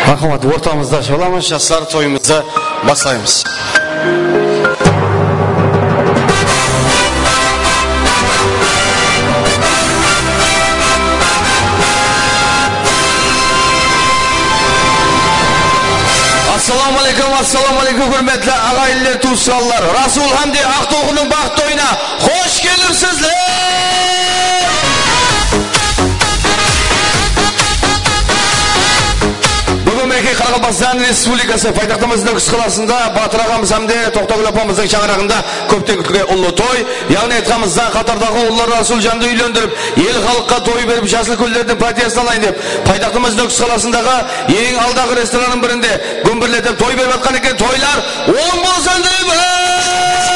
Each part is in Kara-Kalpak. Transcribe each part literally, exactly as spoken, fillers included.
Marhamat, ortamızda alamız, jaslar, toyımızdı baslaymız. Assalawma aleykum, assalawma aleykum, húrmetli aǵayinler, tuwısqanlar. Rasul hámde Aqtolqındıń baxıtlı toyına xosh kelipsizler! Búgin, minekey, Qaraqalpaqstan Respublikası paytaxtımız Nókis qalasında Batır aǵamız hámde Toqtagúl apamızdıń shańaraǵında kópten kútilgen ullı toy, yaǵnıy aytqanımızda, qatardaǵı ullar Rasul jandı úylendirip, el-xalıqqa toy berip, jaslı kúnlerdiń pátiyasın alayın dep, paytaxtımız Nókis qalasındaǵı eń aldaǵı restorannıń birinde gúmbirletip toy berip atqan eken. Toylar oń bolsın deymiz!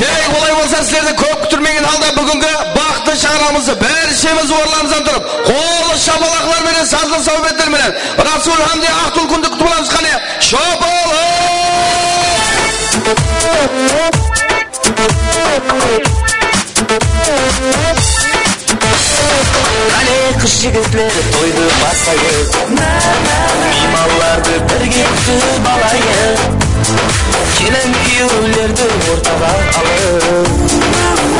Demek, olay bolsa, sizlerdi kóp kútirmegen halda búgingi baxıtlı shańaraǵımızdı bárshemiz orınlarımızdan turıp, qollı shapalaqlar menen, sazlı sáwbetler menen Rasul hámde Aqtolqındı kútip alamız, qáne, shapalaq! Qáne, qız-jigitler, toydı baslayıq. Miymanlardı birge kútip alayıq. Kelin-kúyewlerdi ortaǵa alıp,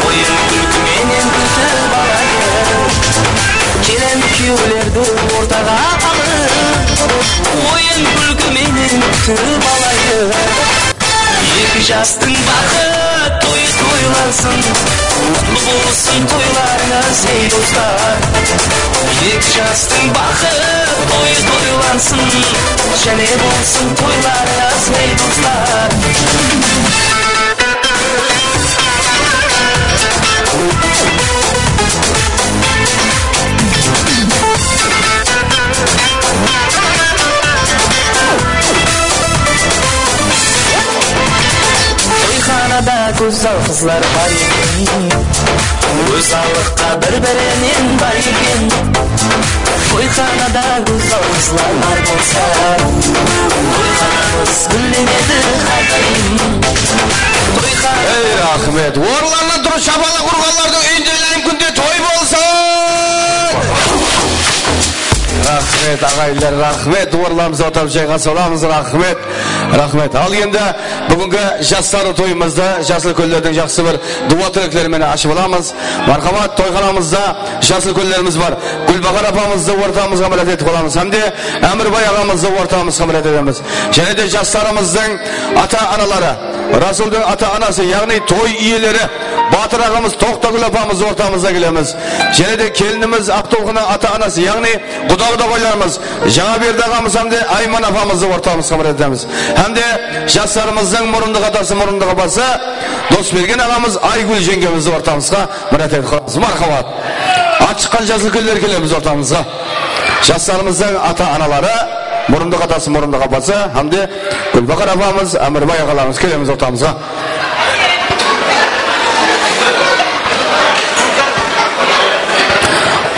oyın-kúlki menen kútip alayıq. Kelin-kúyewlerdi ortaǵa alıp, oyın-kúlki menen kútip alayıq. Eki jastıń baxıt toyı toylansın, qutlı bolsın toylarıńız, ey doslar. Eki jastıń baxıt toyı toylansın, jáne bolsın toylarıńız, ey doslar. Toyxanada gózzal qızlar bar eken, gózzallıqqa bir-birinen bar eken. Toyxanada gózzal qızlar bar bolsa, toyxanamız gúllenedi hár dayım. Toyxana... Ey, raxmet! Orınlarınan turıp shapalaq urǵanlardıń úyinde lám kúnde toy bolsın! Raxmet, aǵayinler, raxmet! Orınlarımızda otırıp jayǵa solamız, raxmet! Raxmet. Al endi búgingi jaslar toyımızdı jaslı kúnlerdiń jaqsı bir duwa tilekleri menen ashıp alamız. Marhamat, toyxanamızda jaslı kúnlerimiz bar. Gúlbahar apamızdı ortamızǵa mirát etip alamız. Hámde Ámirbay aǵamızdı ortamızǵa mirát etemiz. Jáne de jaslarımızdıń ata-anaları, Rasuldıń ata-anası, yaǵnıy toy iyeleri Batır aǵamız, Toqtagúl apamızdı ortamızǵa kelemiz. Jáne de kelinimiz Aqtolqındıń ata-anası, yaǵnıy quda-qudaǵaylarımız Jańaberdi aǵamız hámde Ayman apamızdı ortamızǵa mirát etemiz. Hámde jaslarımızdıń murındıq atası, murındıq apası Dosbergen aǵamız, Aygúl jeńgemizdi ortamızǵa mirát etip qalamız. Marhamat. At shıqqan jaslı kúnler kelemiz ortamızǵa. Jaslarımızdıń ata-anaları, murındıq atası, murındıq apası hámde Gúlbahar apamız, Ámirbay aǵalarımız kelemiz ortamızǵa.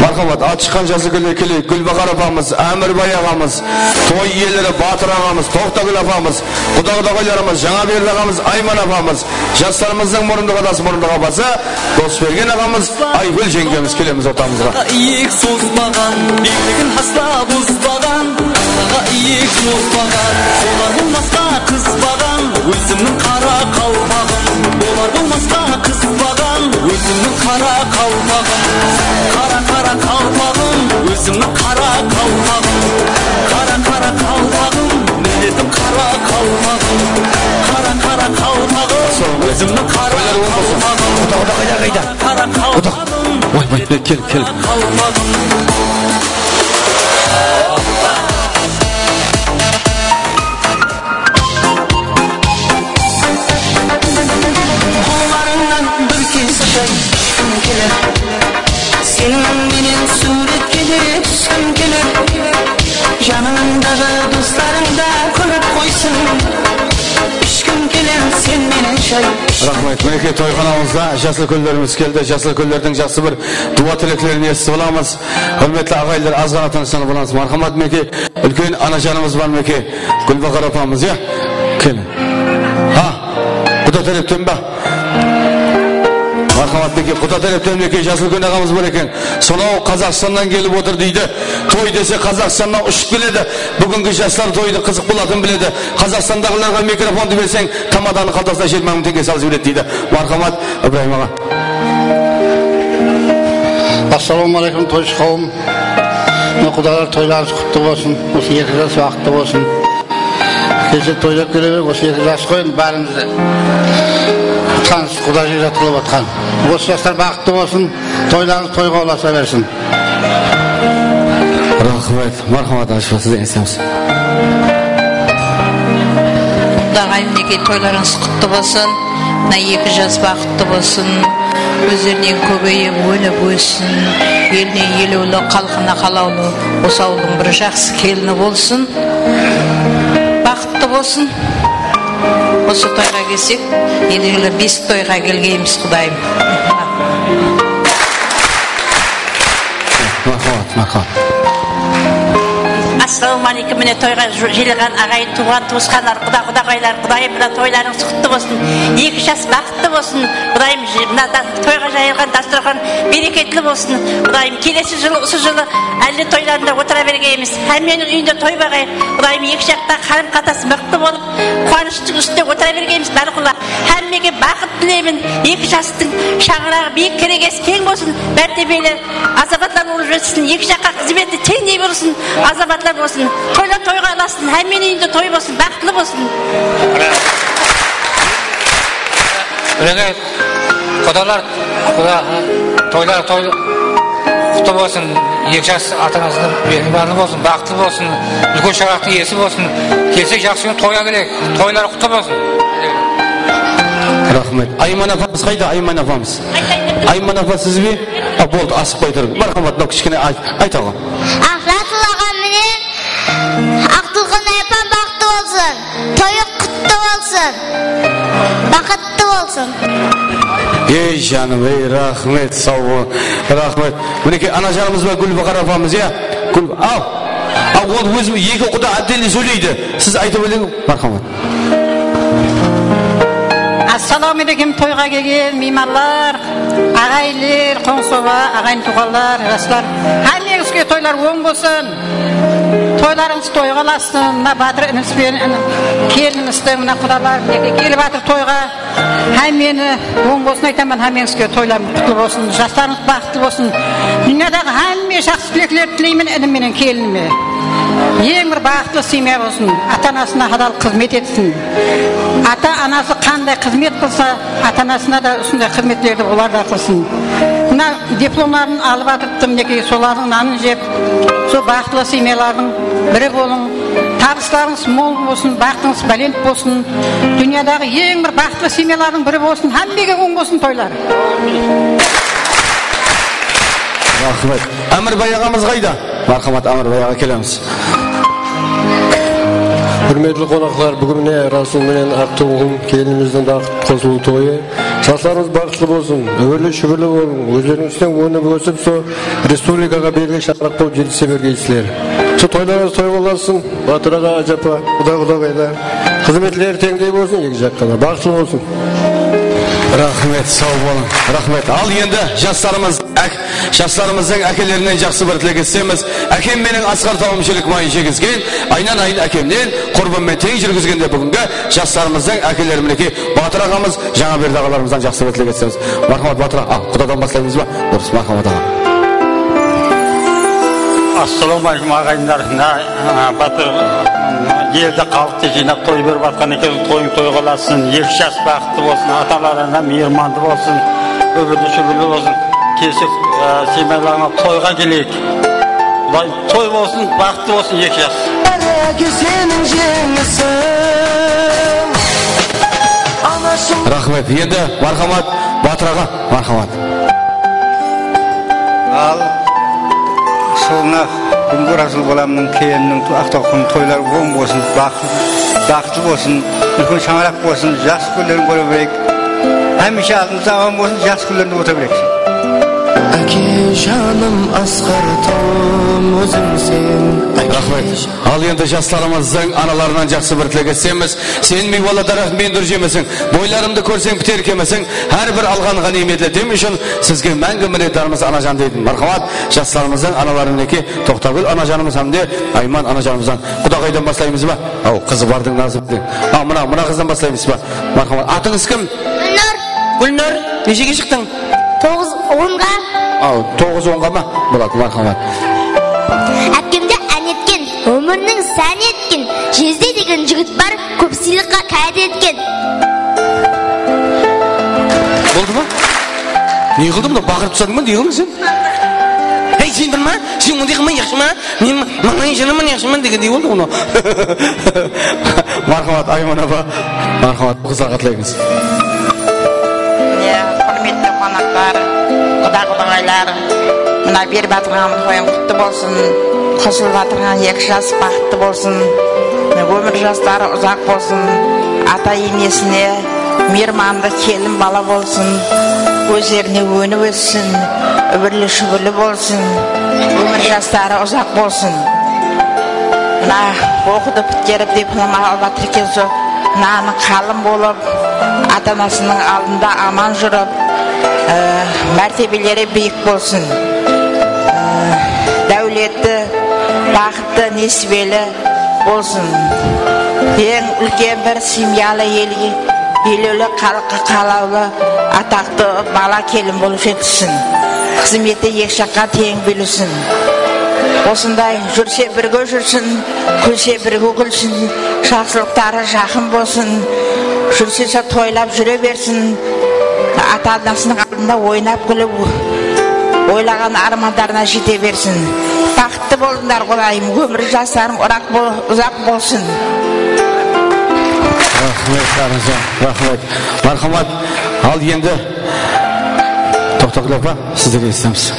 Marhamat, at shıqqan jaslı kúnler keleyik. Gúlbahar apamız, Ámirbay aǵamız, toy iyeleri Batır aǵamız, Toqtagúl apamız, quda-qudaǵaylarımız, Jańaberdi aǵamız, Ayman apamız, jaslarımızdıń murındıq atası, murındıq apası Dosbergen aǵamız, Aygúl jeńgemiz kelemiz ortamızǵa. Iyek sozbaǵan, biyligin asla buzbaǵan, aǵa iyek sozbaǵan, bolar bolmasqa qızbaǵan, ózimniń qara qalpaǵım. Bolar bolmasqa qızbaǵan, ózimniń qara qalpaǵım. Qara, qara qalpaǵım, ózimniń qara qalpaǵım. Qara, qara qalpaǵım, milletim qara qalpaǵım. Qara, qara qalpaǵım, ózimniń qara qalpaǵım. Qara qalpaǵım. Oy, oy, oy, kel, kel. Qollarıńnan bir kez shay ishkim keler. Seniń menen súwretke de túskim keler. Janıńdaǵı doslarıń da kúlip qoysın. Ishkim keler sen menen shay. Raxmet. Minekey, toyxanamızda jaslı kúnlerimiz keldi. Jaslı kúnlerdiń jaqsı bir duwa tileklerin esitip alamız. Húrmetli aǵayinler, az ǵana tınıshlanıp alamız. Marhamat, minekey, úlken anajanımız bar, minekey, Gúlbahar apamız, ya? Keliń. Ha, quda tárepten ba? Marhamat, minekey, quda tárepten minekey, jas úlken aǵamız bar eken. Sonaw Qazaqstannan kelip otır deydi. Toy dese Qazaqstannan ushıp keledi. Búgingi jaslar toydı qızıq bolatın biledi. Qazaqstandaǵılarǵa mikrofondı berseń, tamadanı qaltasına jigirma mıń teńge salıp jiberedi deydi. Marhamat, Ibrayım aǵa. Assalawma áleykum, toyshı qawım. Mine, qudalar, toylarıńız qutlı bolsın. Usı eki jas baxıtlı bolsın. Kelse toylap kele berip, usı eki jas qoy, endi bárimiz de tanıs, quda jigit qılıp atqan. Usı jaslar baxıtlı bolsın, toylarıńız toyǵa ulasa bersin. Raxmet, marhamat, ashıp siz esemiz. Qudaǵay, minekey, toylarıńız qutlı bolsın. Mına eki jas baxıtlı bolsın. Ózlerinen kóbeyip, ónip óssin. Eline elewli, xalqına qalawlı, usı awıldıń bir jaqsı kelini bolsın. Baxıtlı bolsın. Usı toyǵa kelsek, endigi besik toyǵa kelgenbiz, Qudayım. Marhamat, marhamat. Assalawma áleykum, mine, toyǵa jı-, jıyılǵan aǵayin, tuwǵan, tuwısqanlar, quda-qudaǵaylar, Qudayım, mına toylarıńız qutlı bolsın. Eki jas baxıtlı bolsın. Qudayım, jı-, mına da-, toyǵa jayılǵan dasturxan bereketli bolsın. Qudayım, kelesi jılı, usı jılı álle toylarında otıra bergenbiz. Hámmeniń úyinde toy baǵay. Qudayım, eki jaqta qarım-qatnas mıqtı bolıp, quwanıshtıń ústinde otıra bergenbiz, bárqulla. Hámmege baxıt tileymen. Eki jastıń shańıraǵı biyik, kiregesi keń bolsın, mártebeli azamatlar bolıp jetsin. Eki jaqqa xızmeti teńdey bolsın, azamatlar bolsın. Toylar toyǵa ulasın, hámmeniń úyinde toy bolsın, baxıtlı bolsın. Minekey, qudalar, quda, toylar toy qutlı bolsın. Eki jas ata-anasına mehribanlı bolsın, baxıtlı bolsın, úlken shańaraqtıń iyesi bolsın. Kelse jaqsı kún toyǵa keleyik. Toylar qutlı bolsın. Raxmet. Ayman apamız qayda, Ayman apamız? Ayman apa siz be? A, boldı, asıqpay turıń. Marhamat, mınaw kishkene ayt, ayt aǵa. Aqlatıl aǵam menen Aqtulqınay apam baxıtlı bolsın. Toyı qutlı bolsın. Baxıtlı bolsın. Ey janım, ey, raxmet, saw bol. Raxmet. Minekey, anajanımız ba, Gúlbahar apamız, ya? Gúl, al. Al, ol ózi eki quda отдельно sóyleydi. Siz aytıp ótpeń, marhamat. Assalawma áleykum, toyǵa kelgen miymanlar, aǵayinler, qońsı oba, aǵayin-tuwǵanlar, jaslar. Hámmeńizge toylar oń bolsın. Toylarıńız toyǵa ulasın. Mına batır inimizben, inim, kelinimizdi, mına qudalar, minekey, kelip atır toyǵa. Hámmeni oń bolsın aytaman, hámmeńizge toylarıńız qutlı bolsın, jaslarıńız baxıtlı bolsın. Dúnyadaǵı hámme jaqsı tileklerdi tileymen inim menen kelinime. Eń bir baxıtlı semya bolsın, ata-anasına hadal xızmet etsin. Ata-anası qanday xızmet qılsa, ata-anasına da usınday xızmetlerdi olar da qılsın. Mına diplomların alıp atırıptı, minekey, solardıń nanın jep, sol baxıtlı semyalardıń biri bolıń. Tabıslarıńız mol bolsın, baxıtıńız bálent bolsın. Dúnyadaǵı eń bir baxıtlı semyalardıń biri bolsın. Hámmege oń bolsın toylar. Raxmet. Ámirbay aǵamız qayda? Marhamat, Ámirbay aǵa, kelemiz. Húrmetli qonaqlar, búgin mine Rasul menen Aqtulqın kelinimizdiń baxıt qosılıw toyı. Jaslarımız baxıtlı bolsın, úmirli-shúbirli bolıń, ózleriniń ústinen ónip ósip, sol respublikaǵa belgili shańaraq bolıp jetise bergeysizler. Sol toylarıńız toyǵa ulasın, Batır aǵa, ájapa, quda-qudaǵaylar. Xızmetleri teńdey bolsın, eki jaqqa da. Baxıtlı bolsın. Raxmet, saw bolıń. Raxmet. Al endi jaslarımız, áke, jaslarımızdıń ákelerinen jaqsı bir tilek etemiz. Ákem meniń Asqar tawım jelekmayın jegisken, aynan-ayın ákemnen qurbımmen teń júrgizgende búgingi jaslarımızdıń ákeleri minekey Batır aǵamız, Jańaberdi aǵalarımızdan jaqsı bir tilek etsemiz. Marhamat, Batır aǵa. A, qudadan baslaymız ba? Durıs, marhamat aǵa. Assalawma áleykum, aǵayinler. Mına, a, Batır, a, eldi, xalıqtı jıynap toy berip atqan eken, toyıń toyǵa ulasın, eki jas baxıtlı bolsın, ata-analarına miyirmanlı bolsın, úmirli-shúbirli bolsın. Kesip, a, semyalarıńa toyǵa keleyik. Qudayım, toy bolsın, baxıtlı bolsın eki jas. Áke, seniń jeńisiń, anashım. Raxmet. Endi marhamat, Batır aǵa, marhamat. Al, sol mına Gúngor Rasul balamnıń, kelinimniń, Aqtawqınıń toyları oń bolsın, baxıt-, baxıtlı bolsın, úlken shańaraq bolsın, jaqsı kúnlerin kóre bereyik. Hámiyshe aldımızda aman bolsın, jaqsı kúnlerinde otıra bereyik. Áke janım, Asqar tawım, ózińsen. Al endi jaslarımızdıń analarınan jaqsı bir tilek etsemiz. Sen miywalı daraxt, men dur jemeseń, boylarımdı kórseń, piter kemeseń, hár bir alǵan ǵániymetli dem ushın sizge máńgi minnetdarmız, anajan, deydi. Marhamat, jaslarımızdıń analarınan eki Toqtagúl anajanımız hám de Ayman anajanımızdan. Qudaǵaydan baslaymız ba? Aw, qızı bardıń, nazı bardıń. A, mına, mına qızdan baslaymız ba? Marhamat, atıńız kim? Gúlnur. Gúlnur, neshege shıqtıń? Toǵız onǵa. Aw, toǵız onǵa ma? Boladı, marhamat. Ápkemdi án etken, ómiriniń sán etken, Jezde degen jigit bar, kóp sıylıqqa kádi etken. Boldı ma? Ne qıldı mına, baqırıp tasladıń ba, ne qıldıń sen? Hey, sen bir ma? Sen onday qılma, yaqshı ma? Men mańlayın jınaman, yaqshı ma? Degendey boldı mına. Marhamat, Ayman apa. Marhamat, qızlarǵa tileymiz. Mine, húrmetli qonaqlar, quda-qudaǵaylar, mına berip atırǵan toyıń qutlı bolsın, qosılıp atırǵan eki jas baxıtlı bolsın, ómir jasları uzaq bolsın, ata-enesine miyirmanlı kelin bala bolsın, ózlerine ónip óssin, úbirli-shúbirli bolsın, ómir jasları uzaq bolsın. Mına, oqıdı pitkerip, diplom alıp atır eken, sol mınanıń qalın bolıp, ata-anasınıń aldında aman júrip, e, mártebeleri biyik bolsın. E, dáwletli, baxıtlı, nesibeli bolsın. Eń úlken bir semyalı elge, elewli xalıqqa qalawlı, ataqtı bala kelin bolıp jetissin. Xızmeti eki jaqqa teń bólisin. Osınday júrse birge júrsin, kúlse birge kúlsin, jaqsılıqtarı jaqın bolsın. Júrse toylap júre bersin. Ata-anasınıń aldında oynap kúlip, oylaǵan ármanlarına jete bersin. Baxıtlı bolıńlar, Qudayım, ómir jaslarıń uraq bol-, uzaq bolsın. Raxmet, anajan, raxmet. Marhamat, al endi Toqtagúl apa, sizlerge esitemiz.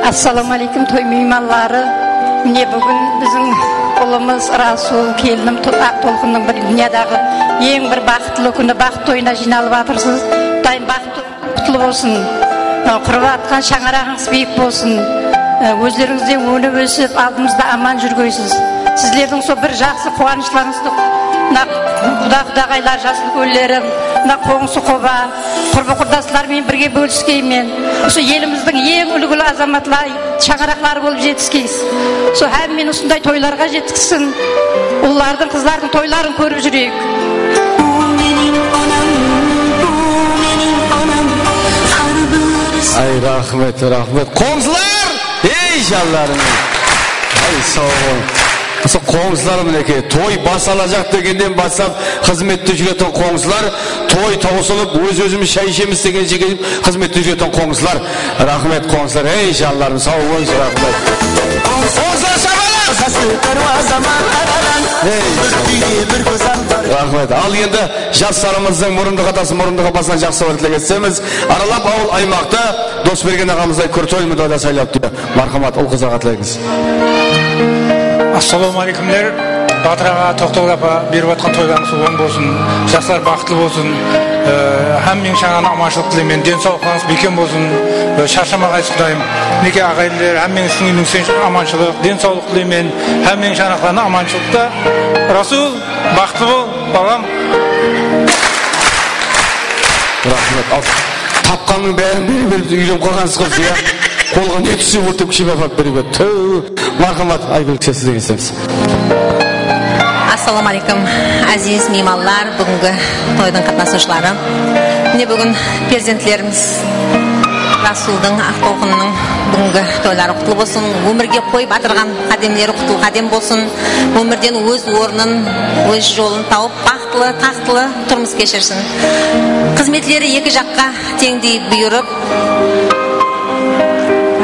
Assalawma áleykum, toy miymanları. Mine, búgin biziń ulımız Rasul, kelinim To-, Aqtolqındıń bir dúnyadaǵı eń bir baxıtlı kúni, baxıt toyına jıynalıp atırsız. Qudayım, baxıt toyıńız qutlı bolsın. Qurıp atqan shańaraǵıńız biyik bolsın. Ózlerińiz de ónip ósip, aldımızda aman júrgeysiz. Sizlerdiń sol bir jaqsı quwanıshlarıńızdı mına quda-qudaǵaylar, jas úlkenleri, mına qońsı-qoba, qurbi-qurdaslar menen birge bóliskeymen. Usı elimizdiń eń úlgili azamatlar, shańaraqları bolıp jetiskeysiz. Usı hámmeni usınday toylarǵa jetkizsin. Ullardıń, qızlardıń toyların kórip júreyik. Bul meniń onam, bul meniń onam, hár bir... Ay, raxmet, raxmet. Qońsılar! Ey, janlarım! Ay, saw bolıń. Usı qońsılar, minekey, toy basalajaq degenden baslap xızmette júretuǵın qońsılar, toy tawsılıp, óz-ózimiz shay ishemiz degenshe kelip xızmette júretuǵın qońsılar. Raxmet, qońsılar. Ey, janlarım, saw bolıńız, raxmet. Qońsılar, shabalar! Ey, raxmet. Al endi jaslarımızdıń murındı atası murındı apasınan jaqsı bir tilek etsemiz. Aralap awıl aymaqta Dosbergen aǵamızday kúrtoy mudada saylap tur. Marhamat, ul-qızlarǵa tilegińiz. Assalawma áleykumler. Batır aǵa, Toqtagúl apa, berip atqan toylarıńız oń bolsın. Jaslar baxıtlı bolsın. E, hámmeń shańaraqqa amanshılıq tileymen. Densawlıqlarıńız bekem bolsın. E, sharshamaǵaysız, Qudayım. Minekey, aǵayinler, hámmeń ushın úyiniń sen amanshılıq, densawlıq tileymen. Hámmeń shańaraqlarına amanshılıqta. Rasul, baxıtlı bol, balam. Raxmet. Al, tapqannıń bárin bere berip úylenip qalǵansız ǵoy, ya. Qolǵa ne tússe, órtep kishime aparıp bere berip. Túw. Marhamat, Aybíkse, sizden esitemiz. Assalawma áleykum, áziz miymanlar, búgingi toydıń qatnasıwshıları. Mine, búgin perzentlerimiz Rasuldıń, Aqtolqınnıń búgingi toyları qutlı bolsın. Ómirge qoyıp atırǵan qádemleri qutlı qádem bolsın. Ómirden óz ornın, óz jolın tawıp, baxıtlı, taxtlı turmıs keshirsin. Xızmetleri eki jaqqa teńdey buyırıp,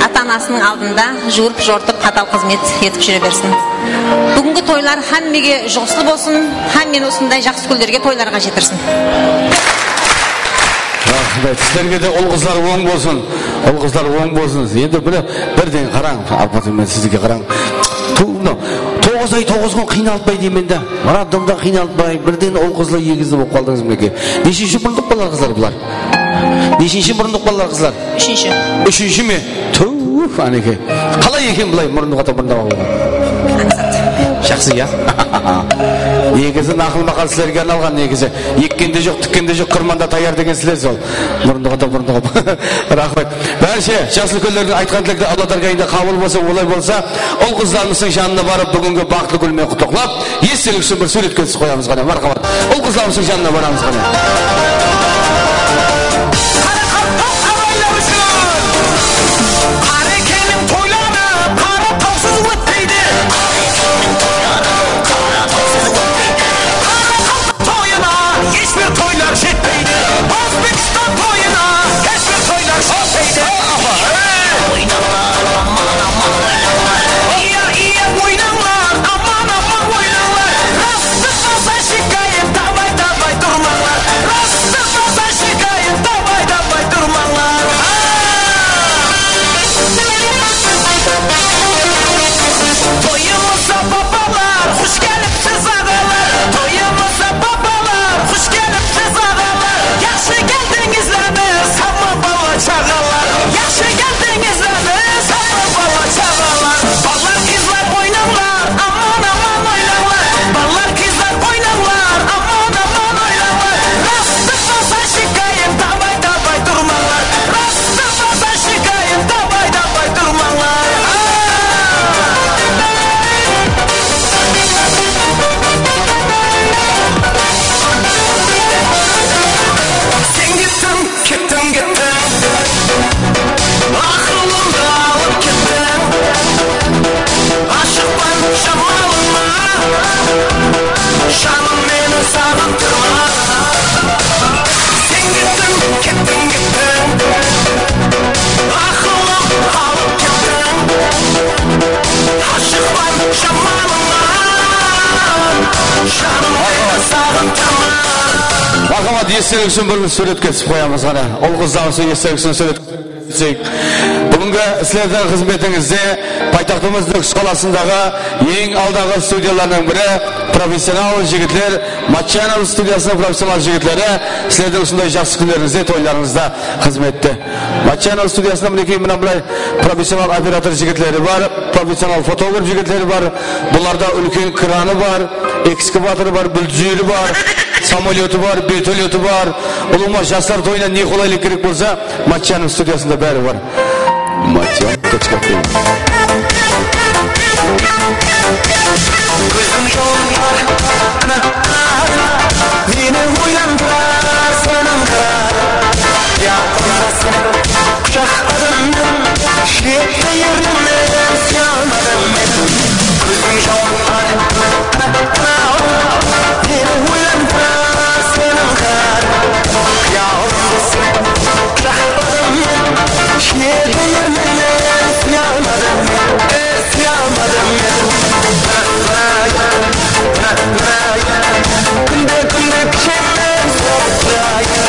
ata-anasınıń aldında juwırıp-jortıp, qadal xızmet etip júre bersin. Búgingi toylar hámmege juǵıslı bolsın, hámmeni usınday jaqsı kúnlerge, toylarǵa jetirsin. Raxmet. Sizlerge de ul-qızlar oń bolsın. Ul-qızlar oń bolsın. Endi mine, birden qarań, Abdulqadir, men sizge qarań. Tuw, mınaw, toǵız ay, toǵız kún qıynalıp pa deymen da. Roddomda qıynalıp pa, birden ul-qızlar egizli bolıp qaldıńız, minekey. Neshinshi bıldıp balar, qızlar, bular? Neshinshi murındıǵı balalar, qızlar? Úshinshi. Úshinshi me? Tuw, aneke. Qalay eken bılay murındıǵı ata murındıǵı awa? Jaqsı, ya? Negizi naqıl maqal sizlerge arnalǵan negizi. Ekkende joq, tikkende joq, qırmanda tayar degen sizler sol. Murındıǵı ata murındıǵı awa. Raxmet. Bárshe jaslı úlkenlerdiń aytqan tilekleri Alla dárgayında qabıl bolsa, olay bolsa, ul-qızlarımızdıń janına barıp, búgingi baxıtlı kún menen qutlıqlap, estelik ushın bir súwretke túsip qoyamız ǵana, marhamat. Ul-qızlarımızdıń janına baramız ǵana. Qaraqalpaq abaylar ushın! Qarekeńniń toyları Qaratawsız ótpeydi. Qaraqalpaq toyına hesh bir toylar jetpeydi. Ózbekstan toyına hesh bir toylar jetpeydi. Oynańlar, aman, aman oynańlar. Iya, iya, oynańlar, aman, aman oynańlar. Rastı bolsa shekayet, dabay, dabay turmańlar. Rastı bolsa shekayet, dabay, dabay turmańlar. Toyımızǵa babalar, xosh kelipsiz aǵalar. Toyımızǵa babalar, xosh kelipsiz aǵalar. Yaqshı keldińizlermiz, hamma bala-shaǵalar. Yaqshı keldińizlermiz, hamma bala-shaǵalar. Balalar, qızlar oynańlar, aman-aman oynańlar. Balalar, qızlar oynańlar, aman-aman oynańlar. Rastıq bolsa shekayet, dabay-dabay turmańlar. Rastıq bolsa shekayet, dabay-dabay turmańlar. Sen kettiń, kettiń, kettiń. Aqılımdı alıp kettiń. Ashıqpan jamalıńa, janım meni saǵıntırma. Sen kettiń, kettiń, kettiń. Aqılım alıp kettiń. Ashıqpan jamalıńa, janım meni saǵıntırma. Marhamat, estelik ushın bir súwretke túsip qoyamız ǵana. Ul-qızlarımız estelik ushın súwret. Búgingi sizlerdiń xızmetińizde paytaxtımız Nókis qalasındaǵı eń aldaǵı studiyalardıń biri, professional jigitler, Matchanov studiyasınıń professional jigitleri sizlerdiń usınday jaqsı kúnlerińizde, toylarıńızda xızmette. Matchanov studiyasında, minekey, mına bılay professional operator jigitleri bar, professional fotograf jigitleri bar. Bularda úlken kranı bar, ekskavatorı bar, buldozeri bar, samolyotı bar, vertolyotı bar. Ulıwma, jaslar toyına ne qolaylıq kerek bolsa, Matchanov studiyasında bári bar. Matchanov точка ком. Kóziń jawıp bar, meni oylandırar sanıń qarar. Yaqında seni qushaqladım men, shette erdiń men, sıyalmadım men. Kóziń jawıp bar, meni oylandırar sanıń qarar. Qıyalımdı sen qushaqladım men, shette erdiń men, sıyalmadım men. Kúnde, kúnde kishemen sorıp turayın.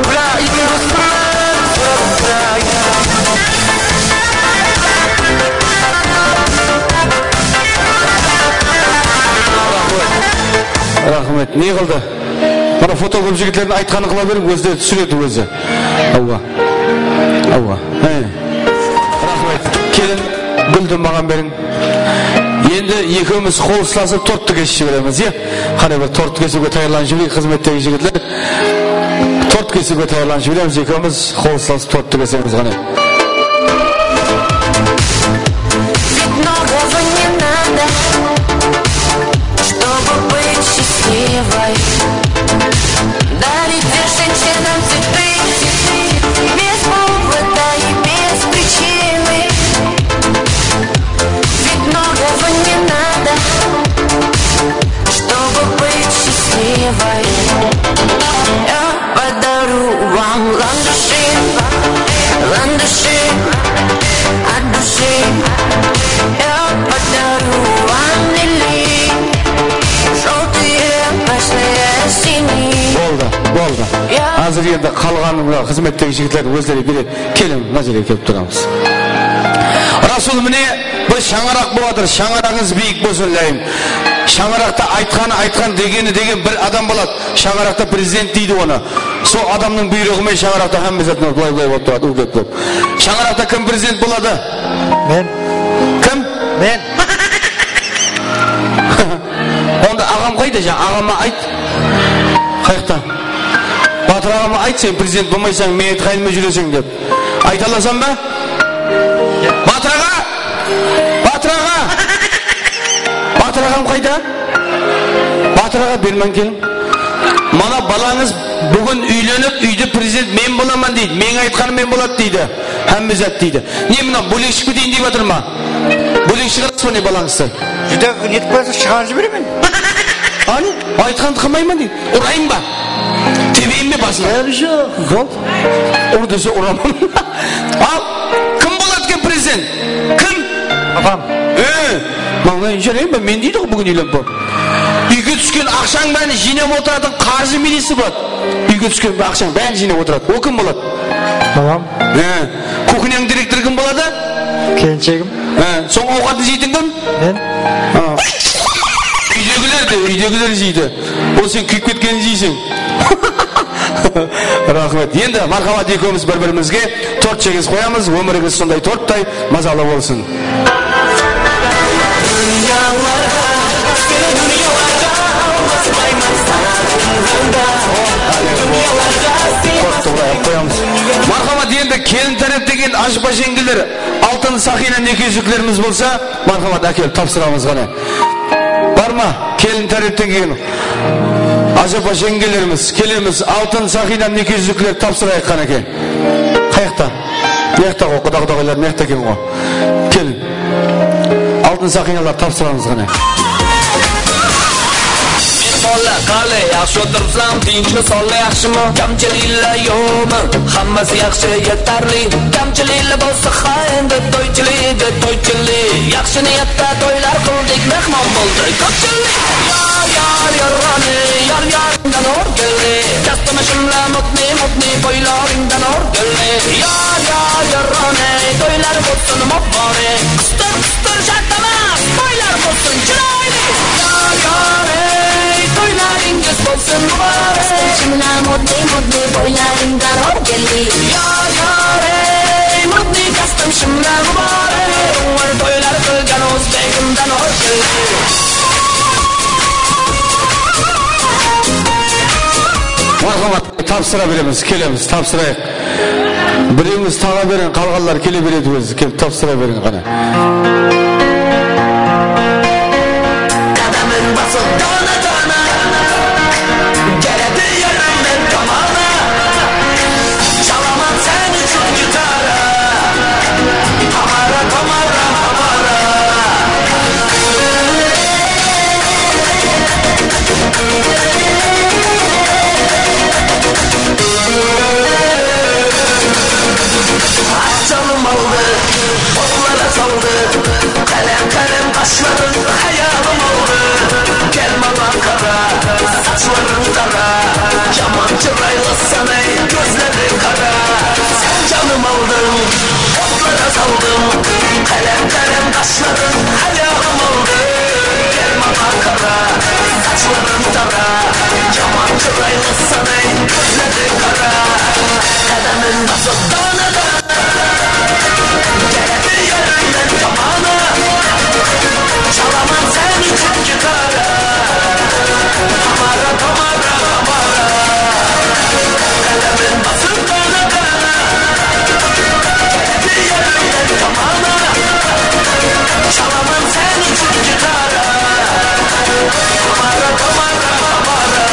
Kúlayın, dostımnan sorıp turayın. Raxmet. Ne qıldı? Mana fotograf jigitlerdiń aytqanın qıla beriń, ózleri túsiredi ózi. Awa. Awa. He. Raxmet. Kelin, gúldi maǵan beriń. Endi ekewimiz qol uslasıp torttı kesip jiberemiz, ya? Qáne bir torttı kesiwge tayarlanıp jibereyik, xızmettegi jigitler. Tort kesiwge tayarlanıp jiberemiz, ekewimiz qol uslasıp torttı kesemiz, qáne. Ведь многого не надо, чтобы быть счастливой. Дарить всем женщинам цветы без повода и без причины. Ведь многого не надо, чтобы быть счастливой. Я подарю вам ландыши, ландыши от души. Я подарю вам лилии, жёлтые, нежные, синие. Boldı, boldı. Házir endi qalǵanın mına xızmettegi jigitler ózleri beredi. Keliń, mına jerge kelip turamız. Rasul, mine, bir shańaraq bolıp atır. Shańaraǵıńız biyik bolsın, ilayım. Shańaraqta aytqanı aytqan, degeni degen bir adam boladı. Shańaraqta prezident deydi onı. Sol adamnıń buyrıǵı menen shańaraqta hámme zat bılay-bılay bolıp turadı, úlkep turıp. Shańaraqta kim prezident boladı? Men. Kim? Men. Onda aǵam qayda? Jańa aǵama ayt. Qayaqta? Batır aǵama ayt, sen prezident bolmaysań, men aytqanıma júreseń dep. Ayta alasań ba? Batır aǵa! Batır aǵa! Batır aǵam qayda? Batır aǵa, berman keliń. Mana balańız búgin úylenip, úyde prezident men bolaman deydi, meniń aytqanım menen boladı deydi. Hámme zat deydi. Ne mına, bólek shıǵıp keteyin dep atır ma? Bólek shıǵarasız ba ne balańızdı? Júdá netip qoyasız, shıǵarıp jiberemen. Ani, aytqandı qılmayman deydi. Urayın ba? Tebeyin be basına? Bári joq. Ur dese uraman. Al, kim boladı eken prezident? Kim? Apam. E, mańlayın jarayın ba? Men deydi ǵo búgin úylenip bolıp. Úyge túsken aqshań bárin jıynap otıratın qarjı ministri boladı. Úyge túsken aqshań bárin jıynap otıratın. Ol kim boladı? Babam. E, kuxnyań direktorı kim boladı? Kelinshegim. E, soń awqatın jeytin kim? Men. Ha. Úydegiler de, úydegiler jeydi. Ol sen kúyip ketkenin jeyseń. Raxmet. Endi, marhamat, ekewimiz bir-birimizge tort jegizip qoyamız. Ómirińiz sonday torttay mazalı bolsın. Torttı qoyamız. Marhamat, endi kelin tárepten kelgen ájapa jeńgeler, altın saqina neke júziklerimiz bolsa, marhamat, ákelip tapsıramız ǵana. Bar ma? Kelin tárepten kelgen ájapa jeńgelerimiz, kelemiz, altın saqina neke júzikler tapsırayıq ǵana eken. Qayaqta? Mıyaqta ǵo, quda-qudagaylar mıyaqta eken ǵo. Kelin. Altın saqinalar tapsıramız ǵana. Men bolla, qale, yaqshı otiribsan, tinchmi, sonla, yaqshımı? Kamchiliklar yo'qmi? Hammasi yaqshi, yetarli. Kamchiliklar bolsa, ha, endi to'ychilik, to'ychilik. Yaxshi niyatda to'ylar qildik, mehmon bo'ldi ko'pchilik. Yor, yor, yoroni, yor, yoringdan ur gulli. Kastim shimla, mutni, mutni, bo'ylaringdan ur gulli. Yor, yor, yoroni, to'ylar bo'lsin muborak. Qistir, qistir, shartama, to'ylar bo'lsin chiroyli. Yor, yor, ey, to'ylaringiz bo'lsin muborak. Shimla, mutni, mutni, bo'ylaringdan ur gulli. Yor, yor, ey, mutni, kastim shimla muborak. To'ylar qilgan o'zbegimdan ur gulli. Marhamat. Tapsıra beremiz, kelemiz, tapsırayıq. Birewińiz taǵa beriń, qalǵanlar kele beredi ózi. Kelip tapsıra beriń ǵana. Qádemim basıp dana-dana, keledi elimnen tamana. Çalaman sen ushın gitara. Tamara, Tamara, Tamara. Canım aldı, otlara saldı. Qálem, qálem, qashların hayalım aldı. Kel maǵan qara, sashların tara. Jaman jıraylısan, ey, kózleri qara. Sen janım aldıń, otlara saldıń. Qálem, qálem, qashların hayalım aldı. Kel maǵan qara, sashların tara. Jaman jıraylısan, ey, kózleri qara. Qádemim basıp dana-dana. Keledi elimnen tamana. Çalaman sen ushın gitara. Tamara, Tamara, Tamara. Qádemim basıp dana-dana. Keledi elimnen tamana. Çalaman sen ushın gitara. Tamara, Tamara, Tamara.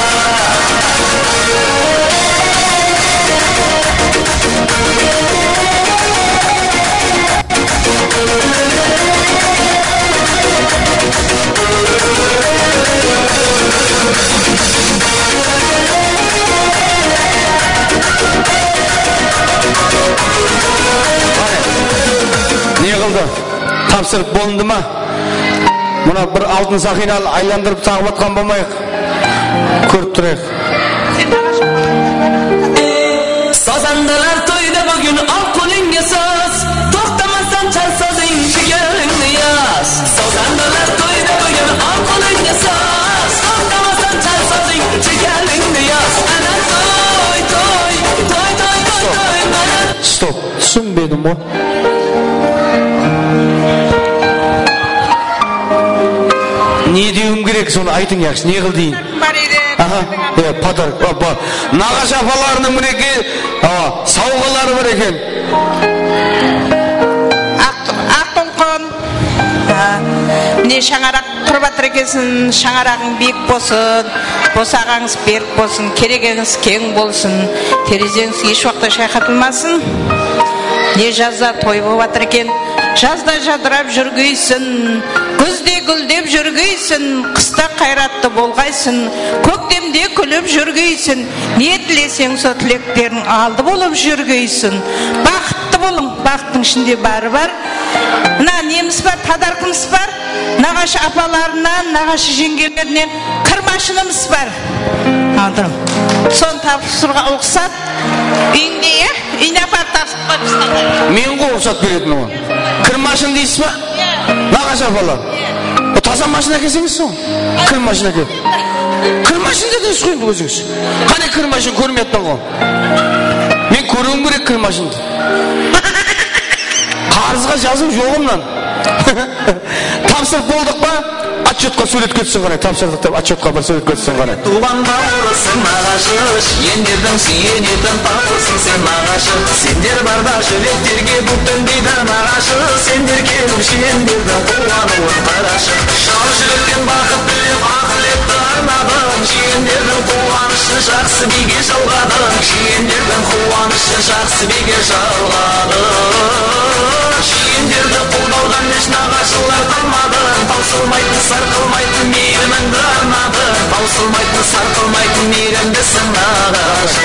Ne qıldı? Tapsırıp bolındı ma? Mına bir altın saqinanı aylandırıp taǵıp atqan bolmayıq. Kórip turayıq. Sazandalar toyda búgin, al qolıńa saz. Toqtamasan chal sazıń, jigeringni yaz. Sazandalar toyda búgin, al qolıńa saz. Ne dewim kerek, sonı aytıń, yaqshı, ne qıl deyin? Aha, e, podarok, ba, ba. Naǵasha apalarınıń, minekey, a, sawǵaları bar eken. Aq, aq tolqın. A, mine, shańaraq qurıp atır ekensiń, shańaraǵıń biyik bolsın, bosaǵańız berk bolsın, keregeńiz keń bolsın, terezeńiz hesh waqıtta shayqatılmasın. Ne jazda toy bolıp atır eken, jazda jadırap júrgeysin, gúzde gúldep júrgeysin, qısta qayrattı bolǵaysın, kóktemde kúlip júrgeysin, ne tileseń, sol tilekleriń aldı bolıp júrgeysin. Baxıttı bolıń, baxıttıń ishinde bári bar. Mına nemiz bar, podarkımız bar. Naǵasha apalarınan, naǵasha jeńgelerinen kir mashınamız bar. Aldırım. Sonı tapsırıwǵa ruxsat. Úyińde, ya? Úyine aparıp tapsırıp qoyıp taslaydı. Men ǵoy ruxsat beretin oǵan. Kir mashın deysiz ba? Naǵasha apalar. O taza mashın ákelseńiz soń. Kir mashın ákel. Kir mashın dediniz ǵoy endi ózińiz. Qáne kir mashın, kórmey atpan ǵoy. Men kóriwim kerek kir mashındı. Qarızǵa jazıw joǵımnan. Tapsırıp boldıq pa? Otchetqa súwretke túsiń qáne, tapsırdıq dep otchetqa bir súwretke túsiń qáne. Tuwǵan bawırısıń naǵashı, jiyenlerdiń súyenetin bawırısıń sen naǵashı. Sender barda júreklerge búk túnbeydi naǵashı, sender kelip jiyenlerdiń quwanıwın qarashı. Shal júrekten baxıt tilep, aqıletti arnadıń, jiyenlerdiń quwanıshın jaqsı biyge jalǵadıń, jiyenlerdiń quwanıshın jaqsı biyge jalǵadıń. Jiyenlerdi qoldawdan hesh naǵashılar qalmadı, tawsılmaytın, sarqılmaytın miyirimińdi arnadı, tawsılmaytın, sarqılmaytın miyirimdisiń naǵashı.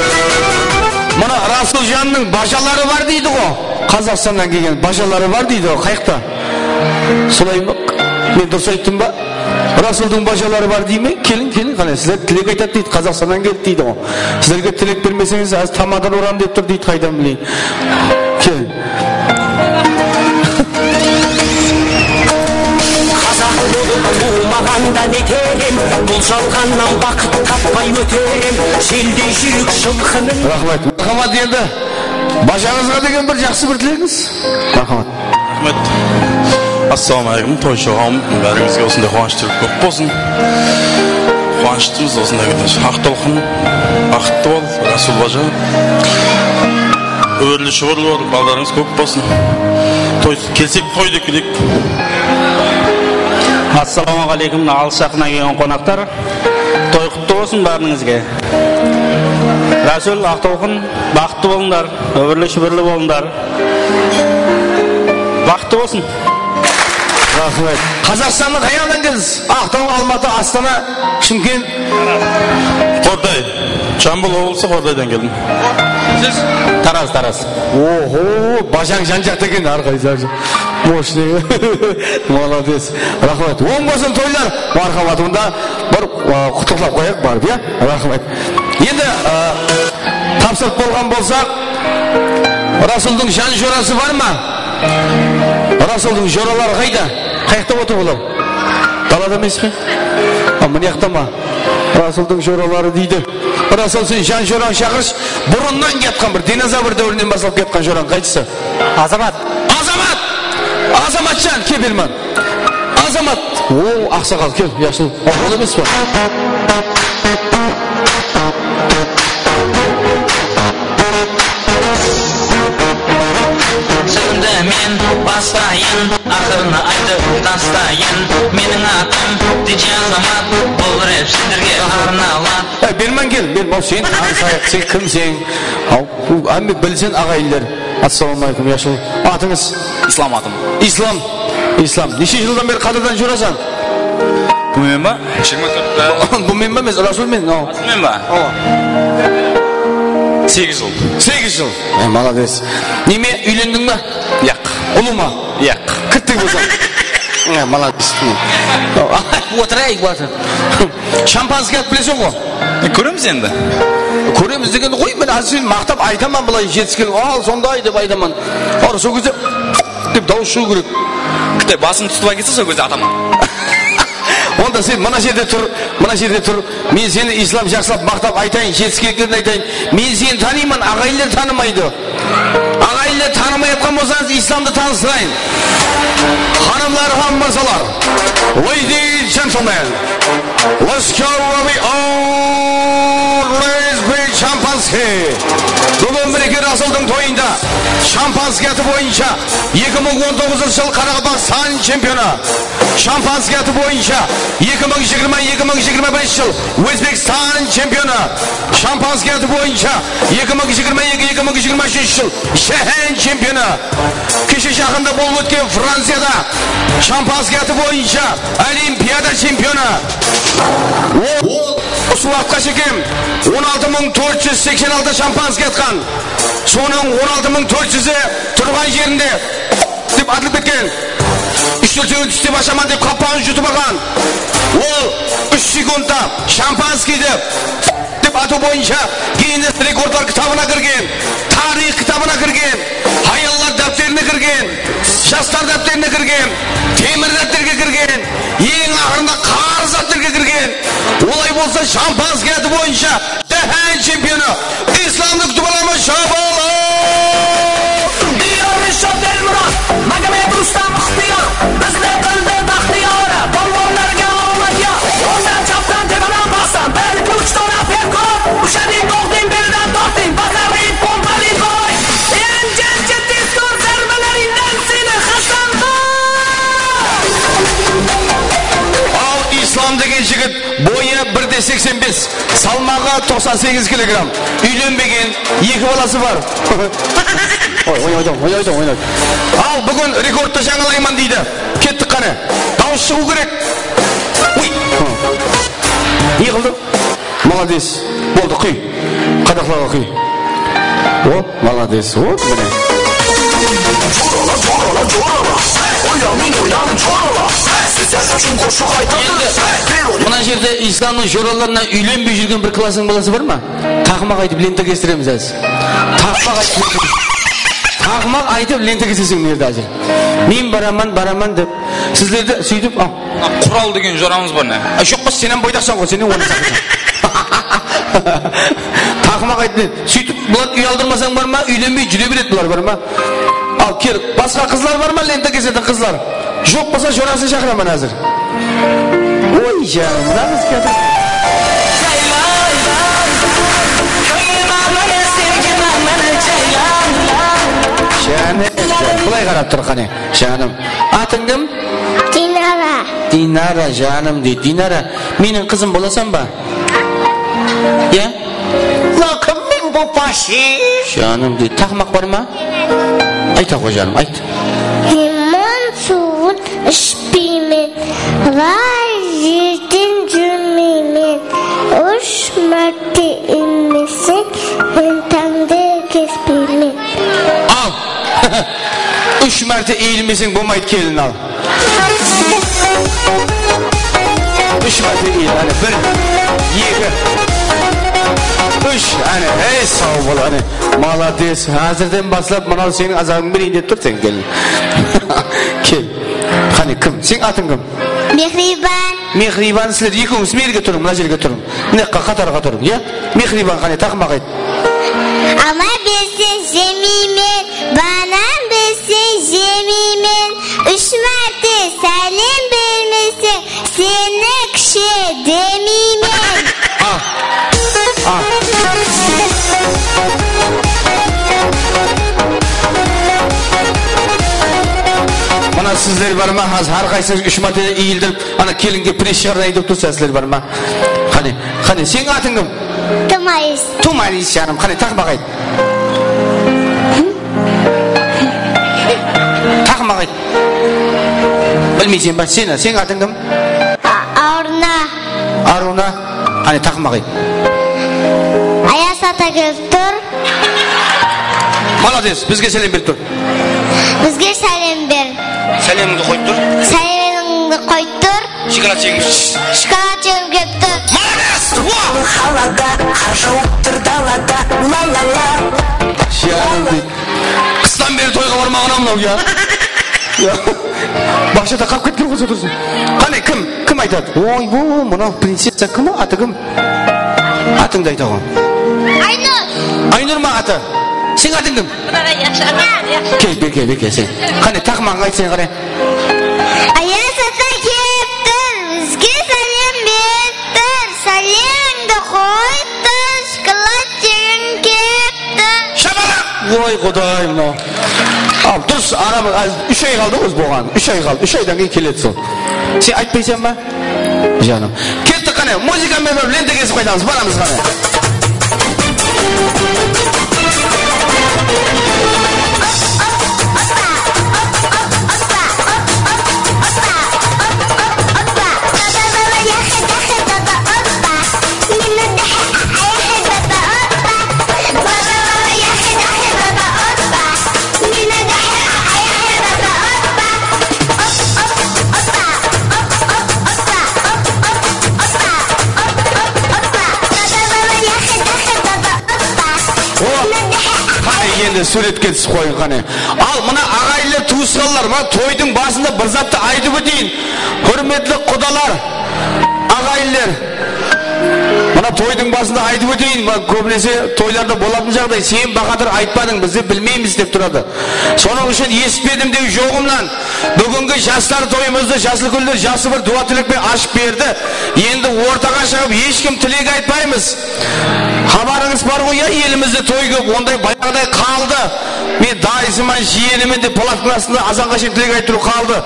Mına Rasuljanıń bajaları bar deydi ǵo. Qazaqstannan kelgen bajaları bar deydi ǵo. Qayaqta? Solay ma? Men durıs ayttım ba? Rasuldıń bajaları bar dey me? Keliń, keliń, qáne, sizler tilek aytadı deydi, Qazaqstannan keldi deydi ǵo. Sizlerge tilek bermeseńiz, házir tamadan uram dep tur deydi, qaydan bileyin. Kel. Qazaq bolıp tuwmaǵanda neter em, bul jalǵannan baxıt tappay óter em, jeldey júyik jılqınıń. Raxmet. Marhamat, endi bajańızǵa degen bir jaqsı bir tilegińiz. Marhamat. Raxmet. Assalawma áleykum, toyshı ǵawım. Bárińizge usınday quwanısh kúni kóp bolsın. Quwanıshlımız usınday kúnde. Aq tolqın, baxıtlı bol, Rasul baja. Órli-shıbırlı bol, balalarıńız kóp bolsın. Toy, kelsek toy dep keleyik. Assalawma áleykum, alıs-jaqınnan kelgen qonaqlar. Toy qutlı bolsın bárińizge. Rasul, Aq tolqın, baxıtlı bolıńlar, órli-shıbırlı bolıńlar. Baxıtlı bolsın. Raxmet. Qazaqstannıń qayaqtan keldińiz? Aqtawǵa, Almatı, Astana, Shımkent. Qorday. Jambul oblısı, Qordaydan keldim. Siz? Taraz, Taraz. Oho, bajań jan-jaqta eken, hár qaysı. Moshniy. Molodec. Raxmet. Oń bolsın toylar. Marhamat, onda bir, a, qutlıqlap qoyayıq barıp, ya? Raxmet. Endi, a, tapsırıp bolǵan bolsaq, Rasuldıń jan jorası bar ma? Rasuldıń joraları qayda? Qayaqta otır olar? Dalada emes pe? A, mına jaqta ma? Rasuldıń joraları deydi. Rasul, sen jan jorańdı shaqırshı. Burınnan kiyatqan bir dinozavr dáwirinen baslap kiyatqan jorań qaysı? Azamat. Azamat! Azamatjan, kel berman. Azamat! O, aqsaqal, kel, yaqshı. Ol emes pa? Jırımdı men baslayın, aqırını aytıp tastayın. Meniń atım Diydi Azamat, bul rep senderge arnala. Ey, berman, kel, ber, baw, sen ańsayıq, sen kimseń? Aw, bu hámme bilsin aǵayinler. Assalawma áleykum, yaqshı. Atıńız? Islam atım. Islam. Islam. Neshe jıldan beri qádirdan jorasań? Bul men ba? Jigirma tórtte. Bul men ba emes, Rasul men. Aw. Rasul men ba? Awa. Segiz jıl. Segiz jıl. Ey, malades. Neme, úylendiń ba? Yaq. Ulıw ma? Yaq. Kirttik bolsa. Ey, malades. Otırayıq, otır. Shampanskiy alıp bileseń ǵo? E, kóremiz endi. Kóremiz degende ǵoy, men házir seni maqtap aytaman, bılay jetiske, al, sonday dep aytaman. Ar sol gezde dep dawıs shıǵıw kerek. Kite basın tutıp ákelse, sol gezde ataman. Onda sen mına jerde tur, mına jerde tur. Men seni, Islam, jaqsılap maqtap aytayın, jetiskenliklerin aytayın. Men seni tanıyman, aǵayinler tanımaydı. Aǵayinler Tanımayatqan bolsańız, Islamdı tanıstırayın. Xanımlar hám mırzalar, ladies, gentlemen, let's go, we are, let's be champanskiy. Búgin Mireke Rasuldıń toyında shampanskiy atı boyınsha eki mıń on toǵızınshı jıl Qaraqalpaqstan chempionı, shampanskiy atı boyınsha eki mıń jigirma, eki mıń jigirma birinshi jıl Ózbekstan chempionı, shampanskiy atı boyınsha eki mıń jigirma eki, eki mıń jigirma úshinshi jıl jáhán chempionı, keshe jaqında bolıp ótken Franciyada shampanskiy atı boyınsha Olimpiada chempionı. Ol usı waqıtqa shekem on altı mıń tórt júz seksen altı shampanskiy atqan. Sonıń on altı mıń tórt júzi turǵan jerinde dep atılıp ketken. Úsh-tórt sekund túste bashaman dep qappanı jutıp alǵan. Ol úsh sekundta shampanskiydi dep atıw boyınsha Ginness rekordlar kitabına kirgen, tariyx kitabına kirgen, hayallar dápterine kirgen, jaslar dápterine kirgen, temir dápterge kirgen, eń aqırında qarı dápterge kirgen. Olay bolsa, shampanskiy atı boyınsha jáhán chempionı Islamdı kútip alamız, shabala! Diyor Rishod Elmurod, Magomed Rustam Ixtiyor, bizni qildi baxtiyor, polvonlarga omad yor. O'ngdan chapdan tepadan pastdan, bir, ikki, uch dona perkor, ushading, to'xting, beldan torting, basarli pompa likor. Eng jiddiy tezkor zarbalaringdan seni Hasanboy! Al, Islam degen jigit, boyı bir de seksen bes, salmaǵı toqsan segiz kilogramm, úylenbegen, eki balası bar. Oy, oynaydı, oynaydı, oynaydı. Al, búgin rekordtı jańalayman deydi. Kettik qáne. Dawıs shıǵıw kerek. Uy. Ne qıldı? Malades. Boldı, quy. Qadaqlarǵa quy. O, malades. O, mine. Endi mına jerde Islamnıń joralarına úylenbey júrgen bir klasınıń balası bar ma? Taqmaq aytıp lenta kestiremiz házir. Taqmaq aytıp, taqmaq aytıp lenta keseseń mına jerde házir. Men baraman, baraman dep. Sizlerdi sóytip, al. Qural degen joramız bar ne? E, joq pa, sen hám boydaqsań ǵoy, sen de onı saqlaysań. Taqmaq aytıp, sóytip, bulardı uyaldırmasań bar ma, úylenbey júre beredi bular, bar ma? Al, kel, basqa qızlar bar ma, lenta kesetin qızlar? Joq bolsa, jorasın shaqıraman házir. Oy, janım, mına qız kiyatır. Janım, bılay qarap tur, qáne, janım. Atıń kim? Dinara. Dinara, janım, dey. Dinara, meniń qızım bolasań ba? Ya? Mınaw kim, men bopası? Janım, dey. Taqmaq bar ma? Ayta ǵoy, janım, ayt. Limon suwın ishpeymen, layıp jerden júrmeymen, úsh márte iyilmeseń, lentańdı kespeymen. Al! Úsh márte iyilmeseń bolmaydı, kelin, al. Úsh márte iyil, áne, bir, eki, úsh, áne, ey, saw bol, áne. Malades. Házirden baslap mınaw seniń azabıń bereyin dep tur, sen kel. Kel. Qáne, kim? Seniń atıń kim? Mehriban. Mehriban, sizler ekewińiz mına jerge turıń, mına jerge turıń. Mına jaqqa qatarǵa turıń, ya? Mehriban, qáne, taqmaq ayt. Alma berse jemeymen, banan berse jemeymen, úsh márte sálem bermeseń, seni kishi demeymen. Ah. Ah. Mına sizler bar ma, házir hár qaysıńız úsh márte iyildirip, ana kelinge press shıǵarayın dep tursızlar, sizler bar ma? Qáne, qáne, seniń atıń kim? Tumaris. Tumaris, janım, qáne, taqmaq ayt. Taqmaq ayt. Bilmeyseń ba? Seni, seniń atıń kim? A-, Aruna. Aruna. Qáne, taqmaq ayt. Ayas ata kelip tur. Malades, bizge sálem berip tur. Bizge sálem ber. Sálemińdi qoyıp tur. Sálemińdi qoyıp tur. Shokolad jegim. Shokolad jegim kelip tur. Malades! Qalada, qar jawıp tur dalada, la-la-la. Janım, deydi. Qıstan beri toyǵa barmaǵan-aw mınaw, ya. Ya. Baqshada qap ketken qolsa tursın. Qáne, kim? Kim aytadı? Oy, bu, mınaw princessa kim? Atı kim? Atıńdı ayta ǵoy. Aynur. Aynur ma atı? Sen adıń kim? Kel, Berke, Berke, sen. Qáne, taqmaǵıńdı ayt, sen qáne. Ayas ata keliptir, bizge sálem beriptir, sálemdi qoyıptır, shokolad jegim keliptir. Shapalaq! Oy, Qudayım, mınaw. Al, durıs, aram, úsh ay qaldı ózi bolǵanı. Úsh ay qaldı. Úsh aydan keyin keledi sol. Sen aytpaysań ba? Janım. Kettik qáne, muzıka menen lenta kesip qaytamız, baramız qáne. Qáne, endi súwretke túsip qoyıń, qáne. Al, mına aǵayinler, tuwısqanlar, mına toydıń basında bir zattı aytıp óteyin. Húrmetli qudalar, aǵayinler. Mına toydıń basında aytıp óteyin, mına kóbinese toylarda bolatın jaǵday, sen baqatır aytpadıń, bizde bilmeymiz dep turadı. Sonıń ushın esitpedim dew joǵımnan, búgingi jaslar toyımızdı Jasılgúldi jaqsı bir duwa tilek penen ashıp berdi. Endi ortaǵa shıǵıp hesh kim tilek aytpaymız. Xabarıńız bar ǵoy, ya, elimizde toy kóp, onday bayaǵıday qaldı. Men dayısıman, jiyenimen dep palatkın astında azanǵa shekem tilek aytıp turıp qaldı.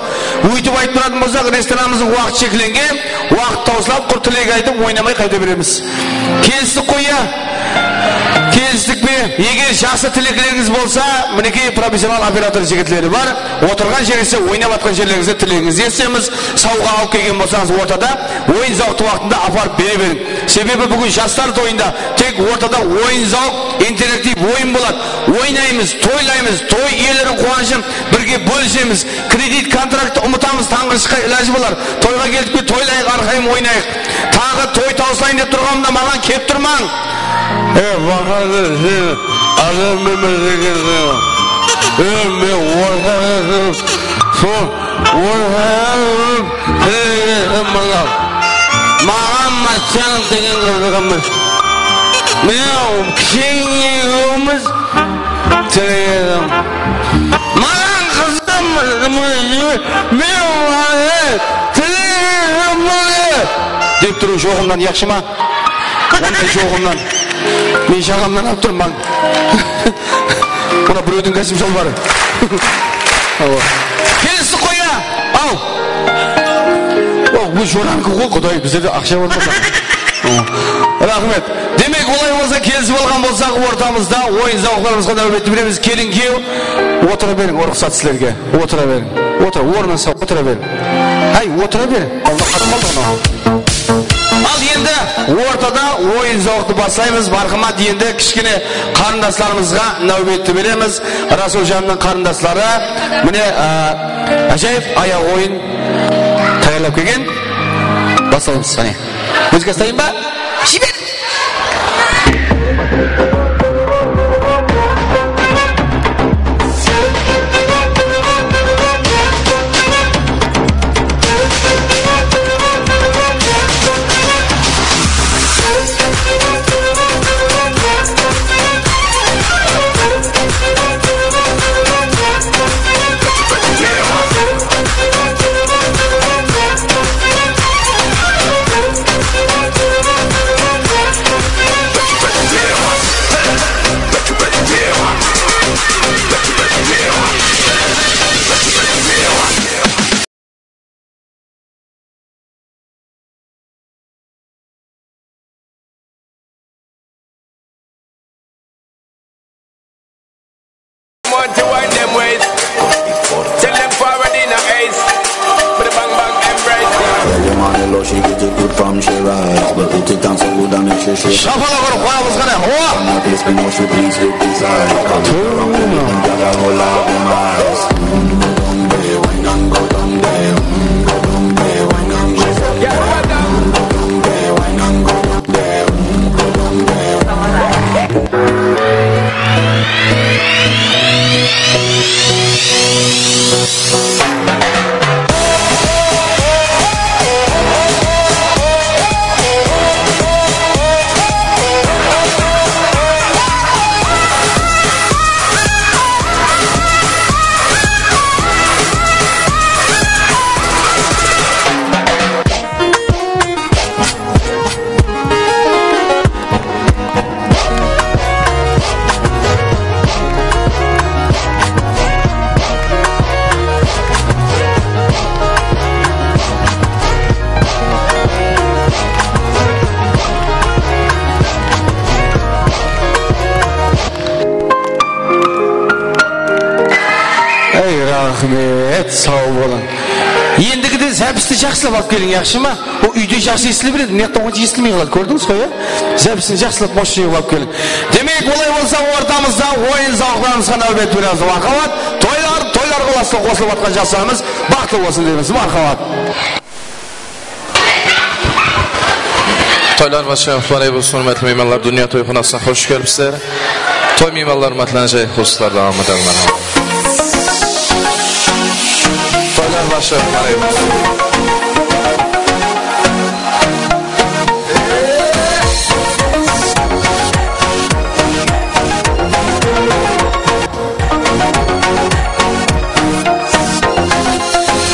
Óytip aytıp turatın bolsaq, restoranımızdıń waqtı sheklengen, waqıt tawsılap, qur tilek aytıp oynamay qayta beremiz. Kelistik ǵoy, ya? Kelistik pe? Eger jaqsı tileklerińiz bolsa, minekey, professional operator jigitleri bar. Otırǵan jerińizde, oynap atqan jerlerińizde tilegińizdi esitemiz. Sawǵa alıp kelgen bolsańız ortada, oyın-zawıqtı waqtında aparıp bere beriń. Sebebi búgin jaslar toyında tek ortada oyın-zawıq, interaktiv oyın boladı. Oynaymız, toylaymız, toy iyeleriń quwanıshın birge bólisemiz. Kredit kontraktı umıtamız, tańǵırshıqqa ilajı bolar. Toyǵa keldik pe, toylayıq, arqayın oynayıq. Taǵı toy tawsılayın dep turǵanımda maǵan kelip turmań. E, Bahadır, sen adam emes ekensiń. E, men ortaǵa kúrip, sol ortaǵa kúrip, tilesem bolar. Maǵan Matjanov degen qızıq emes. Mine, kishen ekewimiz tilesem. Maǵan qızıq emes, men oǵan tilesem bolar. Dep turıw joǵımnan yaqshı ma? Onday joǵımnan. Men jaǵamnan alıp turman. Mına birewdiń kásip jolbarı. Awa. Kelistik ǵoy, ya. Al. O, bul joranıki ǵoy, Quday, bizlerde aqsha bar ma? Raxmet. Demek, olay bolsa, kelisip alǵan bolsaq, ortamızda oyın-zawıqlarımızǵa náwbetti beremiz. Keliń, kúyew, otıra beriń, ruxsat sizlerge. Otıra beriń. Otıra, ornıńızǵa otıra beriń. Háy, otıra beriń. Alda qatıp qaldı anaw. Al, endi ortada oyın-zawıqtı baslaymız. Marhamat, endi kishkene qarındaslarımızǵa náwbetti beremiz. Rasuljanımnıń qarındasları, mine, a, ájayıp ayaq oyın tayarlap kelgen. Baslaymız, qáne. Muzıka ustayın ba? Jiber! Want to wind them ways. Tell them forward in a ace. With a bang bang embrace. Tell your mommy, Lord, she get it good from she rise. But put it on so good and make sure she Shapalaq urıp qoyamız qáne. Owa! Not this, we know she please with desire. Come on, girl, I go love you, my eyes. Raxmet, saw bolıń. Endigide zápisti jaqsılap alıp keliń, yaqshı ma? O úyde jaqsı esitile beredi, mıyaqta onshaq esitilmey qaladı, kórdińiz ǵoy, ya? Zápistin jaqsılap, moshniy qılıp alıp keliń. Demek, olay bolsa, ortamızda oyın zawıqlarımızǵa náwbet beremiz. Marhamat, toylar, toylar qalasına qosılıp atqan jaslarımız baxıtlı bolsın deymiz. Marhamat. Toylar başı itibarı bolsın, húrmetli miymanlar, Dúnya toyxanasına xosh kelipsizler. Toy miymanları mátlen jay qosıqlardı amadar. Toylar başı itibarı bolsın.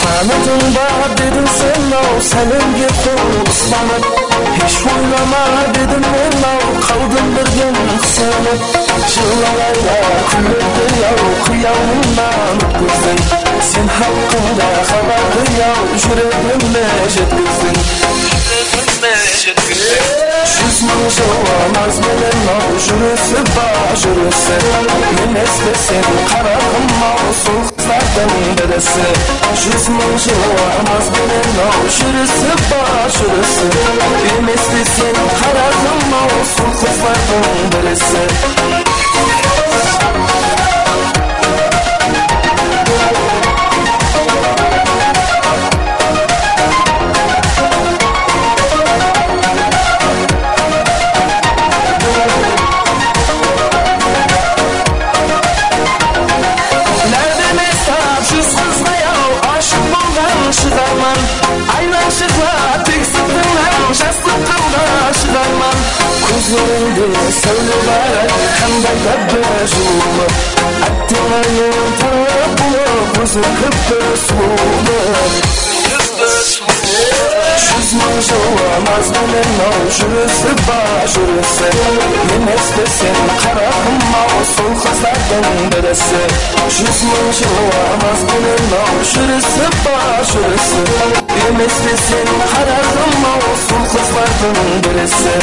Tanıdıń ba, dediń sen-aw, sálemge qol uslanıp. Hesh oylama, dedim men-aw, qaldım birden qısınıp. Jıllar aylar kúnlerdi-aw, qıyalıńnan ótkizdiń. Sen haqqıńda xabardı-aw, júregime jetkizdiń. Júz mıń jıl namaz benen-aw júrisip ba júrisip, emespe sen, qaraǵım-aw, sol qızlardıń birisi. Júz mıń jıl namaz benen-aw júrisip ba júrisip, emespe sen, qaraǵım-aw, sol qızlardıń birisi. Nárdeme sap júz qızǵa-aw ashıq bolǵan shıǵarman. Aylanshıqlap tek sırtıńnan jastıq qılǵa shıǵarman. Kózlerińde sáwle bar, qanday da bir jılıwlı. Átteń ayın tarap bolıp, óziń kippi sulıwlı. Júz mıń jıl namaz benen-aw júrisip ba júrisip, emespe sen, qaraǵım-aw, sol qızlardıń birisi. Júz mıń jıl namaz benen-aw júrisip ba júrisip, emespe sen, qaraǵım-aw, sol qızlardıń birisi.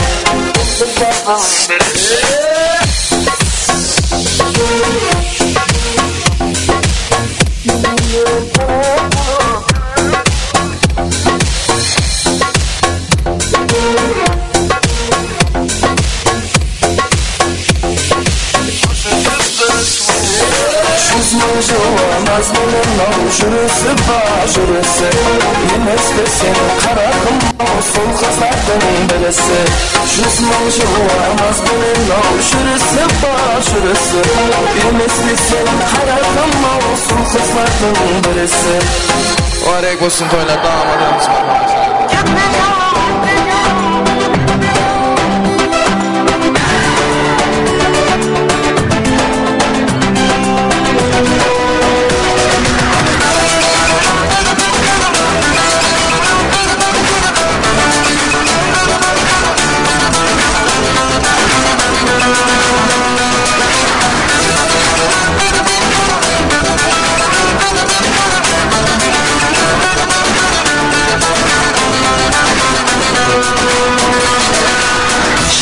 Júz mıń jıl namaz benen-aw júrisip ba júrisip, emespe sen, qaraǵım-aw, sol qızlardıń birisi. Júz mıń jıl namaz benen-aw júrisip ba júrisip, emespe sen, qaraǵım-aw, sol qızlardıń birisi. Múbárek bolsın toylar, davam etemiz.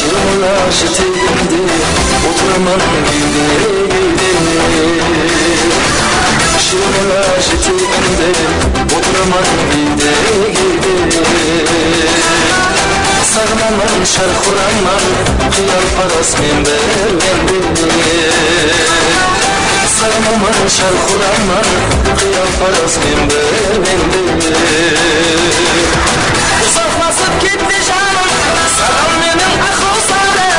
Jıyrıma jeteyin dep otıraman geyde-geyde. Jıyrıma jeteyin dep otıraman geyde-geyde. Saǵınaman, sharq uraman, qıyalparaz men bir mende. Saǵınaman, sharq uraman, qıyalparaz men bir mende. Uzaqlasıp kette janım, saǵan meniń aqıl sarım.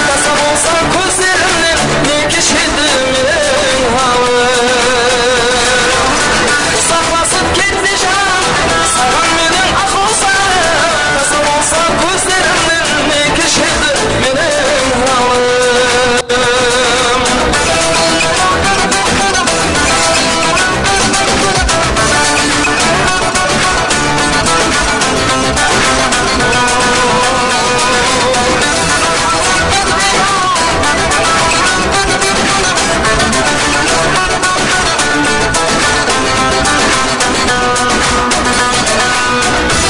Tasa bolsa kózlerimnen, ne keshedi meniń halım. Uzaqlasıp kette janım, saǵan meniń aqıl sarım. Tasa bolsa kózlerimnen, ne keshedi meniń halım.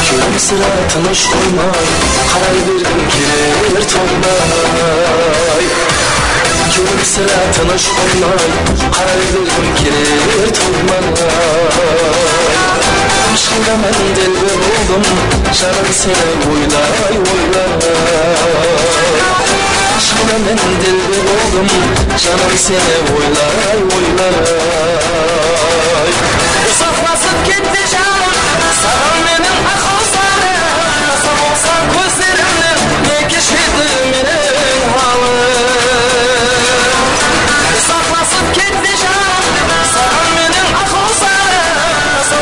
Kewlim sirá tınısh qoymay, qaray bergim keler tońday. Kewlim Sirá tınısh qoymay, qaray bergim keler turmay. Ishqıńda men delber boldım, janım seni oylay, oylay. Ishqıńda men delber boldım, janım seni oylay, oylay. Uzaqlasıp ketti janım, saǵan meniń aqıl zarım. Bolsa kózlerimniń ne keshedi meniń halım. Uzaqlasıp ketti janım, saǵan meniń aqıl zarım.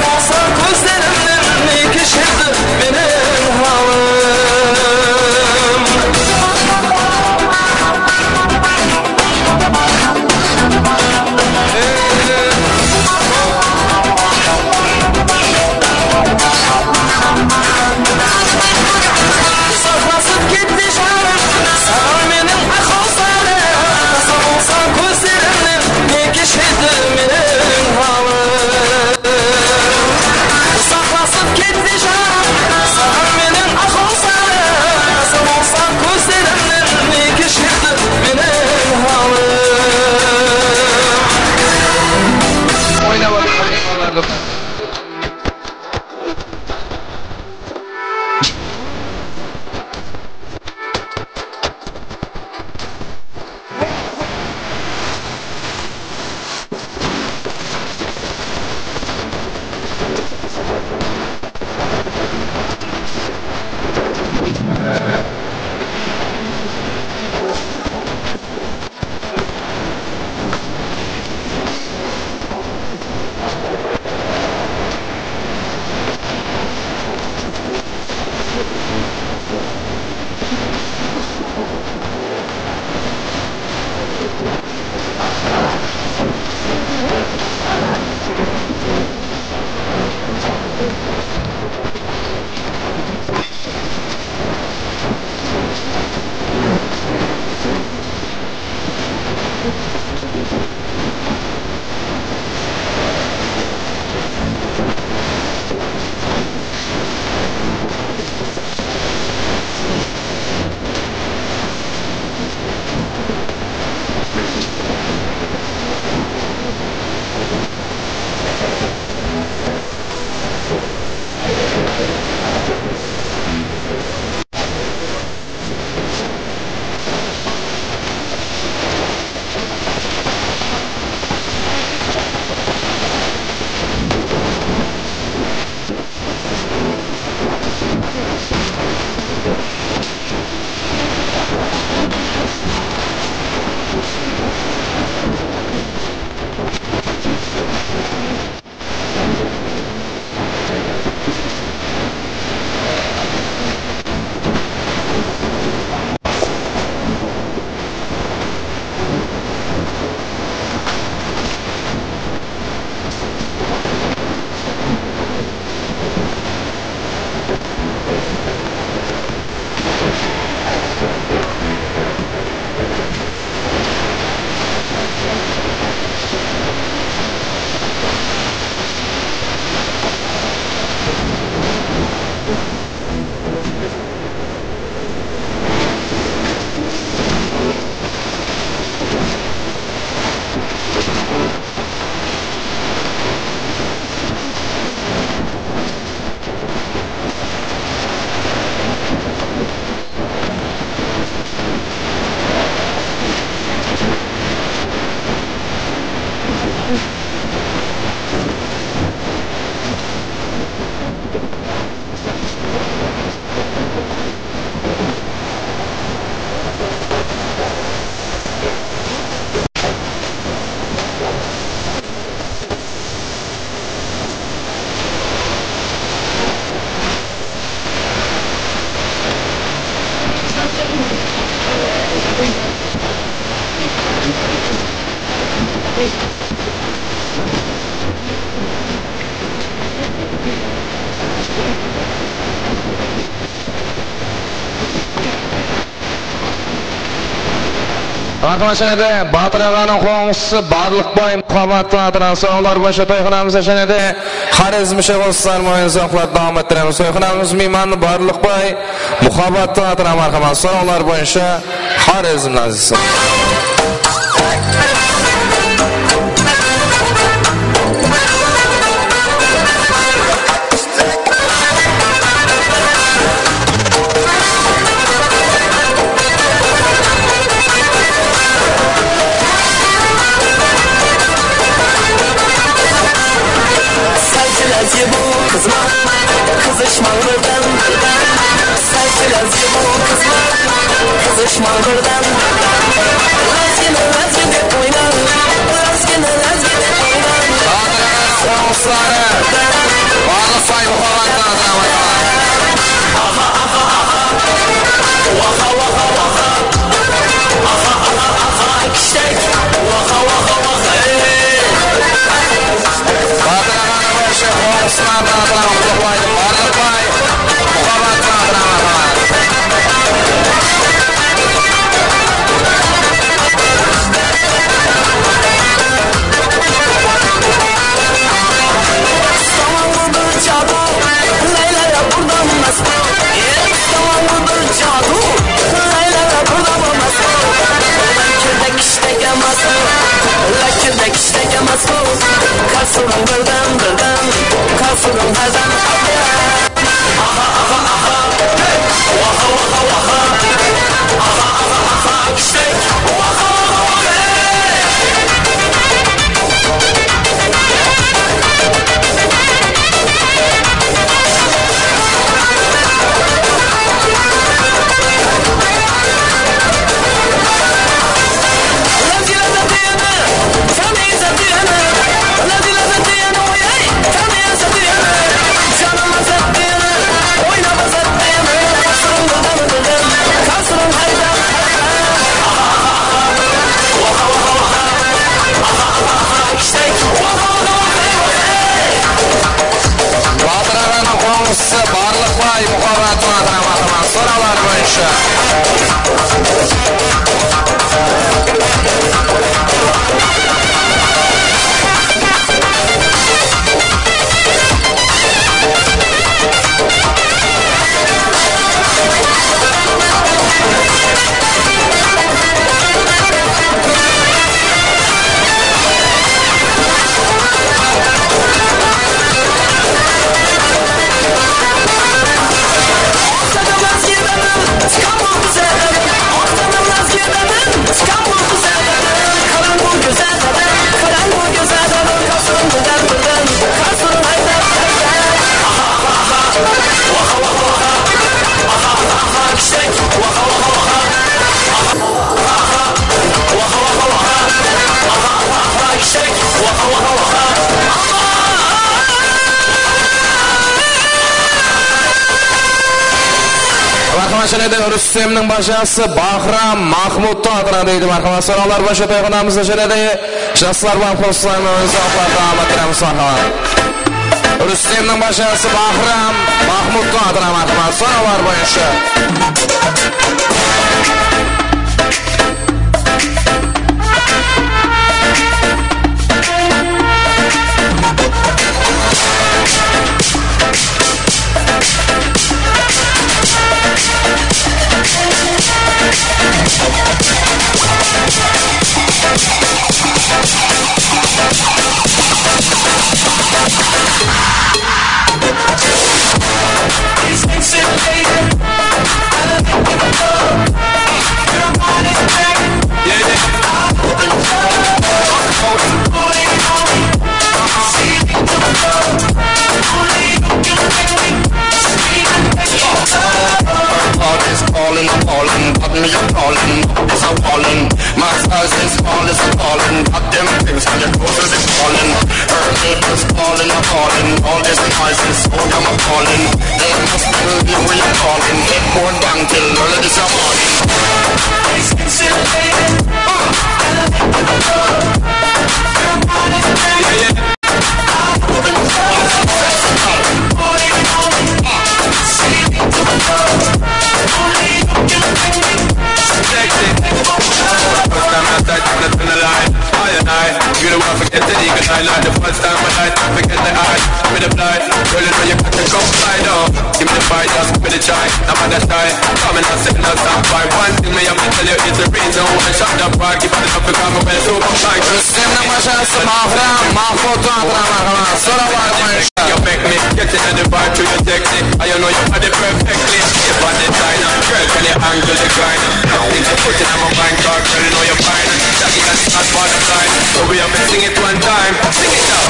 Bolsa kózlerimniń ne keshedi meniń halım. Uzaqlasıp ketti janım, saǵan meniń aqıl zarım. Bolsa kózlerimniń ne keshedi meniń halım. Uzaqlasıp ketti janım, saǵan meniń aqıl zarım. Bolsa kózlerimniń ne keshedi meniń halım. Oynap atır, oynap atır. Marhamat, jáne de Batır aǵanıń qońsısı Barlıqbay Muhabbat teatrınan sorawlar boyınsha toyxanamızda jáne de Xorezm sheǵılıslar moyın zawqlar dawam ettiremiz. Toyxanamız miymanı Barlıqbay Muhabbat teatrınan, marhamat, sorawlar boyınsha Xorezm nazisi. Sál sirázge bul qızma, qızıshmań birden. Sál sirázge bul qızma, qızıshmań birden. Lázgini lázgi dep oyna, lázgini lázgi dep oyna. Atırap qońsıları, barlıq bay-muhabbatlı atırap. Batır aǵanı boyınsha qońsılarına atıran qutlıqlaydı. Barlıqbay, Muhabbatlı atıran aǵalar. Samanlı bir cadı, lay-lay-la, burdan masqul. Ey, samanlı bir cadı, lay-lay-la, burdan masqul. Lakirde kishtek emas, lakirde kishtek emas bul. Kasırıń birden, birden, kasırıń birden. Batır aǵanıń qońsısı Barlıqbay Muhabbatlı atıran atıran soraqlar boyınsha. Marhamat, jáne de Rústemniń bajası Bahram Mahmudtı atınan deydi. Marhamat, soraqlar boyınsha toy qonağımızdı jáne de jaslar bar qosıqlarınan ózi atlardı davam ettiremiz, marhamat. Rústemniń bajası Bahram Mahmudtı atınan, marhamat, soraqlar boyınsha. All is falling, I'm falling, but me, I'm falling, up is a falling. My size is small, is a falling, but them things on your clothes is falling. Earth is falling, I'm falling, all this noise is so damn appalling. They must believe we are calling, headboard bang till early this morning. Forget the eagle eye, like the first time I light, forget the eye, give me the flight. Girl, you know you got the coke fly though. Give me the fight, just give me the chai. Now I got shy, come and I sit down, stop by. One thing me have to tell you is the reason why I shot the park. If I don't pick up a well, so come like Rustemniń bashası Bahram, Mahmudtan atınan marhamat. Sorawlar boyınsha. You make me get into the vibe, you sexy. I know your body perfectly. If I designer, girl, can you handle the grind? Nothing to put in my mind, girl, you know you're fine. That you got hot bottom line. So we have to sing it one time. Sing it out.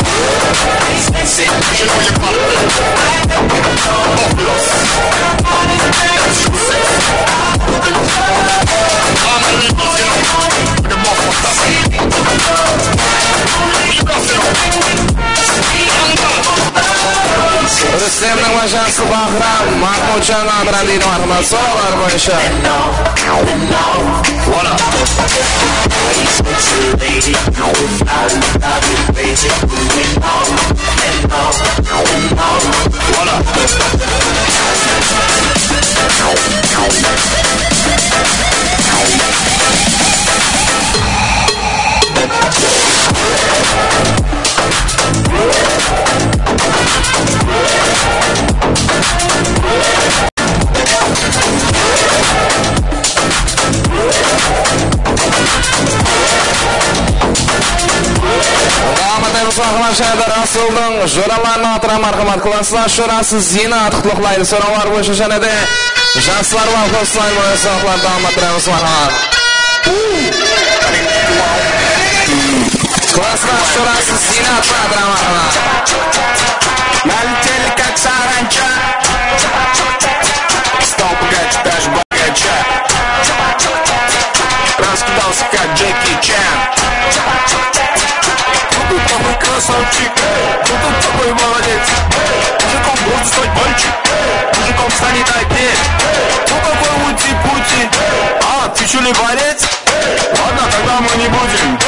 Rustemniń bashası Bahram, Mahmudjan atınan deydi marhamat. Sorawlar boyınsha. Dawam etemiz, marhamat, jáne de Rasuldıń joralarına atınan marhamat. Klasslaş jorası Zinat qutlıqlaydı. Sorawlar boyınsha jáne de jaslar bar, qosılayın, sorawlar dawam ettiremiz, marhamat. Klasslaş jorası Zinat atınan marhamat. Налетели, как саранча. Стал пугать даже богача. Раскидался, как Джеки Чан. Кто тут такой красавчик? Кто тут такой молодец? Мужиком должен стать мальчик. Мужиком станет отец. Кто такой Ути-Пути? А, ты чё ли борец? Ладно, тогда мы не будем.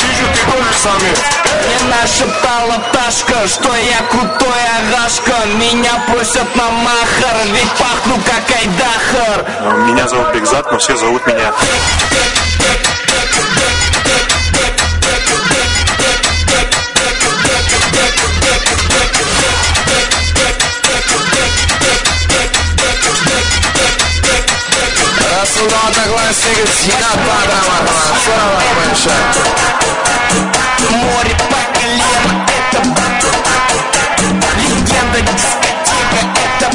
Вижу, ты тоже самец. Мне нашептала пташка, что я крутой ағашка. Меня просят на махар, ведь пахну как айдахар. Меня зовут Бекзат, но все зовут меня. Rasuldıń odnoklassnigi Zinat atınan marhamat. Sorawlar boyınsha. Море по колено, это легенда дискотека, это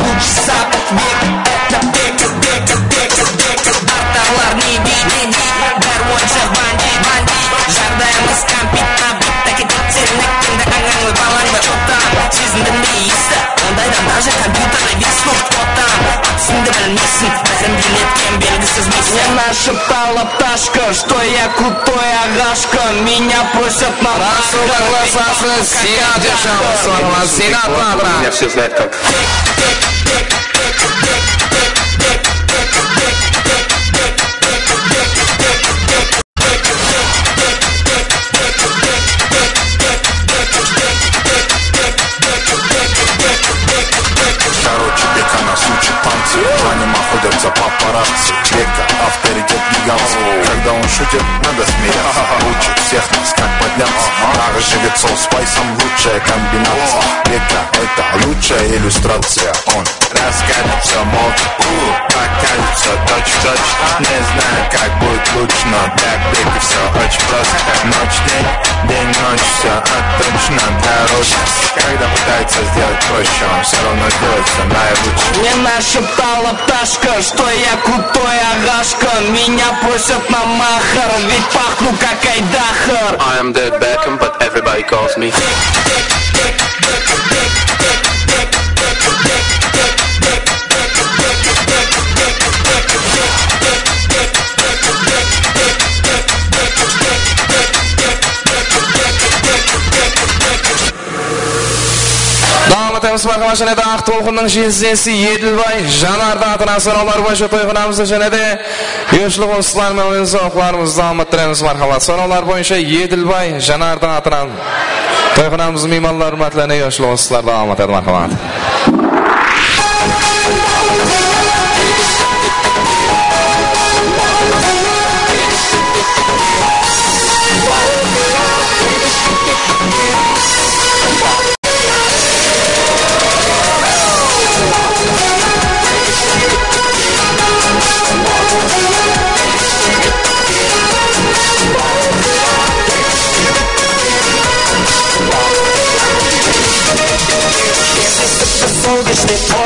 лучший запах века, это Бека, Бека, Бека, Бека. Артарlar ne dey, ne dey, bári onshaq bandit, bandit. Jaǵdayımız kompyuter, bitta ketip sen nekkende ańańlı balańdı. Чё там, sezindim be esti, ondaydan даже kompyuter emes, ну кто там? Atısıńdı bilmeysiń, bárin biletken belgisiz miysiń. Мне нашептала пташка, что я крутой ағашка. Меня просят на Rasuldıń klasslası Zinat Jashamovsın, Zinat atınan. Меня все знают как. Короче, Бека на случай панцирь. По ним охотятся папарацци. Бека, авторитет гигантский. Когда он шутит, надо смеяться. Лучше всех нас как подняться. Нағыз jigit sol spaysom, лучшая комбинация. Бека, это лучшая иллюстрация. Он Раскатится молча, у, покажется точь-в-точь. Не знаю, как будет лучше, но для Беки всё очень просто. Ночь, день, день, ночь, всё отточено для ручки. Когда пытается сделать проще, он всё равно сделает всё наилучше. Мне нашептала пташка, что я крутой ағашка. Меня просят на махар, ведь пахну как айдахар. I am David Beckham, but everybody calls me. Dawam etemiz, marhamat, jáne de Aq Tolqındıń jelzinesi Edilbay Janardıń atınan sorawlar boyınsha toyxanamızda jáne de yoshlı qosıqlar menen ulıwma sorawlarımızdı dawam ettiremiz, marhamat. Sorawlar boyınsha Edilbay Janardıń atınan toyxanamızdıń miymanları, húrmetli yoshlı qosıqlar dawam etedi, marhamat.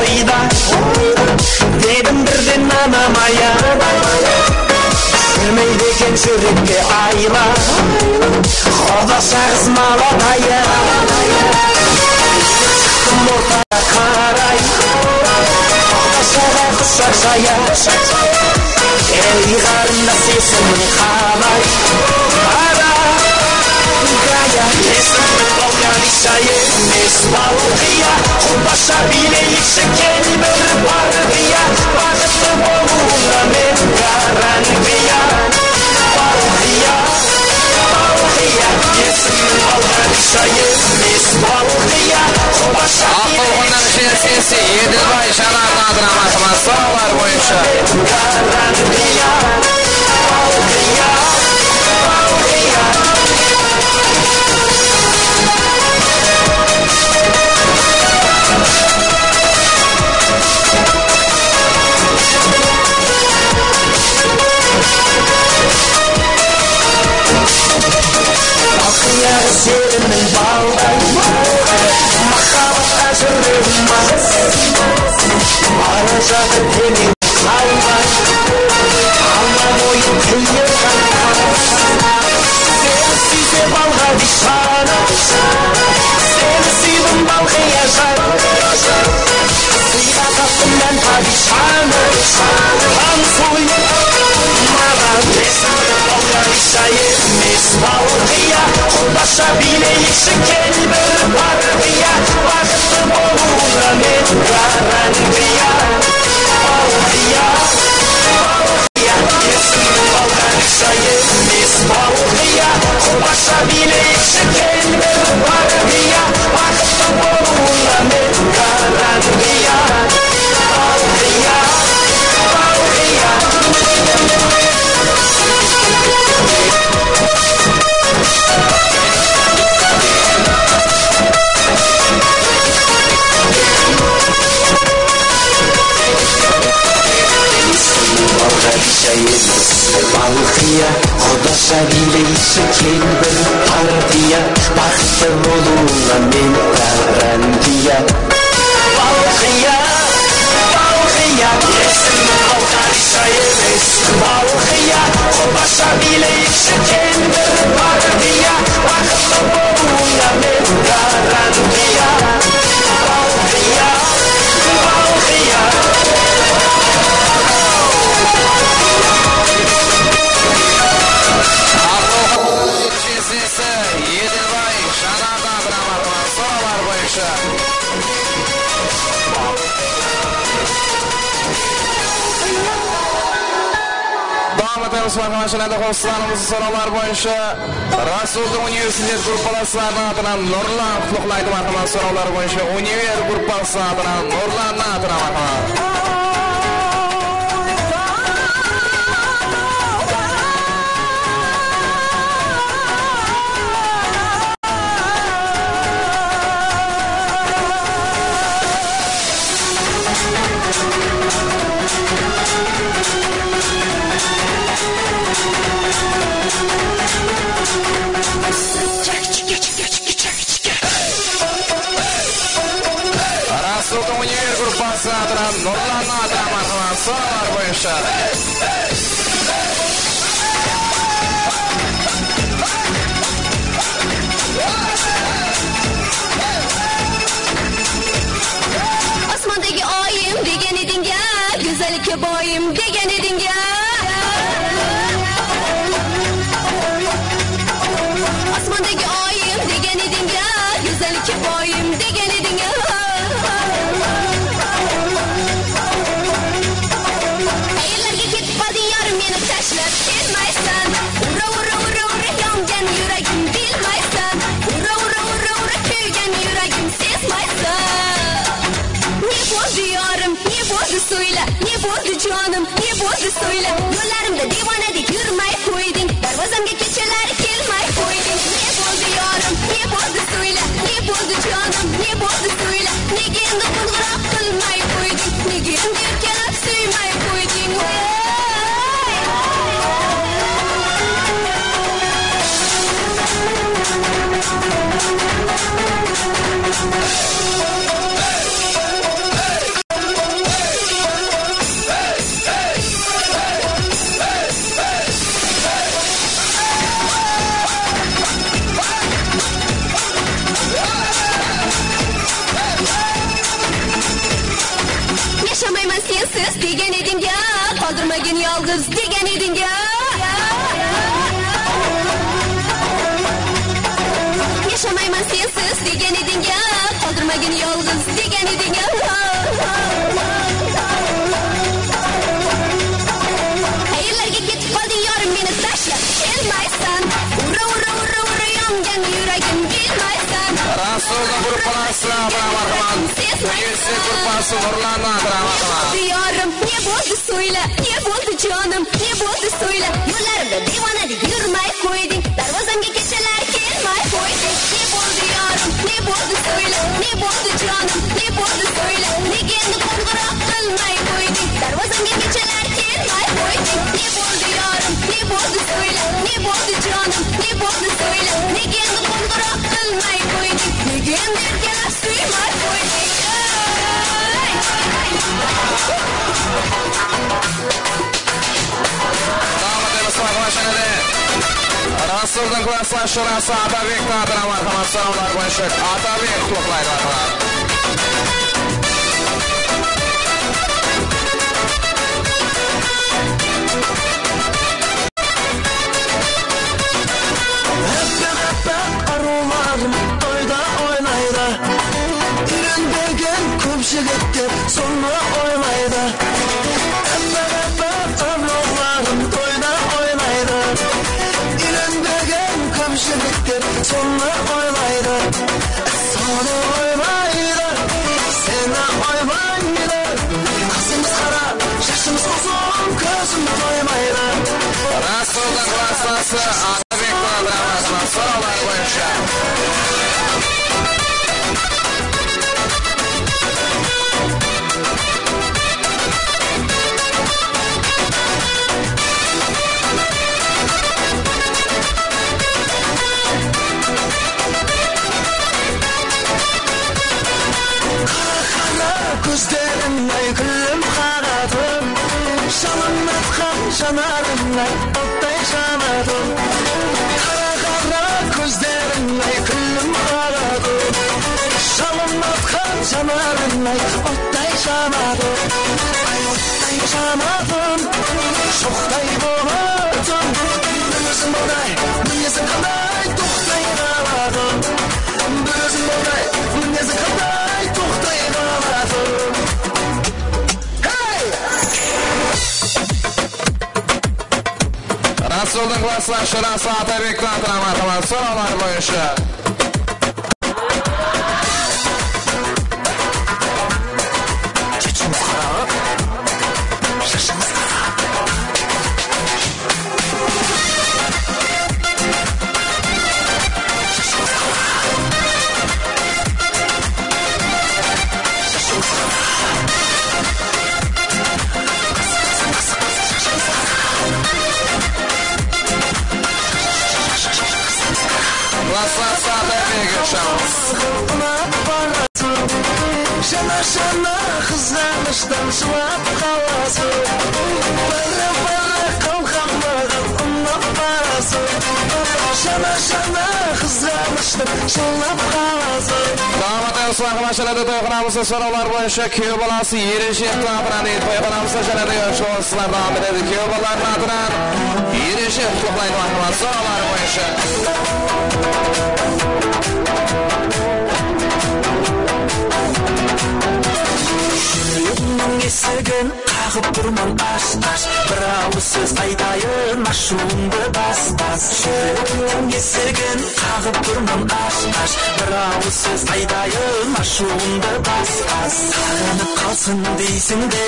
Oyda, dedim birden anamaya. Júrmeydi eken júrekke ayla. Quda shaǵız malataya. Shıqtım ortaǵa qaray. Quda shaǵa qushaq jaya. Ey, qarındas, esimiń qalay? Ara, Gaya, esimniń Bolǵanıysha emes, Balqıya. Qurbasha biyleyikshi, kel bir parqıya. Baxıtlı bolıwıńa men garantiya. Balqıya, Balqıya, esimniń Bolǵanıysha emes, Balqıya. Qurbasha Aqılǵonnan Jelsesi, Edilbay Janardıń atınan marhamat, sorawlar boyınsha. Aqıya selimniń balday, mahabbata júrewim az. Bara jatır teńiń qalmay, alma boyın tillerden qaz. Seni súyse balǵa diyshana, seni súydim Balqıya jan. Sıyǵa taptım mán padishanı, xan soy maǵan. Esimniń Bolǵanıysha emes, Balqıya. Qurbasha biyleyikshi, kel bir parqıya. Baxıtlı bolıwıńa men garantiya. Balqıya, Balqıya, esimniń Bolǵanıysha emes, Balqıya. Qurbasha biyleyikshi, kel bir parqıya. Baxıtlı bolıwıńa men garantiya. Balqıya, Balqıya. Balǵa diyshana, Balqıya, qudasha biyleyikshi, kel bir parqıya, baxıtlı bolıwıńa men garantiya. Balqıya, Balqıya, esimniń Balǵa diyshana emes, Balqıya, qudasha biyleyikshi, kel bir parqıya, baxıtlı bolıwıńa men garantiya. Balqıya, Balqıya. Aqılǵonnan Jelsesi, Edilbay Janardıń atınan marhamat, sorawlar boyınsha. Dawam etemiz, marhamat, jáne de qosıqlarımızdı sorawlar boyınsha. Rasuldıń universitet gruppalası atınan Nurlan qutlıqlaydı, marhamat, sorawlar boyınsha. Univer gruppalası atınan Nurlannıń atınan, marhamat. Rasuldıń Univer gruppası atınan Nurlannıń atınan, marhamat, sorawlar boyınsha. Asmandagi oyim degen ediń ya, gózallikka boyim degen ediń ya. Asmandagi oyim degen ediń ya, gózallikka boyim degen ediń ya. Qayerlarga ketib qoldiń, yorim, meni tashlab kelmaysan. Ura, ura, ura, ura, yongan yuragim, bilmaysan. Ura, ura, ura, ura, kúygen yuragim, sezmaysan. Ne boldı, yorim, ne boldı, soyla, ne boldı, jonim, ne boldı, soyla. Yollarimda devanadek yurmay qoydiń, darvazamga kechalari kelmay qoydiń. Ne boldı, yorim, ne boldı, soyla, ne boldı, jonim, ne boldı, soyla. Nega endi qo'ng'iroq qilmay qo'ydiń, nega endi erkalab suymay qo'ydiń, voy. Yalǵız degen ediń ya. Yashamayman sensiz degen ediń ya. Qaldırmagin yalǵız degen ediń ya. Qayerlerge ketip qaldıń, yarım, meni tashla. Kelmaysan. Ura, ura, ura, ura, yanǵan yúregim, bilmaysan. Rasuldıń gruppası, bravo, marhamat. Sezmaysan. Gruppası nurlandı, bravo, marhamat. Diyarım, ne boldı? Sóyle, ne boldı, canım, ne boldı, sóyle. Yollarımda diywana dep júrmey qoydıń, dárwazamga kesheler kelmey qoydıń. Ne boldı, yarım, ne boldı, sóyle, ne boldı, canım, ne boldı, sóyle. Nege endi qońǵıraq qılmay qoydıń, dárwazamga kesheler kelmey qoydıń. Ne boldı, yarım, ne boldı, sóyle, ne boldı, canım, ne boldı, sóyle. Nege endi qońǵıraq qılmay qoydıń, nege endi erkeler súymey qoydıń. Davam etemiz, marhamat, jáne de. Rasuldıń klassdash jolası Atabek Tadıra, marhamat, sorawlar boyınsha Atabek qutlıqlaydı, marhamat. Áppeq-áppeq arıwlarım toyda oynaydı. Úylenbegen kóp jigitler sonı oylaydı. Áppeq-áppeq arıwlarım toyda oynaydı. Úylenbegen kóp jigitler sonı oylaydı. Sonı oylaydı, seni oylaydı. Qızımız qara, jashımız uzın, kózim toymaydı. Rasuldıń klassdası Atabek Tadıra, sorawlar boyınsha. Qara-qara kózlerińnay kúlim qaǵadı, jalın atqan janarıńnay ottay janadı. Qara-qara kózlerińnay kúlim qaǵadı, jalın atqan janarıńnay ottay janadı. Ay, ottay janadı, shoqtay boladı. Óziń bawday, mineziń qanday, toqtay qaladı. Bir óziń bawday, mineziń qanday, toqtay qaladı. Hey! Rasuldıń klassdash jolası Atabek Tadıra, marhamat, sorawlar boyınsha. Jashımız qara, jashımız qara. Klassdası Atabek, jashıńız. Jana-jana qızǵanıshtan jılap qalasıń. Barıp-barıp qalqanbaǵan unap barasıń. Jana-jana qızǵanıshtan jılap qalasıń. Damat ayol, marhamat, jáne de toyxanamızda sorawlar boyınsha kúyew balası Erejev atınan, toyxanamızda jáne de joshılar davam etedi. Kúyew balalardıń atınan Erejev qutlıqlaydı, marhamat, sorawlar boyınsha. Júregimniń esigin qaǵıp turman ash-ash, bir awız sóz aytayın, ashıwımdı bas-bas. Júregimniń esigin qaǵıp turman ash-ash, bir awız sóz aytayın, ashıwımdı bas-bas. Saǵınıp qalsın deysiń be,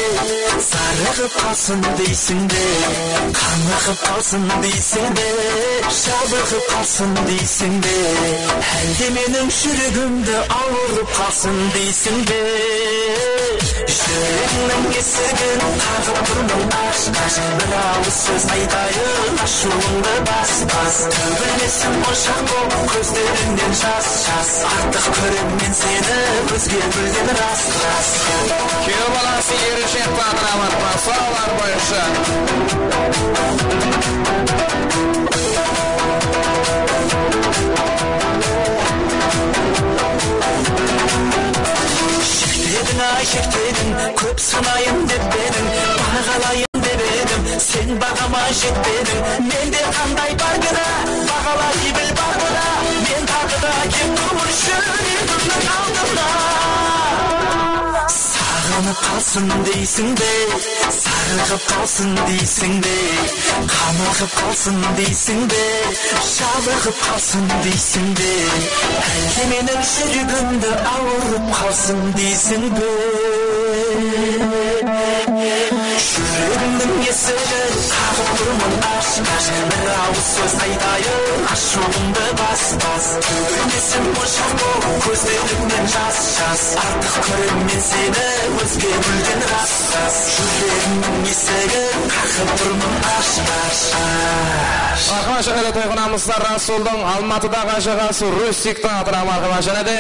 zarıǵıp qalsın deysiń be, qanıǵıp qalsın deysiń be, jabıǵıp qalsın deysiń be, hálde meniń júregimdi awırıp qalsın deysiń be? Júregimniń esigin qaǵıp turman ash-ash, bir awız sóz aytayın, ashıwıńdı bas-bas. Tógilmesin monshaq bolıp kózlerińnen jas-jas, artıq kóremen seni ózge gúlden ras-ras. Kúyew balası Erejev atınan, marhamat, sorawlar boyınsha. Jertlediń-ay, jertlediń, kóp sınayın dep ediń, baǵalayın dep edim, Baǵama jetpediń, mende qanday bar gúna? Baǵalay bil bar bula, men taǵı da kel turmın júregimniń aldında. Saǵınıp qalsın deysiń be, sarıǵıp qalsın deysiń be, qamıǵıp qalsın deysiń be, jalıǵıp qalsın deysiń be, álde meniń júregimdi awırıp qalsın deysiń be? Júregimniń esigin qaǵıp turman ash-ash. Bir awız sóz aytayın, ashıwımdı bas-bas. Kóbirtesem monshaq bolıp, kózlerińnen jas-jas. Artıq kóremen seni, ózge gúlden ras-ras. Júregimniń esigin qaǵıp turman ash-ash. Marhamat, jáne de toy qonağımızda Rasuldıń Almatıdaǵı ájaǵası Rustiktiń atınan marhamat, jáne de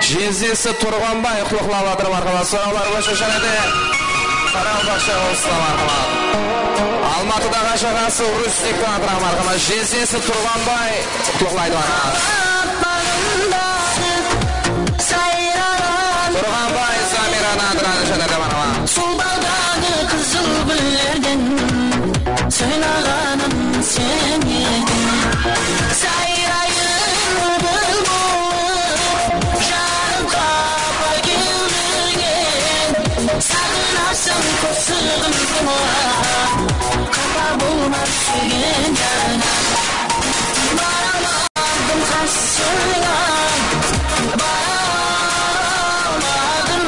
Jezesi Turǵanbay qutlıqlap atır, marhamat. Sorawlar boyınsha jáne de Qaraqalpaqsha bolsın, marhamat. Almatıdaǵı ájaǵası Rustiktiń atınan marhamat. Jezesi Turǵanbay qutlıqlaydı, marhamat. Baǵımdaǵı sayraǵan Turǵanbay Zamiranıń atınan jáne de, marhamat. Suldawdaǵı qızıl gúllerden sıylaǵanım sen ediń. Sayrayın búlbúl bolıp, janım qapa keldirgen. Saǵınarsań qosıǵımdı, qapa bolmaz súygen jarıńa. Bara almadım qasıńa, bara almadım,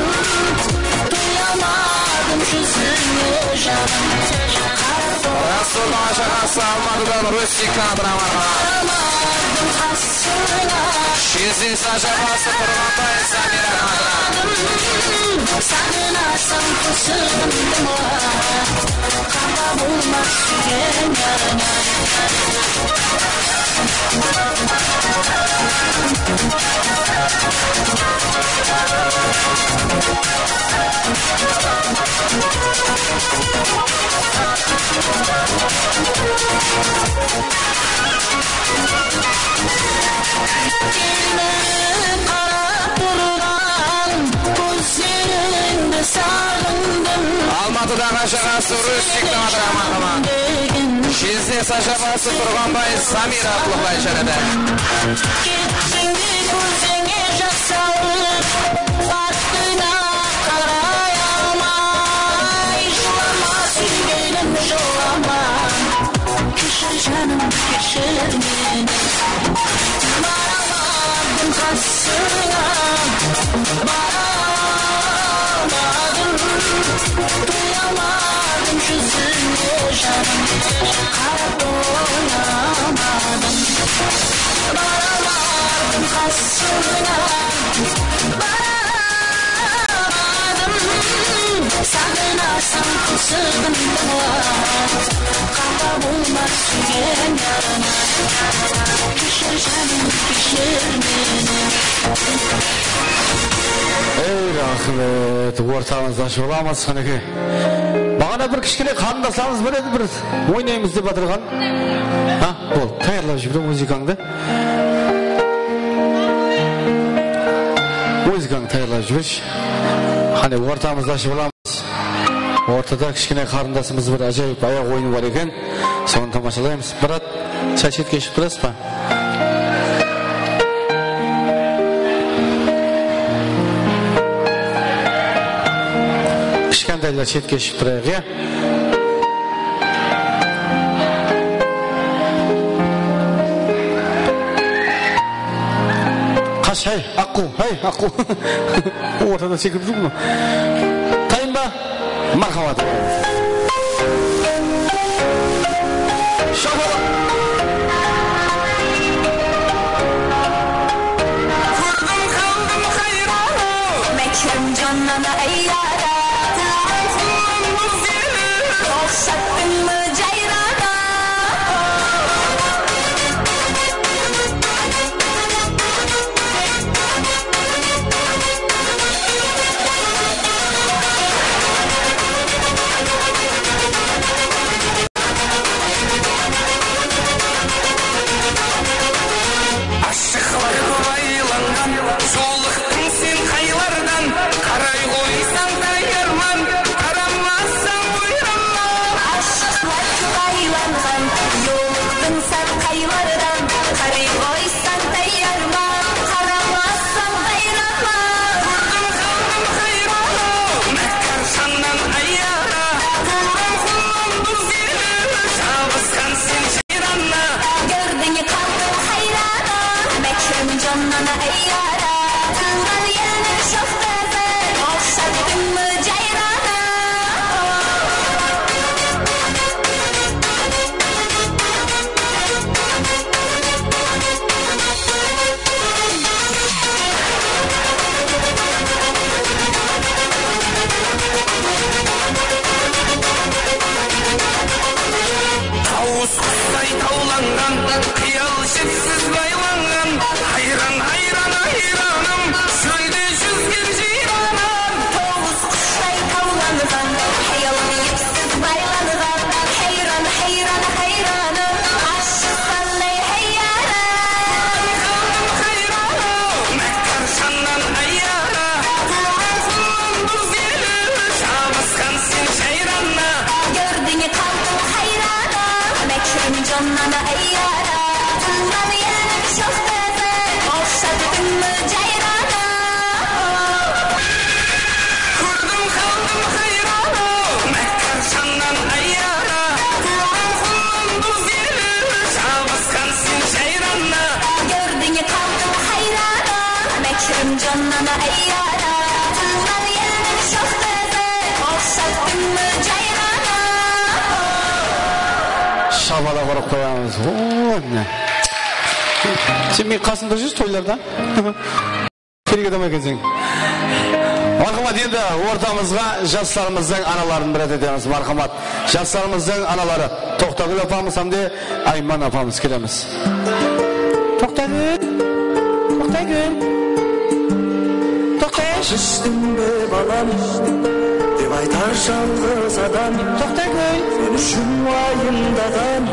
toya almadım júzińe, janım. Rasul aǵası Almatıdan Rustiktiń atınan marhamat. Bara almadım qasıńa. Jezesi ájaǵası Turǵanbay Zamiranıń atınan. Saǵınasań qosıǵımdı, qapa bolmaz súygen jarıńa. Telmirip qarap turǵan kózlerińdi saǵındım. Almatıdaǵı ájaǵası Rustiktiń atınan marhamat. Jezesi ájaǵası Turǵanbay Zamira qutlıqlaydı jáne de. Kettiń de kózińe jas alıp, artıńa qaray almay. Jılama, súygenim, jılama. Keshir, janım, keshir meni. Bara almadım qasıńa, bara almadım, toya almadım júzińe, janım, qarap toya almadım. Bara almadım qasıńa, bara almadım, saǵınasań qosıǵımdı, qapa bolmaz súygen jarıńa. Keshir, janım, keshir meni. Ey, raxmet, ortamızda ashıp alamız, qánekey. Baǵana bir kishkene qarındaslarımız bar edi, bir oynaymız dep atırǵan. Ha, bol, tayarlap jibere muzıkańdı. Muzıkańdı tayarlap jibershi. Qáne, ortamızda ashıp alamız. Ortada kishkene qarındasımız bir ájayıp ayaq oyını bar eken. Sonı tamashalaymız. Brat, sál shetke shıǵıp turasız ba? Kishkentaylar shetke shıǵıp turayıq, ya? Qash, háy, aqqu, háy, aqqu. Ortada sekirip júr ma? Tayın ba? Marhamat. Shapalaq. Kórdim, qaldım hayran. Mákirim jannan, ey yara. Tildim, qulım, bul seni. Oqshattıń mı jayrana? Jannana, ey yara, tuwǵan eldiń shoxtası, oqshadıń jayranı. Tawıs qushtay tawlanǵan, qıyal jipsiz baylanǵan, hayran, hayran, hayranım, shólde júzgen jıyranım. Tawıs qushtay tawlanǵan, qıyalıń epsiz baylanǵan, hayran, hayran, hayranım, ashshı sanday hayranım. Qaldım hayranım, mákkar jannan ayyara, tuwǵan qulım duz eli, jabısqan sen jayranına. Kórdiń, qaldım hayranım, mákkar jannan ayyara, tuwǵan eldiń shoxtası, oqshadıń jayranı. Kórdim, qaldım hayranı, mákkar jannan ayyara, tuwǵan qulım duz eli, jabısqan sen jayranına. Kórdiń, qaldım hayranı, mákkar jannan ayyara, tuwǵan eldiń shoxtası, oqshadıń jayranı. Shabala urıp qoyamız. O, mine. Sen meniń qasımda júrsiz toylarda. Kerek adam ekenseń. Marhamat, endi ortamızǵa jaslarımızdıń analarını bir etemiz. Marhamat, jaslarımızdıń anaları. Toqtagúl apamız hám de Ayman apamız kelemiz. Toqtagúl, Toqtagúl, Toqtagúl. Ishtiń be, balam, dep aytar jalǵız adam. Toqtagúl. Sen ushın uwayımdaǵan.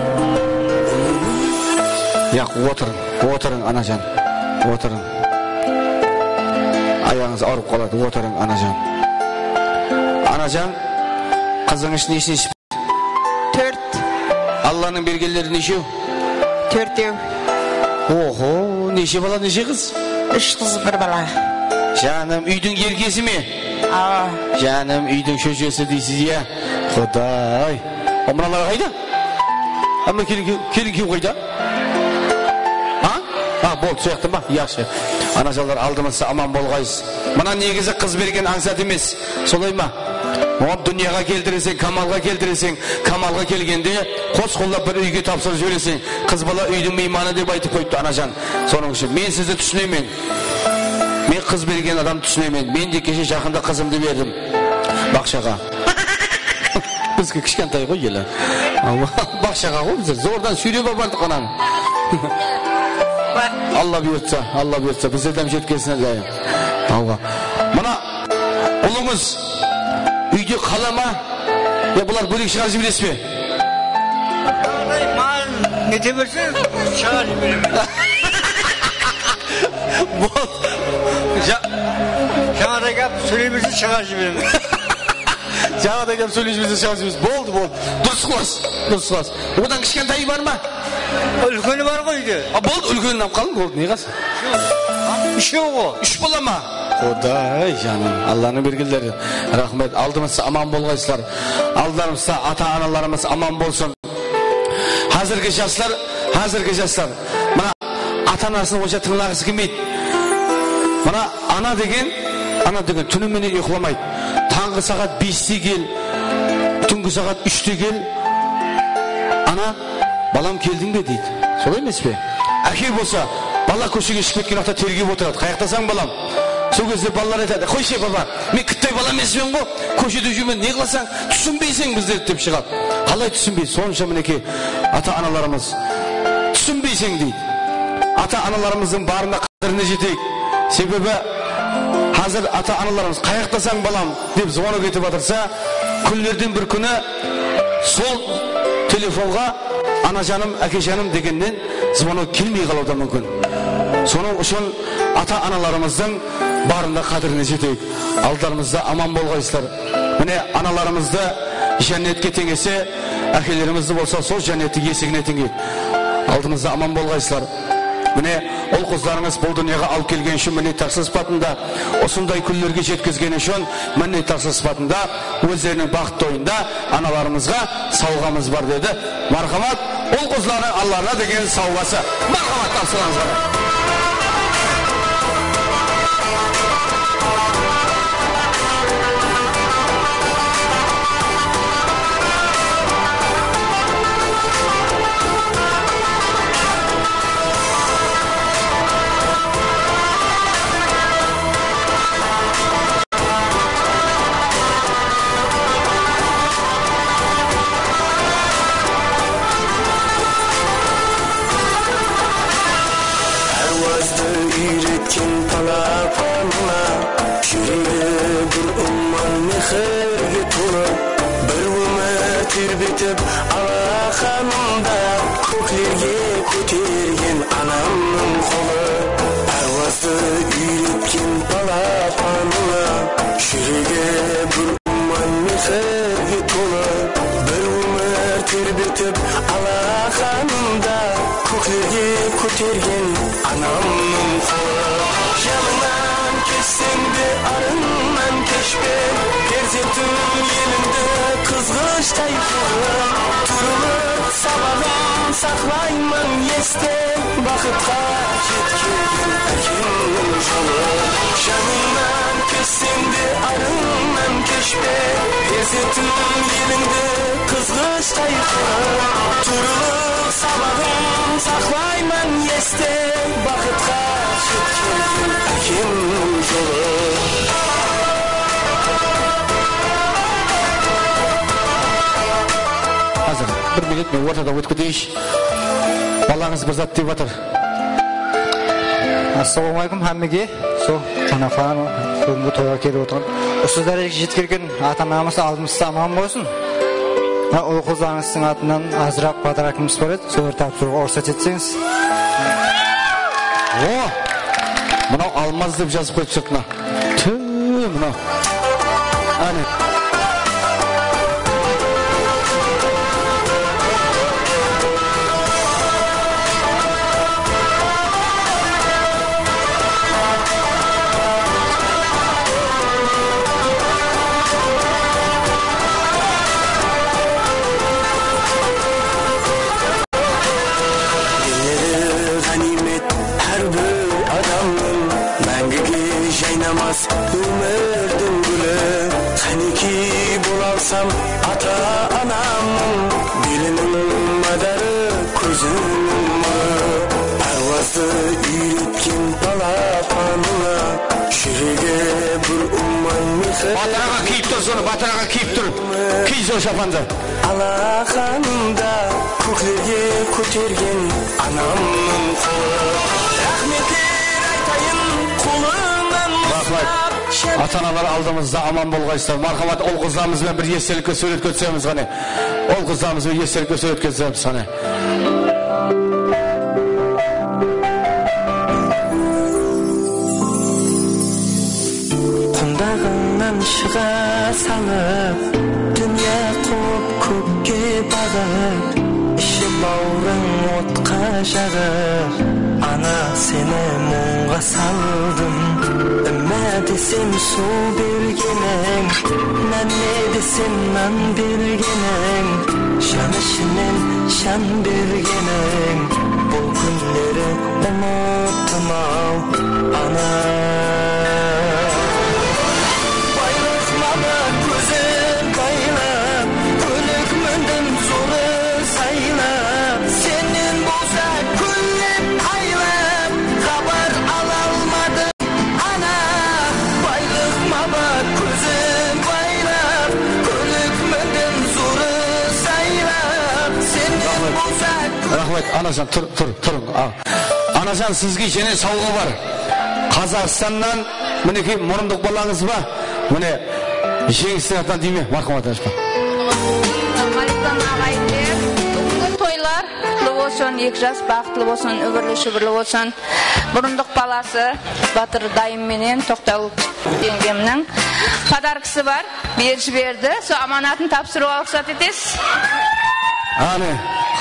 Yaq, otırıń, otırıń, anajan, otırıń. Ayaǵıńız awırıp qaladı, otırıń, anajan. Anajan, qızıńız neshinshi? Tórt. Allanıń bergenleri neshew? Tórtew. Oho, neshe bala, neshe qız? Úsh qız, bir bala. Janım, úydiń erkesi me? Awa. Janım, úydiń shóshesi deysiz, ya? Quday. O, mınalar qayda? Ama kelin, kelin kúyew qayda? Ha? Ha, boldı, soyaqtan ba? Yaqshı. Anajanlar, aldımızda aman bolǵaysız. Mına negizi qız bergen ańsat emes. Solay ma? Onı dúnyaǵa keltireseń, kamalǵa keltireseń, kamalǵa kelgende qos qollap bir úyge tapsırıp jibereseń. Qız bala úydiń miymanı dep aytıp qoyıptı anajan. Sonıń ushın men sizdi túsinemen. Men qız bergen adamdı túsinemen. Men de keshe jaqında qızımdı berdim baqshaǵa. Bizge kishkentay ǵoy ele. Awa, baqshaǵa ǵoy, bizler zordan súyrep apardıq ananı. Alla buyırtsa, Alla buyırtsa, bizlerden jetkizsin Alla. Awa. Mına ulıńız úyde qala ma? Ya bular bólek shıǵarıp jiberesiz be? Maǵan nete berse, shıǵarıp jiberemen. Boldı. Ja- Jańaday gáp sóyley berse, shıǵarıp jiberemen. Jańaday gáp sóyley berse, shıǵarıp jiberemen. Boldı, boldı. Durıs qılasız, durıs qılasız. Odan kishkentayı bar ma? Úlkeni bar ǵoy úyde. A, boldı, úlkenin alıp qalıń, boldı, ne qılasa? Úshew ǵo. Úsh bala ma? Quday janım, Allanıń bergenleri. Raxmet, aldımızda aman bolǵaysızlar. Aldarımızda ata-analarımız aman bolsın. Házirgi jaslar, házirgi jaslar. Mına ata-anasın onsha tıńlaǵısı kelmeydi. Mına ana degen, ana degen túni menen uyıqlamaydı. Tańǵı saǵat beste kel, túngi saǵat úshte kel. Ana, balam, keldiń be deydi. Solay emes pe? Áke bolsa, bala kóshege shıǵıp ketken waqıtta tergep otıradı. Qayaqtasań, balam? Sol gezde balalar aytadı, qoyshe, baba, men kittay bala emespen ǵo, kóshede júrmen, ne qılasań? Túsinbeyseń bizlerdi dep shıǵadı. Qalay túsinbeydi? Sonsha minekey ata-analarımız túsinbeyseń deydi. Ata-analarımızdıń barına qádirine jeteyik. Sebebi házir ata-analarımız, qayaqtasań, balam, dep zvonok etip atırsa, kúnlerden bir kúni sol telefonǵa anajanım, ákejanım degennen zvonok kelmey qalıwı da múmkin. Sonıń ushın ata-analarımızdıń barında qádirine jeteyik. Aldarımızda aman bolǵaysızlar. Mine, analarımızdı jánnetke teńese, ákelerimizdi bolsa sol jánnetti esigine teńeyik. Aldımızda aman bolǵaysızlar. Mine, ul-qızlarıńız bul dúnyaǵa alıp kelgeni ushın minnetdarshılıq sıpatında, usınday kúnlerge jetkizgeni ushın minnetdarshılıq sıpatında ózleriniń baxıt toyında analarımızǵa sawǵamız bar dedi. Marhamat, ul-qızlardıń allarına degen sawǵası. Marhamat, tapsırańızlar. Úyretken palapanına júregi bir umman mehirge tolı. Bir ómir terbetip alaxanımda kóklerge kótergen anamnıń qolı. Párwazdı úyretken palapanına júregi bir umman mehirge tolı. Bir ómir terbetip alaxanımda kóklerge kótergen anamnıń qolı. Janıńnan keshseń de, arıńnan keshpe, perzentim elińdi qızǵıshtay qılıp. Turılıp sabaǵın saqlayman este, baxıtqa jetkergen ákemniń jolı. Janıńnan keshseń de, arıńnan keshpe, perzentim elińdi qızǵısh Turılıp sabaǵın saqlayman este, baxıtqa jetken ákemniń jolı. Házir bir minut men ortada ótip keteyin. Balańız bir zat dep atır. Assalawma aleykum hámmege. Sol qonaqlar, búgingi toyǵa kelip otırǵan. Usı dárejege jetkergen ata-anamız aldımızda aman bolsın. Mına ul-qızlarıńızdıń atınan azıraq podarokımız bar edi, solardı tapsırıwǵa ruxsat etseńiz. O! Mınaw Almaz dep jazıp qoyıp sırtına. Tüü, mınaw. Áne. Denleri ǵániymet hár bir adamnıń, máńgige jaynamas ómirdiń gúli. Qánekey bola alsam ata-anamnıń, beliniń madarı, kóziniń nurı. Párwazdı úyretken palapanına, júregi bir umman mehir. Batıraǵa kiyip tur sonı, batıraǵa kiyip tur. Kiy sol shapandı. Alaxanımda kóklerge kótergen anamnıń qolı. Raxmetler aytayın qolınan uslap. Ata-analar aldımızda aman bolǵaysızlar. Marhamat, ul-qızlarımız benen bir estelikke súwretke túsemiz, qáne. Ul-qızlarımız benen estelikke súwretke túsemiz, qáne. Qundaǵıńnan shıǵa salıp, dúnya quwıp kókke baǵıp, ishi-bawırıń otqa jaǵıp, ana, seni muńǵa saldım. Imma desem, suw bergeniń, námme desem, nan bergeniń, jan ishinen jan bergeniń, bul kúnleri umıttım-aw, ana. Baylıqma bar kózin baylap, kólik mindim zorı saylap, sennen bolsa kúllep aylap, xabar ala almadım, ana. Baylıqma bar kózin baylap, kólik mindim zorı saylap, sennen bolsa Raxmet, anajan, tur, tur, turıń. A, anajan, sizge jáne sawǵa bar. Qazaqstannan, minekey, murındıq balańız ba? Mine, Jeńistin atınan dey me? Marhamat, anajan. Assalawma aleykum, aǵayinler. Búgingi toylar qutlı bolsın, eki jas baxıtlı bolsın, úbirli-shúbirli bolsın. Murındıq balası, Batır dayım menen Toqtaw jeńgemniń podarkası bar. Berip jiberdi. Sol amanatın tapsırıwǵa ruxsat etesiz. Áne,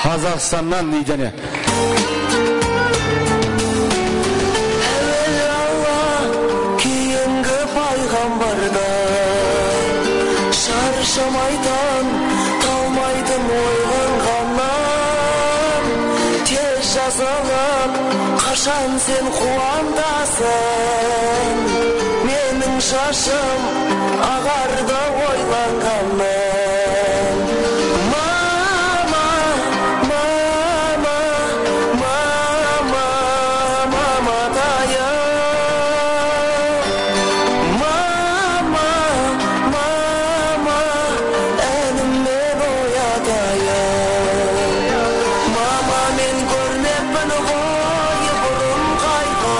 Qazaqstannan deydi, áne. Áwel Alla, keyingi payǵambardan sharshamaytan, talmaytın oylanǵannan. Tez jazalap, qashan sen quwantasıń, meniń shashım aǵardı oylanǵannan. Mama, mama, mama, mamatayım. Mama, mama, ánim men oyatayın. Mama, men kórmeppen ǵoy burın qayta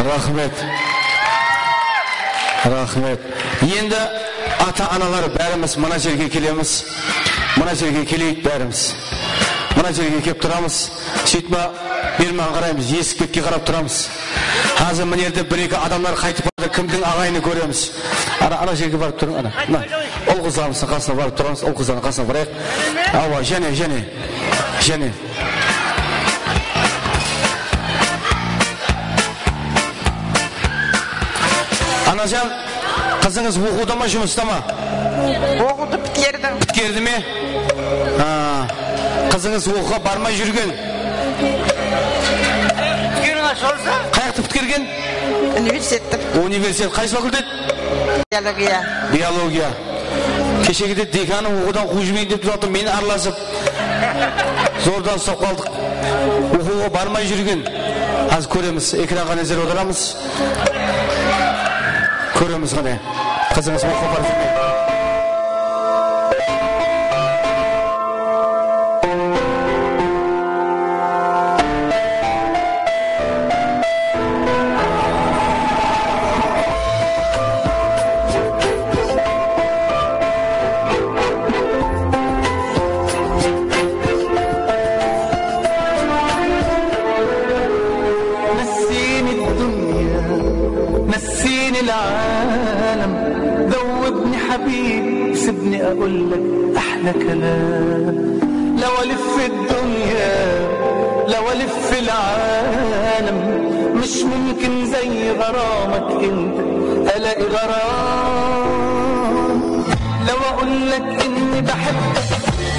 Raxmet. Raxmet. Endi ata-analar bárimiz mına jerge kelemiz. Mına jerge keleyik bárimiz. Mına jerge kelip turamız. Sóytip, berman qaraymız, esik betke qarap turamız. Házir mına jerde bir-eki adamlar qaytıp baradı, kimdiń aǵayini kóremiz. Ana, ana jerge barıp turıń, ana. Mına, ul-qızlarımızdıń qasına barıp turamız, ul-qızlardıń qasına barayıq. Awa, jáne, jáne, jáne. Anajan, qızıńız oqıwda ma, jumısta ma? Oqıwdı pitkerdi. Pitkerdi me? Ha, qızıńız oqıwǵa barmay júrgen. Pitkergen ashılsa? Qayaqtı pitkergen? Universitetti. Universitet, qaysı fakultet? Biologiya. Biologiya. Keshegide dekanı oqıwdan quwıp jibereyin dep turıptı, meni aralasıp. Zordan uslap qaldıq. Oqıwǵa barmay júrgen. Házir kóremiz, ekranǵa názer awdaramız. Kóremiz, qáne. Qızıńız oqıwǵa barıp júr me? نسيني الدنيا، نسيني العالم، ذوبني حبيبي، سيبني أقول لك أحلى كلام. لو ألف الدنيا، لو ألف العالم، مش ممكن زي غرامك أنت ألاقي غرام. لو أقول لك إني بحبك،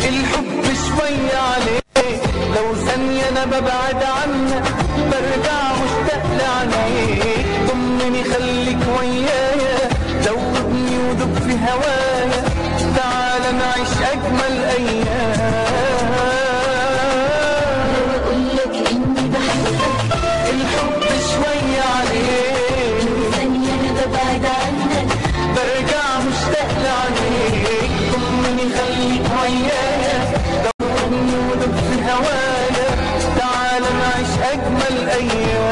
الحب شوية عليك. لو ثانية أنا ببعد عنك، برجع مشتاق لعينيك. ضمني خليك ويايا، دوبني ودوب في هوايا، تعال نعيش أجمل أيام. لو أقول لك إني بحبك، الحب شوية عليك. لو ثانية أنا ببعد عنك، برجع مشتاق لعينيك. ضمني خليك ويايا، دوبني ودوب في هوايا، تعال نعيش أجمل أيام.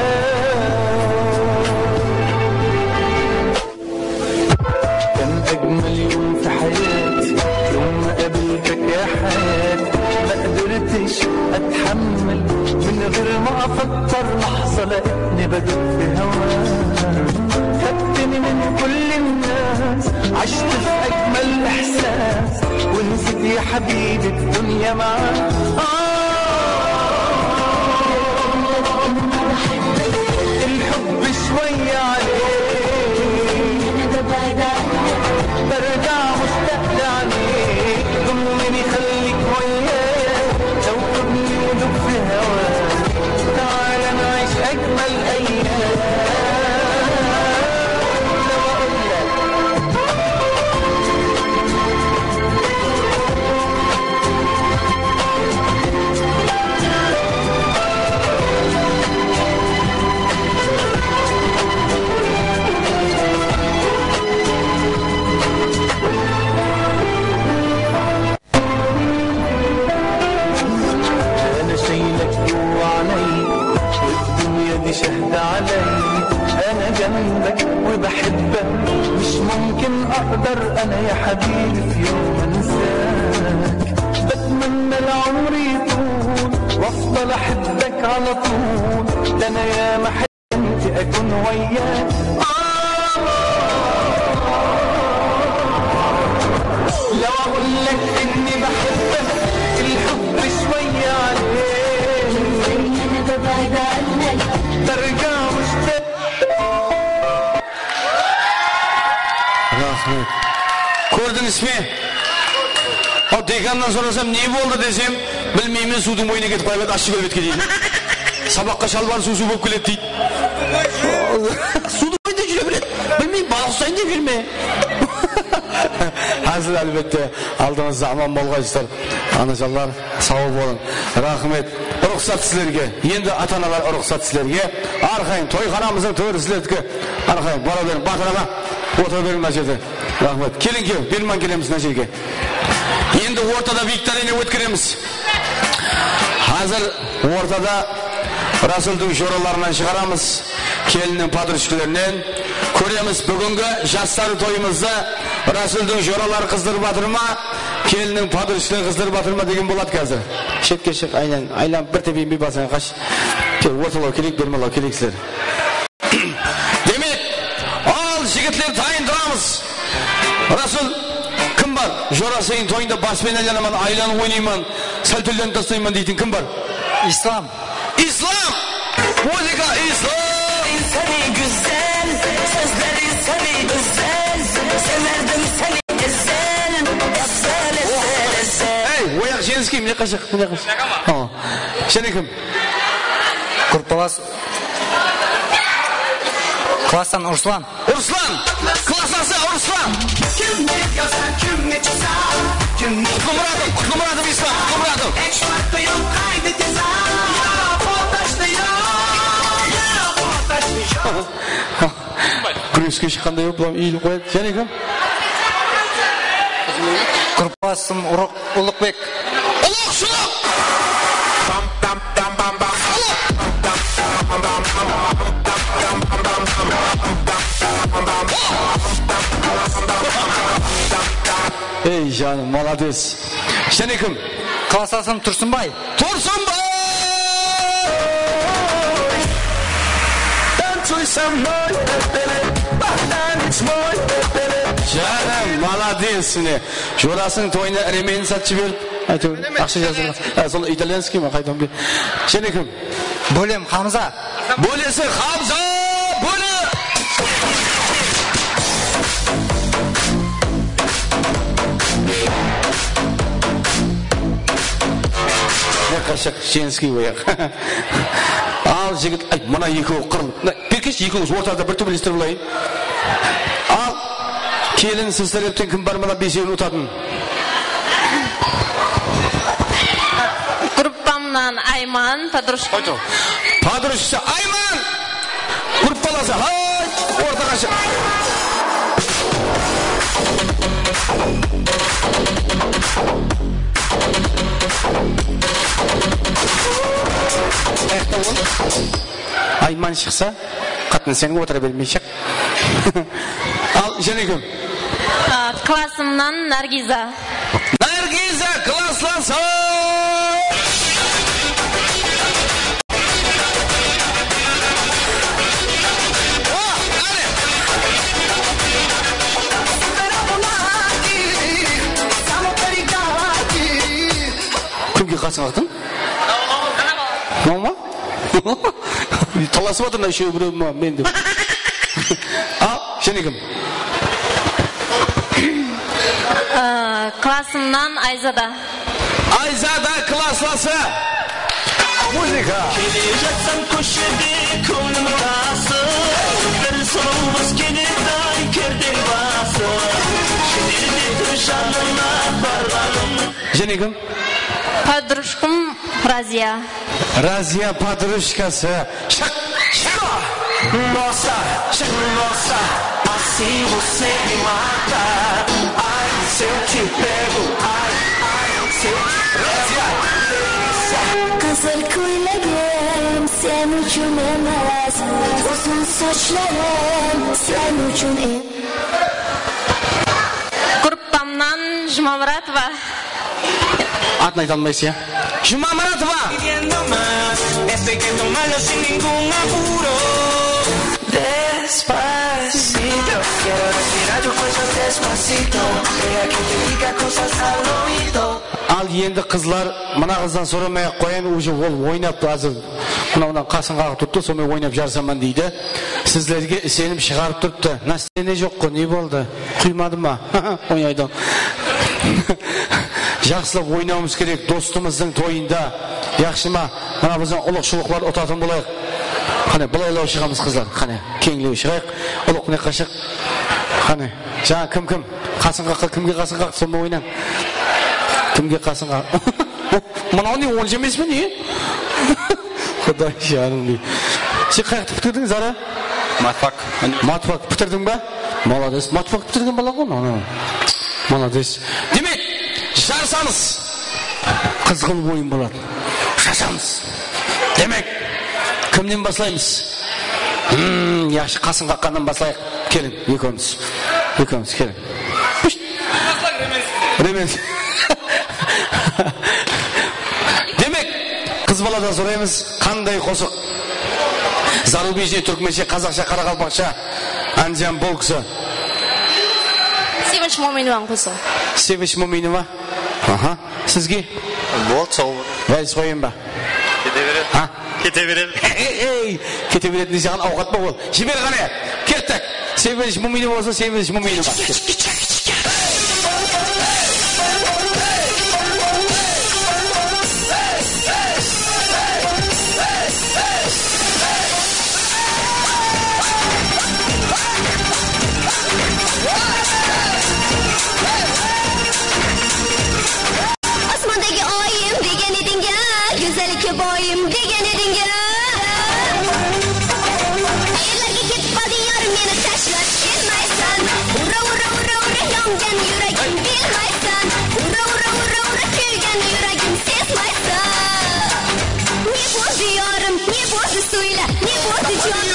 كان أجمل يوم في حياتي يوم ما قابلتك يا حياتي. ما قدرتش أتحمل من غير ما أفكر لحظة، لقيتني بدوب في هواك. خدتني من كل الناس، عشت في أجمل إحساس، ونسيت يا حبيبي الدنيا معاك. آه، الحب شوية عليك، برجع مشتاق لعينيك. ضمني خليك ويايا، دوبني ودوب في هواك. تعال نعيش أجمل أيام. لو أقول لك أنا شايلك جوا عينيا، والدنيا دي شاهدة عليا. أنا جنبك وبحبك، مش ممكن أقدر أنا يا حبيبي في يوم أنساك. بتمنى العمر يطول وأفضل أحبك على طول. ده أنا ياما حلمت أكون وياك. آه. لو أقول لك إني بحبك، الحب شوية عليك. أنا ببعد عنك، برجع مشتاق. Raxmet. Kórdińiz be? Al, dekannan sorasam, ne boldı desem, bilmeymen, suwdıń boyına ketip qalǵan, ashshı kelbekke deydi. Sabaqqa shalbarı suw-suw bolıp keledi deydi. Suwdıń boyında júre beredi. Bilmeymen, balıq ustayın dep júr me? Házil, álbette, aldımızda aman bolǵaysızlar. Anajanlar, saw bolıń. Raxmet. Ruxsat sizlerge. Endi ata-analar, ruxsat sizlerge. Arqayın, toyxanamızdıń tóri sizlerdiki. Arqayın, bara beriń, batıraman. Otıra beriń mına jerde. Raxmet. Keliń, keliń, berman kelemiz mına jerge. Endi ortada viktorina ótkeremiz. Házir ortada Rasuldıń joralarınan shıǵaramız. Kelinniń podruchkalarınan kóremiz, búgingi jaslar toyımızdı Rasuldıń joraları qızdırıp atır ma, kelinniń podruchkaları qızdırıp atır ma degen boladı házir. Shetke shıq, aylan, aylanıp bir tepeyin bir basıńa qash. Kel, ortalaw keleyik, bermalaw keleksizler. Demek, al, jigitler, tayın turamız. Rasul, kim bar? Jorasınıń toyında baspenen aylanaman, aylanıp oynayman, sáltewlenip taslayman deytin kim bar? Islam. Islam! Muzıka, Islam! Seni güzel, sözleri seni güzel, severdim seni ezel, ezel, ezel, ezel. Ey, oyaq Jenskiy, mine qashaq, mine qashaq. Tamam. Jáne kim? Gruppalas. Klasstan Ruslan. Ruslan! Klasslası Ruslan! Kim ne yazar, kim ne çizer, kim ne... Qutlımuratov, Qutlımuratov Islam, Qutlımuratov. Tek şartı yok, qaydı tez al. Ya, potaştı yok, ya, potaştı yok. Gúreske shıqqanday bolıp, bular iyilip qoyadı. Jáne kim? Gruppalasım Urıq, Ulıqbek. Ulıqshılıq! Ey, janım, malades. Jáne kim? Klaslasım Tursınbay. Tursınbay! Tancuy со мной, бе-бе-бе, потанцуй со мной, бе-бе-бе. Janım, malades, mine. Jorasınıń toyına remenni satıp jiberip, áytewir, aqsha jazılǵan. Há, sol italyanskiy ma, qaydan bil-? Jáne kim? Bólem Hamza. Bólesi Hamza! Bóle! Ne qashaq, Jenskiy oyaq. Al, jigit, ay, mına ekewi qırın. Mına, Berkesh, ekewińiz ortada bir tóbelestirip alayın. Al, kelin, siz tárepten kim bar, mına besewin utatın? Gruppamnan Ayman, podruchka. Qoy, tur. Podruchkası Ayman! Gruppalasın, hay, ortaǵa shıq. Ayaqta bol. Ayman shıqsa, qatın sen otıra bermey shıq. Al, jáne kim? A, klassımnan Nargiza. Nargiza, klasslası! O, áne! Kimge qasıń qaqtıń? Mınaw ma? Talasıp atır mına, úshewi, birew ma, men dep. Al, jáne kim? Aa, klasımnan Ayzada. Ayzada, klasslası. Muzıka. Kele jatsań kóshede kóńlim tası, bir sulıw qız keledi, ay, kerden bası. Jederdetir janına barǵanım. Jáne kim? Podruchkam Raziya. Raziya podruchkası. Shıq! Shıq! Nossa, shıq, nossa, assim você me mata. Ai, se eu te pego, ai, ai, se eu te pego. Raziya! Qızıl kóylegim sen ushın emes, uzın sochlarım sen ushın emes. Gruppamnan Jumamuratova. Atın ayta almaysız, ya? Jumamuratova! Pidiendo más, es pequeño malo sin ningún apuro. Despacito, quiero respirar tu cuello despacito. Deja que te diga cosas al oído. Al, endi qızlar, mına qızdan soramay-aq qoyayın, уже ol oynap házir. Mına, mına qasın qaǵıp turıptı, sonday oynap jarısaman deydi. Sizlerge isenim shıǵarıp turıptı. Настроение joq ǵo, ne boldı? Quymadı ma? Oynaydı. Jaqsılap oynawımız kerek dostımızdıń toyında. Yaqshı ma? Mına, bizden ulıqshılıqlar utatın bolayıq. Qáne, bılaylaw shıǵamız, qızlar. Qáne, keńlew shıǵayıq. Ulıq ne qashaq. Qáne, jańa kim, kim? Qasın qaqqa, kimge qasın qaq, sonda oynań. Kimge qasın qaq? Mınaw ne, onshı emes pe, ne? Quday janım, dey. Sen qayaqtı pitirdiń, Zara? Matfak. Matfak pitirdiń ba? Malades. Matfak pitirgen bala ǵoy, ana. Malades. Demek, jarısamız. Qızǵın oyın boladı. Jarısamız. Demek, kimnen baslaymız? Hmm, yaqshı, qasın qaqqannan baslayıq. Keliń, ekewimiz. Ekewimiz, keliń. Remen. Demek, qız baladan soraymız, qanday qosıq? Zarubejnıy, túrkmenshe, qazaqsha, qaraqalpaqsha, Ándijan bolksı. Sevinsh Mominovanıń qosıǵı. Sevinsh Mominova. Aha. Sizge? Boldı, sol. Vals qoyayın ba? Kete beredi. Ha? Kete beredi. Ey, ey, kete beredi deseń, awqat pa ol? Jiber qáne. Kettik. Sevinsh Muminova bolsa, Sevinsh Muminova. Asmandagi oyim degen ediń-a, gózallikka boyim degen ediń-a. Qayerlarga ketib qoldiń, yorim, meni tashlab kelmaysan. Ura, ura, ura, ura, yongan yuragim bilmaysan. Ura, ura, ura, ura, kúygan yuragim sezmaysan. Ne boldı, yorim, ne boldı, sóyle, ne boldı, jonim?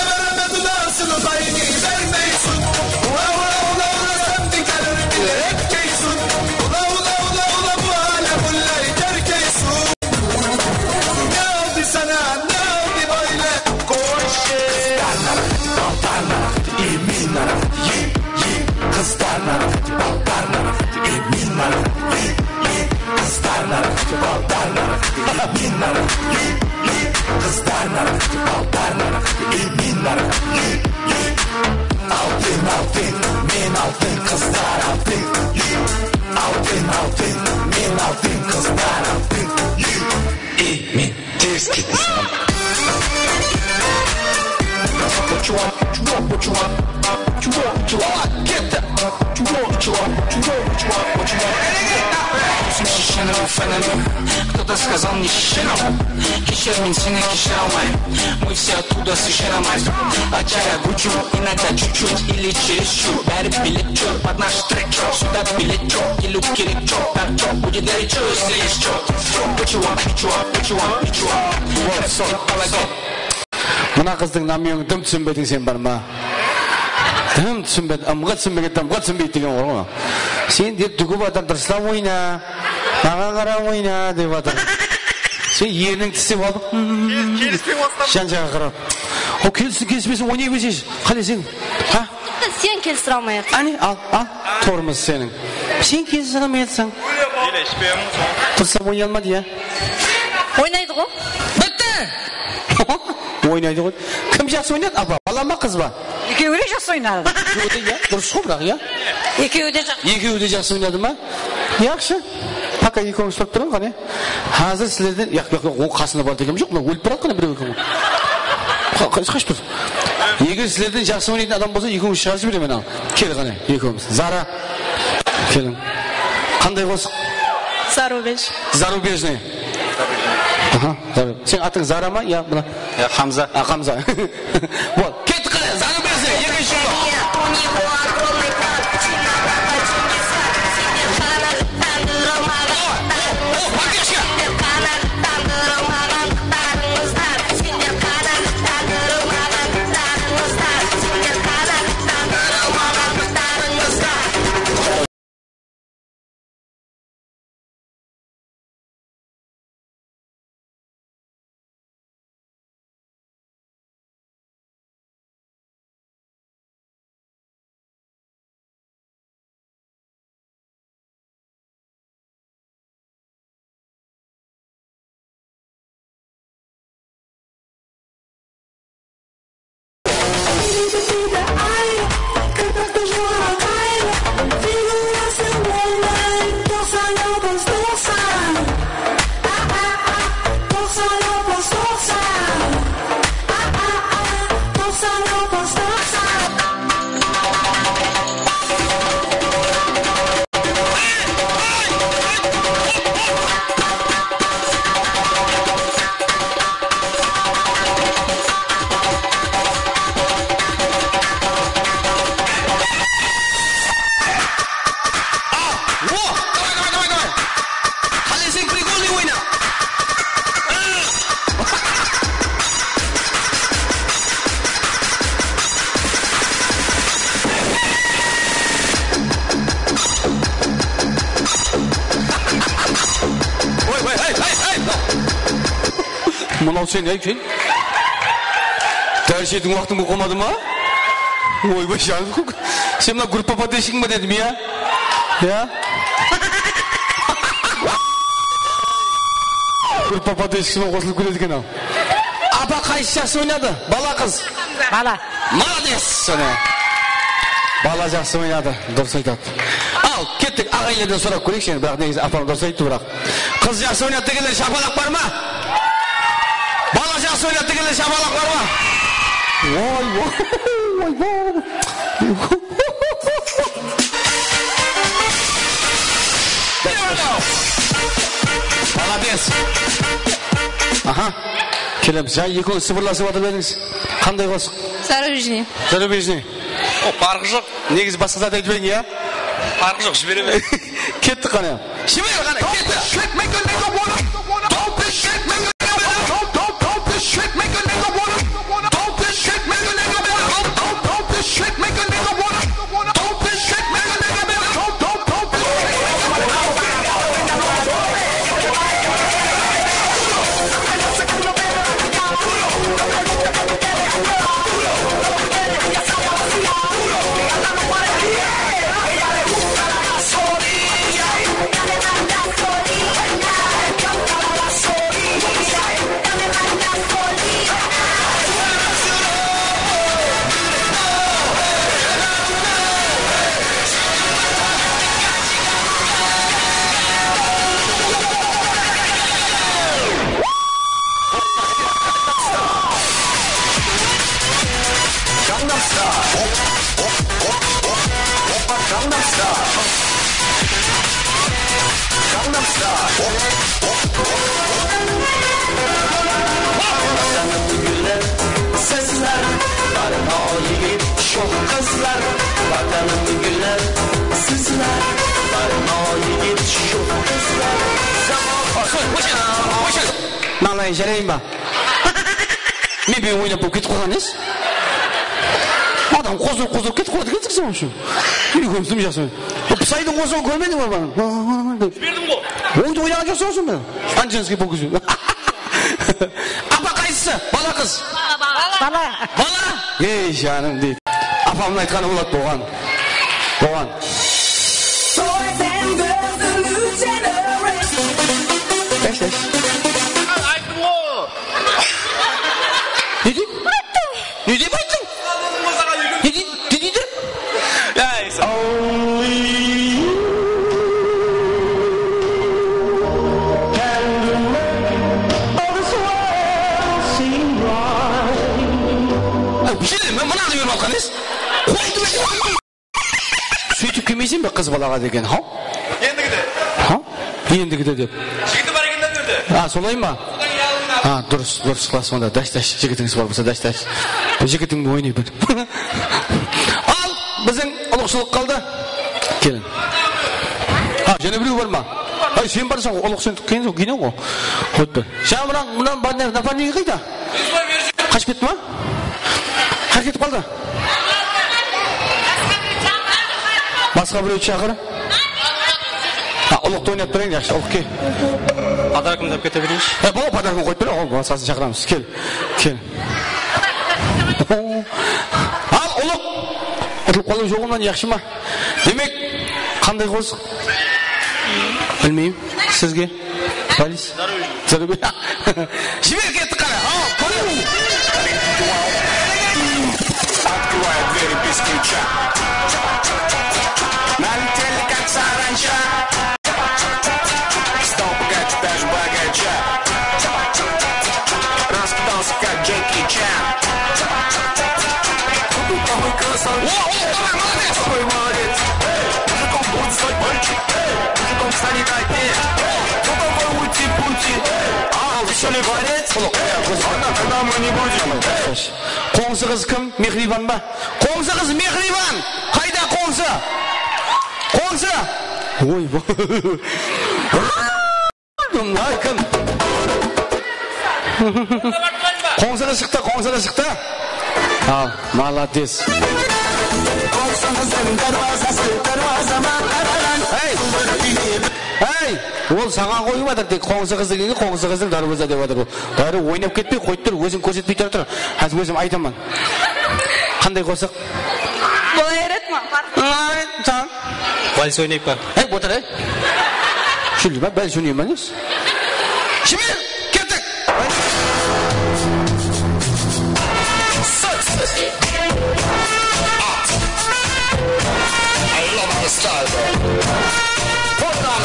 Ura, ura, ura, ura, sen de kálirip bilekeysin. Ula, ula, ula, ula, bu alem ullay terkeysin. Ne oldı sana, ne oldı böyle? Qoyshı. Qızlar narıǵı, ballar narıǵı, emin narıǵı, ye, ye. Qızlar narıǵı, ballar narıǵı, emin narıǵı, ye, ye. Qızlar narıǵı, ballar narıǵı, emin narıǵı, ye, ye. Qızlar narıǵı, ballar narıǵı, emin narıǵı, ye, ye. Altın, altın, men altın, qızlar altın, ye. Altın, altın, men altın, qızlar altın, ye. Ey, men tez kettim. What you want, what you want, what you want, what you want, what you want, what you want, what you want, what you want, what you want, what you want. Всё, шишенам, фенам. Кто-то сказал мне шишенам. Кешir, men seni keshire almayman. Мы все оттуда с шишенам. От чая гучу, иногда чуть-чуть или чересчур. Bári bilip júr, под наш трек joq, сюда билет joq, keliw kerek joq, bár joq, будет горячо, если есть чё. What you want, what you want, what you want, what you want. Mına qızdıń namyogın dım túsinbediń sen, bar ma? Dım túsinbedi, ımǵa túsinbegen, dımǵa túsinbeydi degen ǵoy ǵo. Sen dep dúgip atır, durıslap oyna. Maǵan qarap oyna dep atır. Sen erniń tislep aldıń. Jan-jaǵa qarap. O kelsin, kelispesin, oynay bersesh. Qáne sen? Ha? Sen kelistire almay atır. Áne, al, al. Tormoz seniń. Sen kelistire almay atırsań. Durıslap oynay almadı, ya. Oynaydı ǵo. Bitti. Oynaydı ǵoy. Kim jaqsı oynadı, apa? Bala ma, qız ba? Ekewi de jaqsı oynadı. Ekewi de, ya, durıs ǵo, biraq, ya. Ekewi de jaqsı. Ekewi de jaqsı oynadı ma? Yaqshı. Poka ekewińiz turıp turıń, qáne. Házir sizlerden, yaq, yaq, yaq, onıń qasında bar degim joq, mına ólip baratqan birew eken. Qa-, qa-, qashıp tur. Eger sizlerden jaqsı oynaytın adam bolsa, ekewińizdi shıǵarıp jiberemen al. Kel, qáne, ekewimiz. Zara. Keliń. Qanday qosıq? Zarubej. Zarubejnıy. Aha, Zara. Seniń atıń Zara ma? Ya, mına. Ya, Hamza. A, Hamza. Bol. Kettik, qáne, Zarubejnıy, ekinshi jumba. Mınaw sen, ey, sen? Dál shetiń waqtıń bolıp qalmadı ma? Oybay, janım. Sen mına gruppa poddeschkiń ba dedim, ya? Ya? Gruppa poddeschkisi menen qosılıp keledi eken-aw. Apa qaysı jaqsı oynadı? Bala, qız? Bala. Malades, sóne. Bala jaqsı oynadı, durıs aytadı. Al, kettik, aǵayinlerden sorap kóreyikshi endi, biraq negizi apam durıs ayttı, biraq. Qız jaqsı oynadı degenler shapalaq bar ma? Bala jaqsı oynadı degenler shapalaq bar ma? Oy, oy, oy, oy. Malades. Aha. Kelemiz. Jańa ekewińiz sıbırlasıp atır edińiz. Qanday qosıq? Зарубежный. Зарубежный. O, parqı joq. Negizi basqa zat aytıp beriń, ya? Parqı joq, jiberemen. Kettik qáne. Jiber qáne, kettik. Vatanım gúller, sizler, barın-aw, yigit, shoq qızlar. Vatanım gúller, sizler, barın-aw, yigit, shoq qızlar. Nalay, jarayın ba? Men benen oynap bolıp ketip qalǵan es. Adam qozırıp, qozırıp ketip qaladı ekenseń sen ushın. Úyge kómsim jaqsı. Pısaydıń qosıǵın kórmediń be, balam? Jiberdim ǵo. Oydı oynaǵan joqsań ushın be? Anjinskiy polkasın. Apa qaysısı? Bala, qız? Bala. Bala? Ey, janım, deydi. Apamnıń aytqanı boladı, bolǵan. Bolǵan. Ayttım ǵo. Ne deydi? Ne dep ayttıń? Ne dey-, ne deydi? Ya, Isa. Ay, bir jerden men mınanı berip atqan es. Qoydı. Sóytip kelmeyseń be qız balaǵa degen, haw? Endigi de. Ha? Endigi de dep. Jigiti bar eken da bu jerde. A, solay ma? Sodan keyin alıń da. A, durıs, durıs, ıqlas onda. Dash, dash, jigitińiz bar bolsa, dash, dash. Jigitiń menen oynay ber. Al, biziń ulıqshılıq qaldı. Keliń. Ha, jáne birew bar ma? Ay, sen barsań ǵoy, ulıq sen kiyinesiń ǵoy, kiyinesiń ǵoy. Ótpe. Jańa mınań, mınań bar, ne, naparnigi qayda? Qashıp ketti ma? Qayerge ketip qaldı? Basqa birewdi shaqır. Ha, ulıqtı oynap bereyik, jaqsı, ulıq kel. Podarkimdi alıp kete bereyinshi. E, bol, podarkin qoyıp ber, ol basqasın shaqıramız. Kel, kel. Al, ulıq. Utılıp qalıw joq onnan, jaqsı ma? Demek, qanday qosıq? Bilmeymen. Sizge? Boris? Zarubin. Jiber kettik qara. Al, kóre. Открываю двери без ключа. Налетели, как саранча. Стал пугать даже богача. Раскатался, как Джеки Чан. Какой красавчик. О, о, давай, молодец. Какой молодец. Эй, мужиком будет стать мальчик. Эй, мужиком станет одни. Эй, ну давай уйти-пути. Эй, а, вы что ли, борец? Эй, ладно, тогда мы не будем. Qońsı qız kim? Mehriban ba? Qońsı qız Mehriban! Qayda qońsı? Qońsı! Oy, kim? Qońsı qız shıqtı, qońsı qız shıqtı. Al, malades. Qońsı qızdıń dárwazası, dárwazama qarań. Ey! Ey! Ol saǵan qoyıp atır, tek qońsı qız degenge qońsı qızdıń darwazası dep atır ol. Bári oynap ketpey qoyıp tur, ózin kórsetpey tura tur. Házir ózim aytaman. Qanday qosıq? Bolar edi ma? Ay, tań. Vals oynayıq pa? Hey, otır, ey. Shúlli ma, vals oynayman, ey. Jiber, kettik. I love the style, though. Hold on.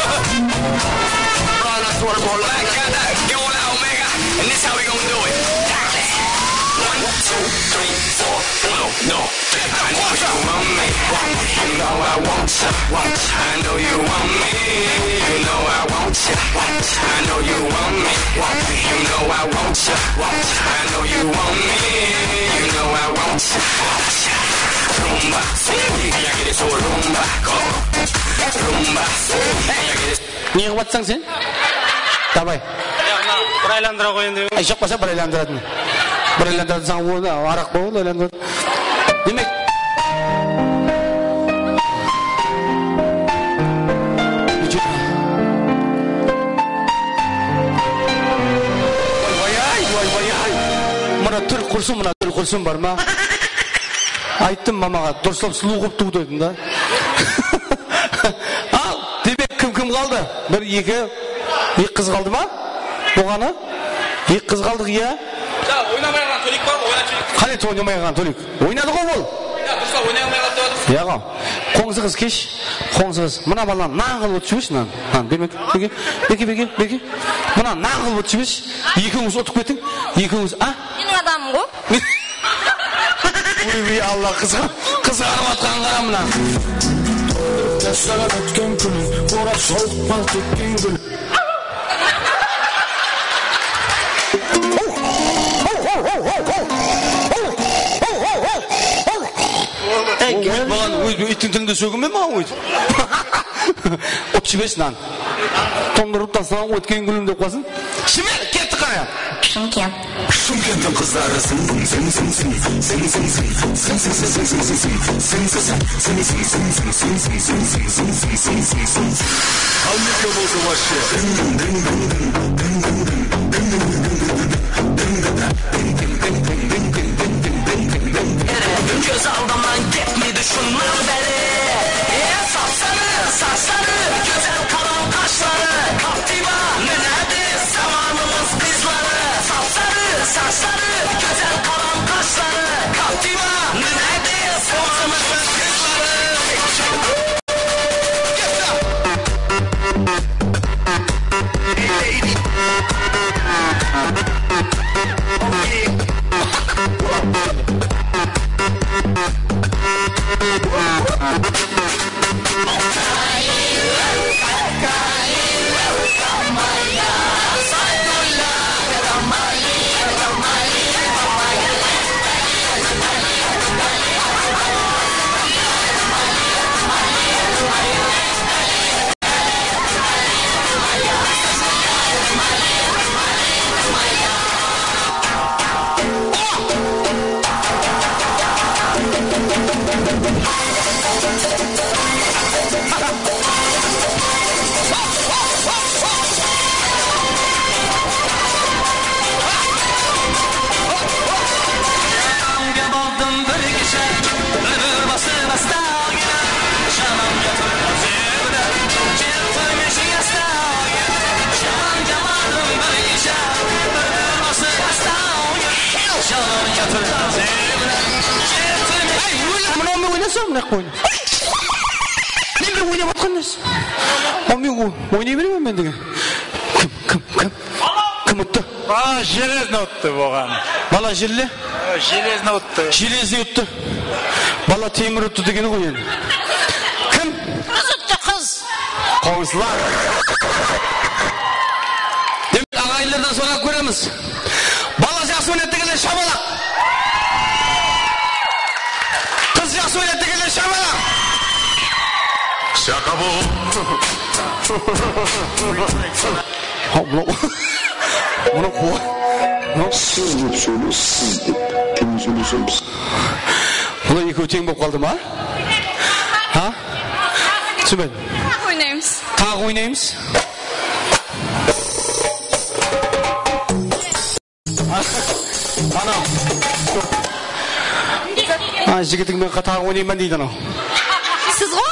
Run, I throw the ball like that. Go loud, Omega. And this how we gonna do it. One, two, three, four. Uno, dos, tres. I know you want me. You know I want ya. I know you want me. You know I want ya. I know you want me. You know I want ya. I know you want me. You know I want ya. Rumba, sí, ella quiere su rumba. ¿Cómo? Rumba, sí, ella quiere su Ne qılıp atsań sen? Davay. Ya, mına, bir aylandıra qoyayın dep. Ay, joq bolsa bir aylandıratın. Bir aylandıratın, saǵan onı araq pa, ol aylandıratın. Demek. Oybay-ay, oybay-ay. Mına túl qursın, mına túl qursın bar ma? Ayttım mamaǵa, durıslap sulıw qılıp tuw dedim da. Al, demek, kim-kim qaldı? Bir, eki, eki qız qaldı ma? Bolǵanı? Eki qız qaldıq, iya. Ya, oynamay qalǵan Tolik bar ǵoy, oynatshı. Qáne oynamay qalǵan Tolik? Oynadı ǵoy ol. Ya, durıslap oynay almay qaldı dep atır. Ya ǵo. Qońsı qız, kesh. Qońsı qız. Mına bala nan qılıp otır jibershi, nan. Nan, berme, berge, berge, berge, berge. Mına nan qılıp otır jibershi. Ekewińiz utıp ketiń. Ekewińiz, a? Men ulıǵanman ǵo. Oybay-ay, Alla, qızǵa-, qızǵarıp atqanın qara mına. Jasaǵan ótken kúnim, orap sawıtpan ketken gúl. Ey, gel. Maǵan óz, iyttiń tilinde sógilme maǵan óz. Utıp jibershi nan. Tondırıp taslaǵan ótken gúlim dep qalsın. Jiber, kettik qara. Shımkent. Shıмкенттің qızları zıń, zıń, zıń, zıń. Qalmekte boldı вообще. Kóz aldımnan ketmeydi shınnan bári. E, sapsarı saçları, gózzal qalam qashları, Captiva minadi zamanımız qızları. Sapsarı saçları, gózzal qalam qashları, Captiva minadi zamanımız qızları. Ay, ózi mınaw men oynasam, mına qoyın. Men bir oynap atqan nárse. Al, men o-, oynay beremen men degen. Kim, kim, kim? Kim uttı? Bala железно uttı bolǵan. Bala jelli? Железно uttı. Железный uttı. Bala temir uttı degeni ǵoy endi. Kim? Qız uttı, qız. Qońsılar. Demek, aǵayinlerden sorap kóremiz. Bala jaqsı oynadı degenler shamalaq. Qız jaqsı oynadı degenler shamalaq. Shaqabı. Ha, mına, mına quwa. Mına siz dep sóyle, siz dep. Teń sóylesemiz. Bular ekewi teń bolıp qaldı ma? Ha? Túsinbedim. Taǵı oynaymız. Taǵı oynaymız. Jigitiń menen qatar oynayman deydi anaw. Siz ǵo?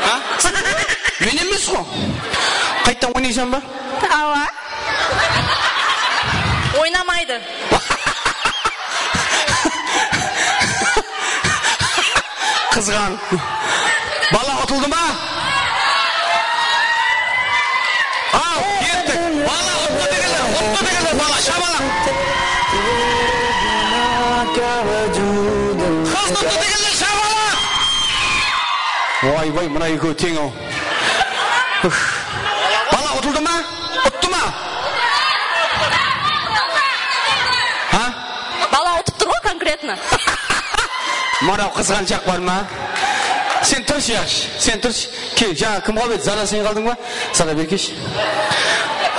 Ha? Men emes ǵo. Qayttan oynaysań ba? Awa. Oynamaydı. Qızǵan. Bala utıldı ma? Al, kettik. Bala uttı degenler, uttı degenler, bala, shabalaq. Qız uttı degenler, shabalaq. Oy-boy, mına ekewi teń-aw. Uf. Bala utıldı ma? Uttı ma? Ha? Bala utıp tur ǵoy konkretno. Mınaw qızǵanshaq bar ma? Sen turshı, yaqshı. Sen turshı. Kel, jańa kim qalıp edi? Zara sen qaldıń ba? Zara, berkesh.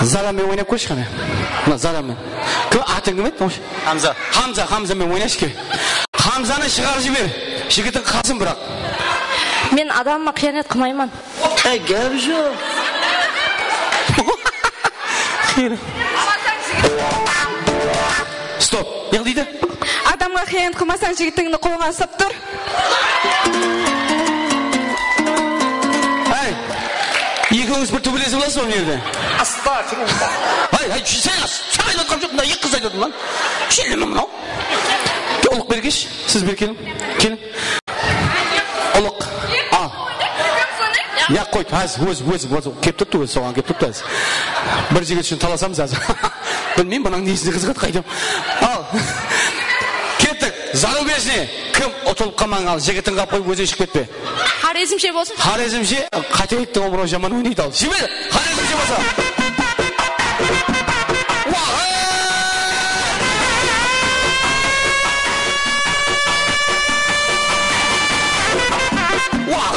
Zara menen oynap kórshi qáne. Mına Zara menen. Kim, atıń kim edi? Hamza. Hamza, Hamza menen oynashı, kel. Hamzanı shıǵarıp jiber. Jigitiń qasın, biraq. Men adamıma qıyanet qılmayman. Ey, gáp joq. Stop. Ne deydi? Adamǵa qıyanet qılmasań, jigitińdi qolǵa usıp tur. Áy, ekewińiz bir túbelesip alasız ba mına jerde? Astagfirullah. Áy, áy, sen as-, sen aytıp atqan joq, mına eki qız aytıp atır lan. Jelleme mınaw. Ulıq bergesh, siz bir keliń. Keliń. Ulıq. Al. Ya qoy, házir ózi, ózi, ózi kelip turıptı, ózi soǵan kelip turıptı házir. Bir jigit ushın talasamız házir. Bilmeymen, bunıń nesine qızıǵadı, qaytam. Al. Kettik. Zarubejniy. Kim utılıp qalmań, al, jigitiń qap qoyıp, óziń shıǵıp ketpe. Xorezmshe bolsın. Xorezmshe, qáteliktiń omıraw jaman oynaydı al. Jiber, Xorezmshe bolsa. Wah! Wah!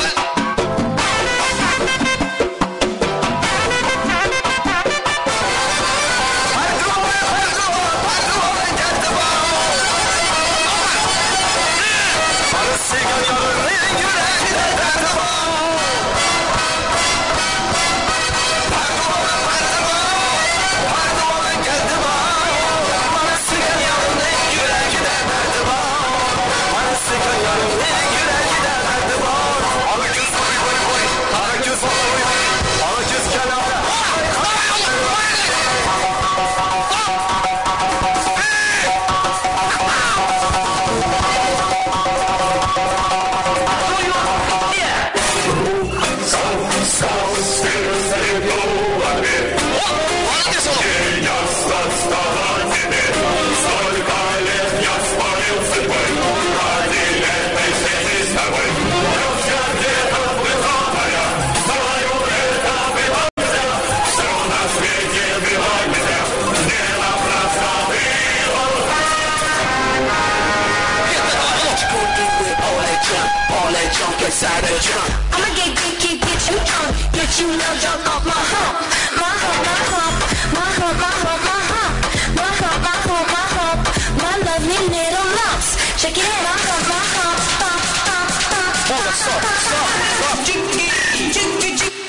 I'ma get, get, get, get you drunk, get you love drunk off my hump, my hump, my hump, my hump, my hump, my hump, my hump, my hump, my hump, my lovely little lumps. Check it out, my hump, my hump, hump, hump, hump, hump, hump.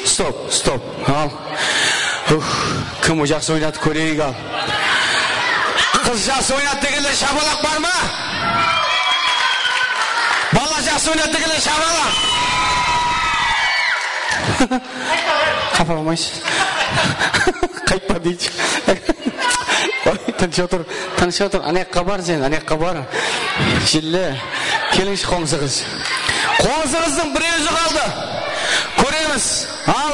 Stop, stop, al. Uf, kim jaqsı oynadı, kóreyik al. Qız jaqsı oynadı degenler shabalaq bar ma? Bala jaqsı oynadı degenler shabalaq. Qapa almaysız. Qaytpa deydi. Oy, tınısh otır, tınısh otır. Anayaqqa bar sen, anayaqqa bar. Jille. Kelińshi, qońsı qız. Qońsı qızdıń bir ózi qaldı. Kóremiz. Al,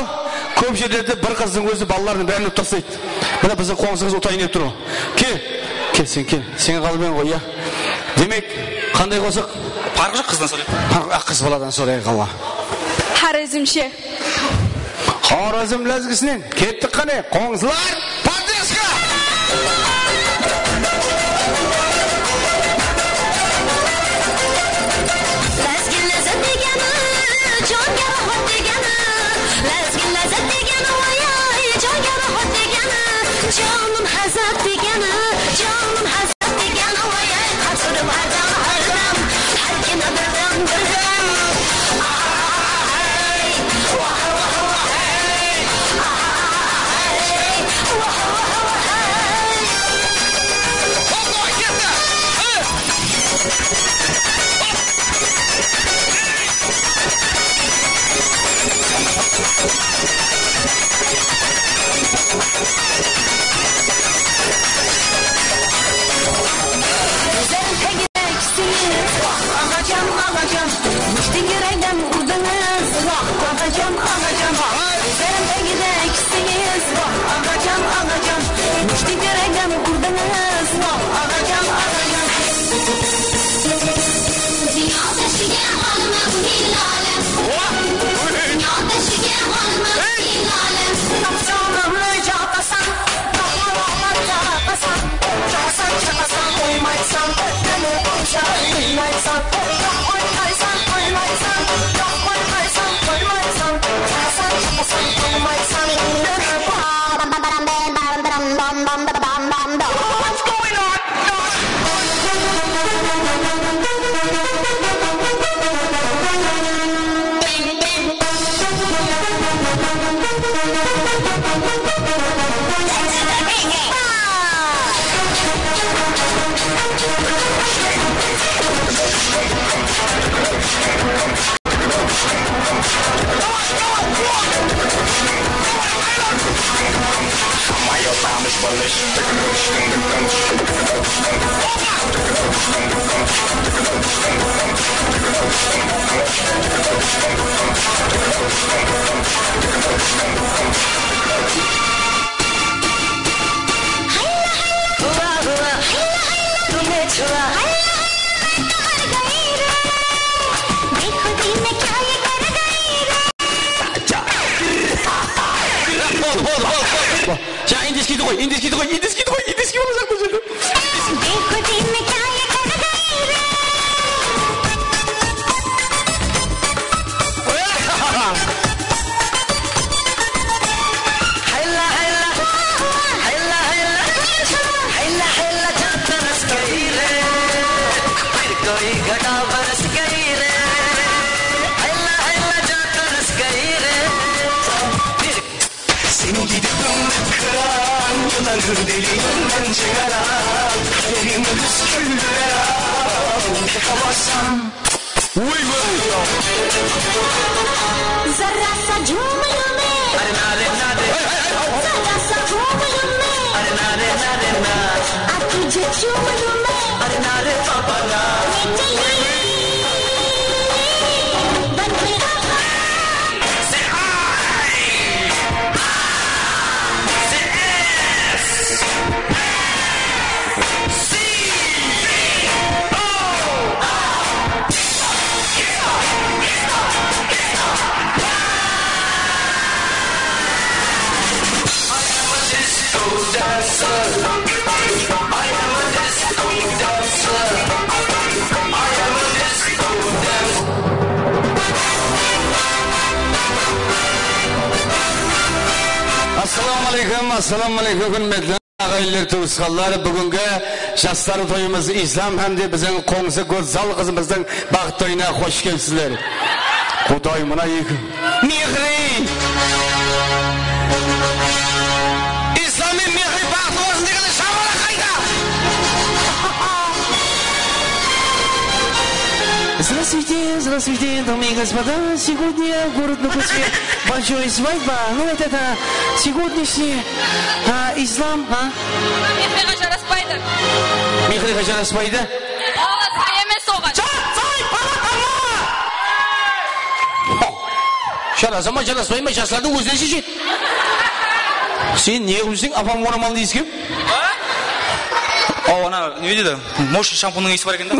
kóp jerlerde bir qızdıń ózi balalardıń bárin utıp taslaydı. Mine, biziń qońsı qız utayın dep tur ǵoy. Kel, kel, sen kel. Sen qalıp eń ǵoy, ya. Demek, qanday qosıq? Parqı joq, qızdan sorayıq. Parqı, a, qız baladan sorayıq, awa. Xorezmshe. Xorezm lázgisinen kettik qáne, qońsılar. Поддержка! Lázgi lázzat degeni, jonga rohat degeni. Lázgi lázzat degeni, oy-oy, jonga rohat degeni. Jonim hazat degeni, jonim hazat degeni, oy-oy, qatırım hár dam, hár dam, hár kinoda dam, bir dam. Ay, wah, wah, wah, ay. Ay, wah, wah, wah, ay. Ja, indiyskiydi qoy, indiyskiydi qoy, indiyskiydi qoy, indiyskiy bolajaq bul jerde. Seni gidip kıran yılan hürdelerinden çıkaran, kaderim üsküller al, kalasam. Oy, oy, oy. Zara sa jum loo main. Zara sa jum loo main. Aap tujhe chum loo main. Ye dil ban ke raha. Assalawma aleykum, assalawma aleykum, húrmetli aǵayinler, tuwısqanlar. Búgingi jaslar toyımız Islam hám de biziń qońsı gózzal qızımızdıń baxıt toyına xosh kelipsizler. Quday, mına eki Mehri! Islam menen Mehri baxıtlı bolsın degende shabala qayda? Здравствуйте, здравствуйте, дамы и господа. Сегодня в город Нукуске большой свадьба. Ну, это, это, сегодняшний, а, Islam, а? Mehriǵa jaraspaydı. Mehriǵa jaraspaydı? Bala emes oǵan. Jarasay, bala tama! Jarasa ma, jaraspay ma, jaslardıń ózleri sheshedi. Sen ne qılıp júrseń, apam oramal deysiz kim? Aw, ana, ne deydi? Moshın shampunnıń iyisi bar eken da.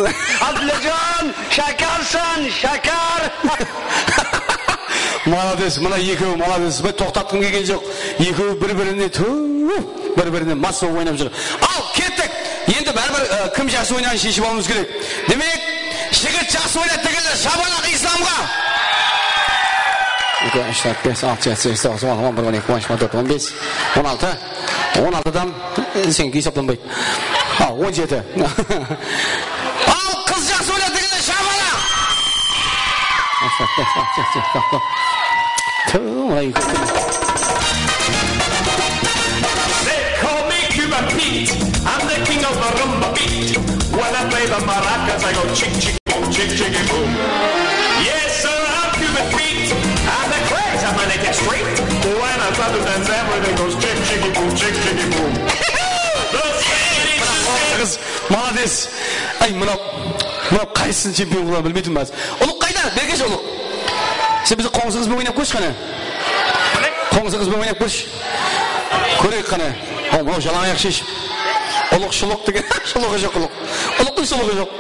Abdullajan, shakarsan, shakar. Malades, mına ekewi malades. Men toqtatqım kelgen joq. Ekewi bir-birine, tuw, bir-birine mas bolıp oynap júr. Al, kettik. Endi báribir, e, kim jaqsı oynaǵanın sheship alıwımız kerek. Demek, jigit jaqsı oynadı degende shabalaq Islamǵa. Eki, úsh, tórt, bes, altı, jeti, segiz, toǵız, on, on bir, on eki, on úsh, on tórt, on bes, on altı. On altı adam, e, seniki esaplanbaydı. Ha, on jeti. Al, qız jaqsı oynadı degende shabalaq. Tuw, mına eki. They call me Cuban Pete. I'm the king of the rumba beat. When I play the maracas, I go chick, chick, boom, chick, chicky, boom. Yes, sir, I'm Cuban Pete. I'm the craze of my native street. When I start to dance, everything goes chick, chicky, boom, chick, chicky, boom. The Spanish is Malades. Ay, mınaw, mınaw qaysısın chempion qıla bilmey turmaz. Ulıq qayda? Bergesh, Ulıq. Sen biziń qońsı qız benen oynap kórshi qáne. Qońsı qız benen oynap kórshi. Kóreyik qáne. Aw, mınaw jalań ayaq sheship. Ulıq shulıq degen, shuluǵı joq Ulıq. Ulıqtıń shuluǵı joq.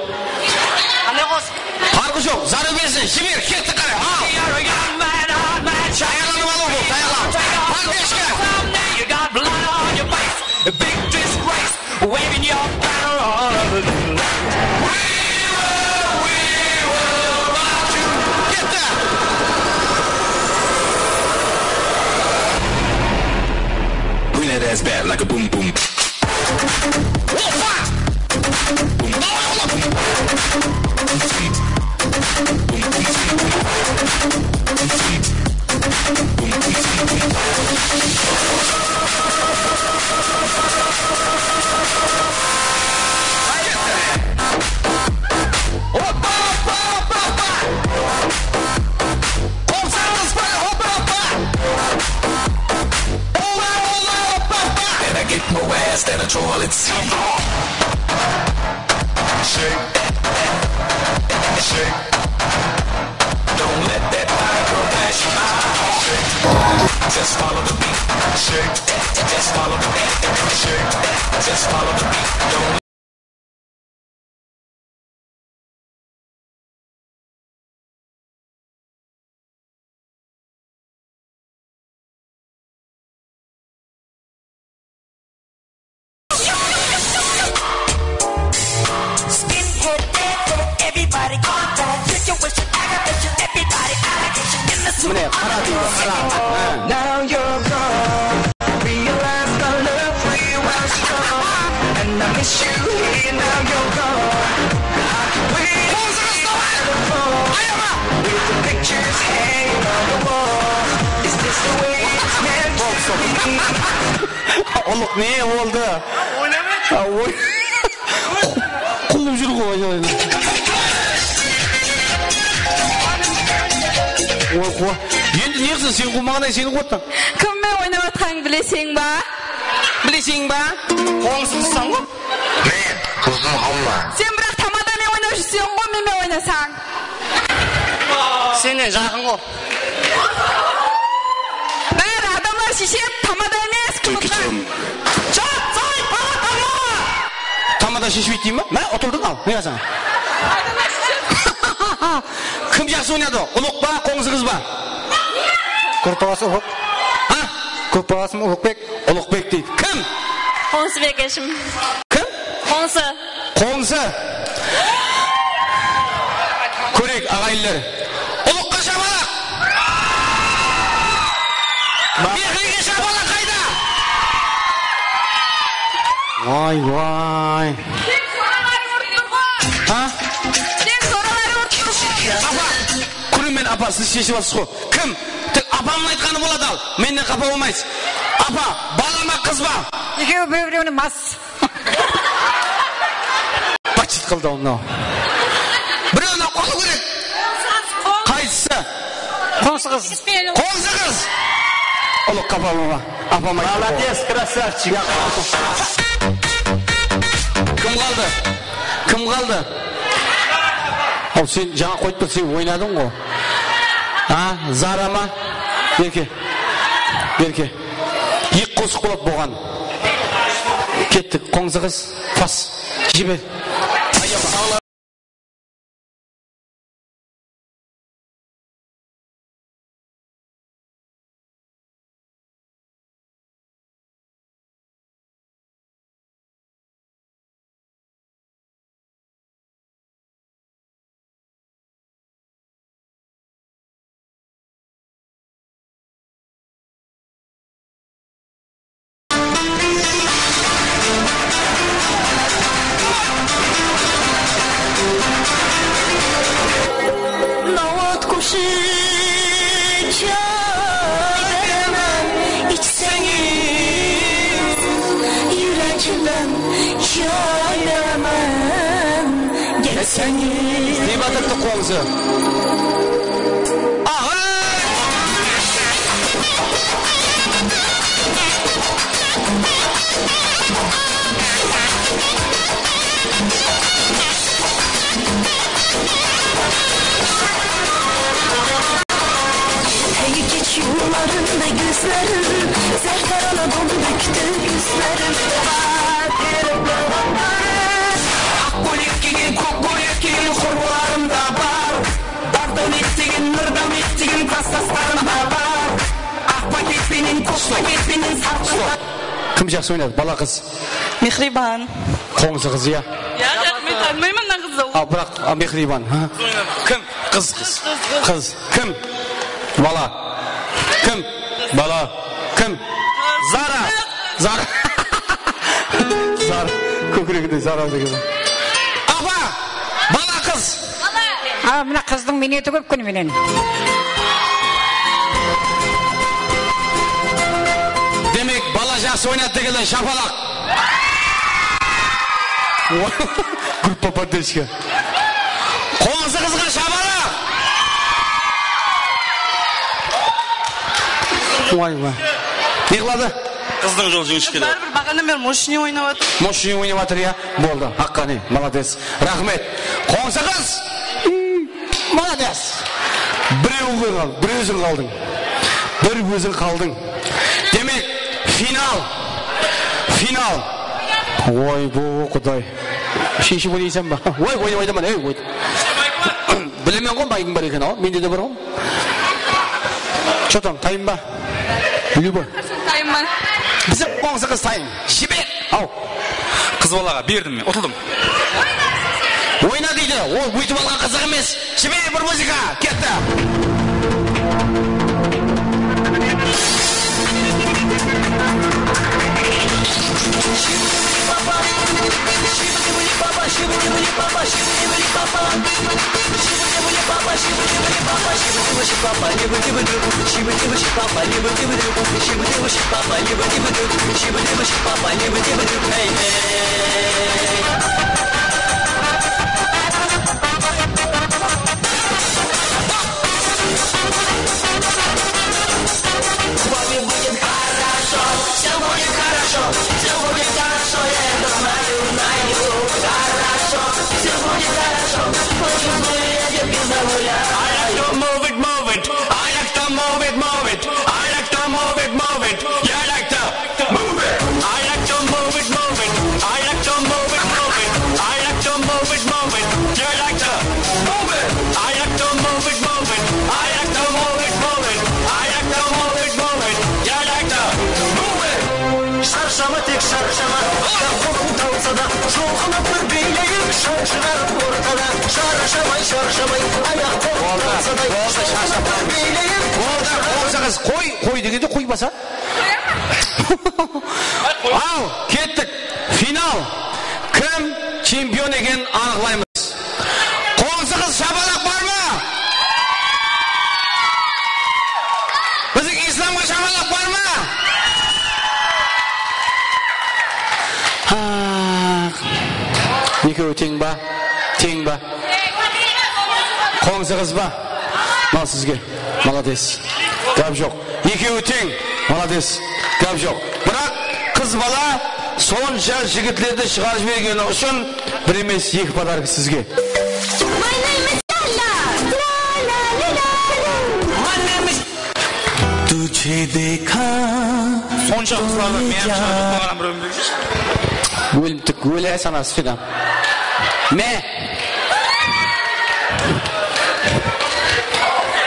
Farqı joq, zarı bersin, jiber, kettik qáne. Al. Tayarlanıp alıw bul, tayarlanıp. Pardeshka. Big disgrace, waving your banner all over the land. We will, we will rock you. Get down. Bring that ass back like a boom boom. Hoppa, hoppa, hoppa, hoppa! Qol saldıńız ba? Hoppa, hoppa! Ola, ola, hoppa, hoppa! Better get my way. Shake, shake. Don't let that fire go pass you by. Shake. Just follow the beat. Shake. Just follow the beat. Shake. Just follow the beat. Don't Mine, qara deydi, qara. Há. Now you're gone. Realize my love for you was strong. And I miss you here, now you're gone. I can wait on the telephone with the pictures hanging on the wall. Is this the way it's meant to be? Ulıq ne boldı? Oynama. Qullıp júr ǵoy, aynalayın. Oy, qo-, endi ne qılsın, sen qulmaǵan, sen qullatsań. Kimmen oynap atqanıńdı bileseń ba? Bileseń ba? Qońsıńsań ǵo. Men, dosım Hamma. Sen biraq tamadamen oynap júrseń ǵo, menmen oynasań. Sennen jaqın ǵo. Bári adamlar sheshedi, tamada emes, qımızǵa. Joq, solay, bala, tamada. Tamada sheshpeydi dey ma? Má, utıldıń al, ne qılasań? Kim jaqsı oynadı? Ulıq pa, qońsı qız ba? Gruppalasım Ulıq. Ha? Gruppalasım Uluqbek. Uluqbek deydi. Kim? Qońsıbek eshim. Kim? Qońsı. Qońsı. Kóreyik, aǵayinler. Ulıqqa shapalaq! Mehrige shapalaq qayda? Vay, vay. Ha? Apa, kúnimen apa, siz sheship alsız ǵo. Kim? Tek apamnıń aytqanı boladı al. Mennen qapa bolmaysız. Apa, bala ma, qız ba? Ekewi bir-birewine mas. Bachit qıldı mınaw. Birewin-aq qosıw kerek. Qaysısı? Qońsı qız. Qońsı qız. Ulıqqa qapa bolma. Apam ayttı. Молодец, красавчик. Kim qaldı? Kim qaldı? Al, sen jańa qoyıp tur, sen oynadıń ǵo. A, Zara ma? Berke. Berke. Eki qosıq boladı buǵan. Kettik, qońsı qız. Pas. Jiber. Nawıt kúshi joy beraman, ichseńiz, yúregimnen joy beraman, kelseńiz. Dep atırıptı qońsı. Aǵa! Ertegi kesh yullarınday kózlerim, zárdarana donday kúter kózlerim. Aq kóylek kiygen, kók kóylek kiygen qurbularım da bar. Bar dáwlet degen, nur dáwlet degen klasdaslarım da bar. Aq paket penen, kók paket penen sarqıtlar. Kim jaqsı oynadı? Bala, qız? Mehriban. Qońsı qız, ya. Ya, ya, men tanımayman mına qızdı. A, biraq, a, Mehriban, ha? Kim? Qız, qız. Qız. Kim? Bala. Kim? Bala. Kim? Zara. Zara. Zara. Kókireginde Zara degen. Apa! Bala, qız. A, mına qızdıń miyneti kóp kúni menen. Demek, bala jaqsı oynadı degende shapalaq. Gruppa поддержки. Qońsı qızǵa shapalaq. Vay, vay. Ne qıladı? Qızdıń jolı jıńıshıp keledi. Báribir baǵanan beri moshniy oynap atır. Moshniy oynap atır, ya? Boldı, haqqane, malades. Raxmet. Qońsı qız. Malades. Birew qaldı, bir óziń qaldıń. Bir óziń qaldıń. Demek, final. Final. Oy, bu, quday. Sheship oynaysań ba? Oy, oynap aytaman, ey, oy. Bilemen ǵoy, maydıń bar eken, aw, mende de bar ǵoy. Что там, tayın ba? Lyuba. Tayınman. Biziń qońsı qız tayın. Jiber. Aw. Qız balaǵa berdim men, utıldım. Oyna deydi. Ol óytip alǵan qızıq emes. Jiber bir muzıka. Ketti. I like to move it, move it. I like to move it, move it. I like to move it, move it. You like to move it. I like to move it, move it. I like to move it, move it. I like to move it, move it. You like to move it. I like to move it, move it. I like to move it, move it. I like to move it, move it. You like to move it. Sharshama, tek sharshama. Yaqınıń tawsa da, jolǵanıp bir biyleyik. Shan shıǵarıp ortada, sharshamay, sharshamay. Ayaq-qolın tawsaday, jolǵanıp bir biyleyik. Boldı, qońsı qız, qoy, qoy degende qoy basa. Al, kettik. Final. Kim chempion ekenin anıqlaymız. Qońsı qız, shapalaq bar ma? Biziń Islamǵa shapalaq bar ma? Ha. Ekewi teń ba? Teń ba? Qońsı qız ba? Mınaw sizge. Malades. Gáp joq. Ekewi teń. Malades. Gáp joq. Biraq qız bala sonsha jigitlerdi shıǵarıp jibergeni ushın bir emes, eki podarok sizge. My name is Lala. Lala, Lala. My name is Tujhe dekha. Sonsha qızlardı men shıǵarıp qoyǵanım birew. Ólimtik óle sanası filan. Me.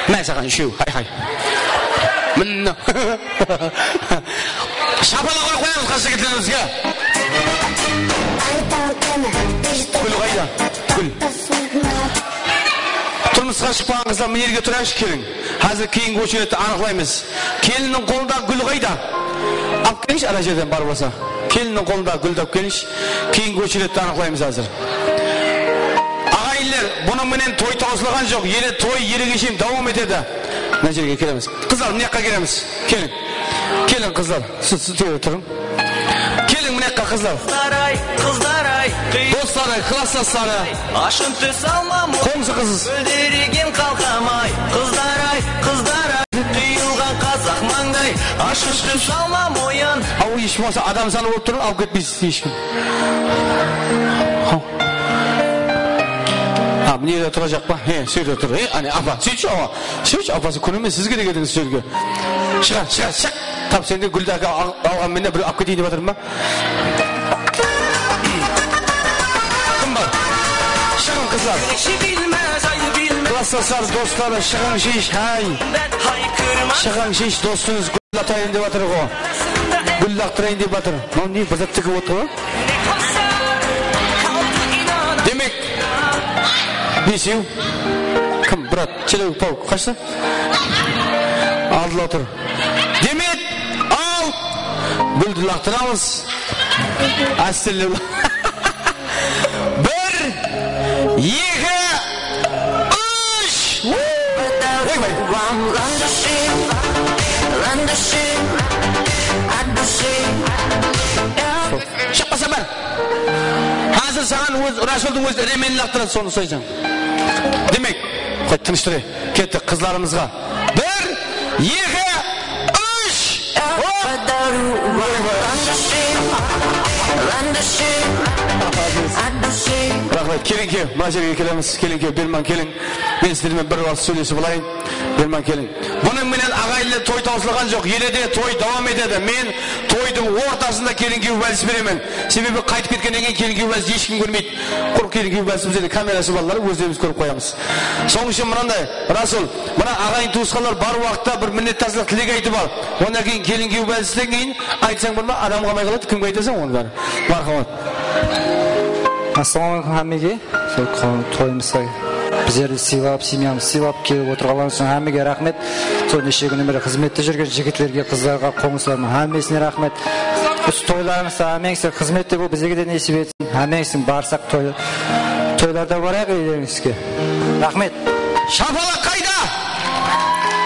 Mine saǵan úshew, hay-hay. Mine. Shapalaq urıp qoyamız qız jigitlerimizge. Gúl qayda? Gúl. Turmısqa shıqpaǵan qızlar, mına jerge turayıqshı, keliń. Házir keyingi ocheredti anıqlaymız. Kelinniń qolındaǵı gúl qayda? Alıp kelińshi, ana jerden bar bolsa. Kelinniń qolındaǵı gúldi alıp kelińshi. Keyingi ocheredti anıqlaymız házir. Aǵayinler, bunıń menen toy tawsılaǵan joq. Ele toy elege shekem dawam etedi. Mına jerge kelemiz. Qızlar, mına jaqqa kelemiz. Keliń. Keliń, qızlar. Siz, siz turıń. Keliń, mına jaqqa, qızlar. Qızlar-ay, qızlar-ay, qıy- Dostlar-ay, klaslasları. Ashın tús alma mo- Qońsı qız. Kúldiregen qalqam-ay, qızlar-ay, qızlar-ay, qıyılǵan qazaq mańday, ashın tús alma moyın. Aw, hesh bolmasa adam sanı bolıp turıń, alıp ketpeysiz hesh kim. Haw. Ha, mına jerde turajaq pa? He, sóyte tur. He, áne, apa, sóytshi, awa. Sóytshi, apası, kún emes, siz kerek edińiz sol jerge. Shıǵar, shıǵar, shıq. Tap, sen de gúldi áke, al-, alǵan men de bir alıp keteyin dep atırman ba? Kim bar? Shıǵıń, qızlar. Klaslaslar, dostları, shıǵıń, shesh, hay. Shıǵıń, shesh, dostıńız gúl atayın dep atır ǵo. Gúl laqtırayın dep atır. Mınaw ne, bir zat tigip otır ǵo. Demek, besew. Kim, brat, telepaw, qashsa? Aldıda tur. Demek, al, gúldi laqtıramız. Ástelle. Bir, eki, úsh. Oybay. Shıqpasa bar. Házir saǵan óz, Rasuldıń ózi remen laqtıradı, sonı uslaysań. Demek, qoy, tınısh tur, e. Kettik qızlarımızǵa. Bir, eki, úsh! Hop! Raxmet, kelin-kúyew, mına jerge kelemiz. Kelin-kúyew, berman keliń. Men sizler menen bir waqıt sóylesip alayın. Berman keliń. Bunıń menen aǵayinler toy tawsılǵan joq. Ele de toy dawam etedi. Men toydıń ortasında kelin-kúyew vális beremen. Sebebi qaytıp ketkennen keyin kelin-kúyew vális hesh kim kórmeydi. Qurı kelin-kúyew vális bizlerde kamerası barlar, ózlerimiz kórip qoyamız. Sonıń ushın mınanday, Rasul, mına aǵayin tuwısqanlar bar waqıtta bir minnetdarshılıq tilek aytıp al. Onnan keyin kelin-kúyew válisten keyin aytsań boladı ma, adam qalmay qaladı, kimge aytasań onı bári? Marhamat. Assalawma aleykum hámmege. Sol toyımızǵa bizlerdi sıylap, semyamızdı sıylap kelip otırǵanlar ushın hámmege raxmet. Sol neshe kúnnen beri xızmette júrgen jigitlerge, qızlarǵa, qońsılarıma hámmesine raxmet. Usı toylarıńızda hámmeńizge xızmette bolıp bizlerge de nesip etsin. Hámmeńizdiń barsaq toy, toylarda barayıq úylerińizge. Raxmet. Shapalaq qayda?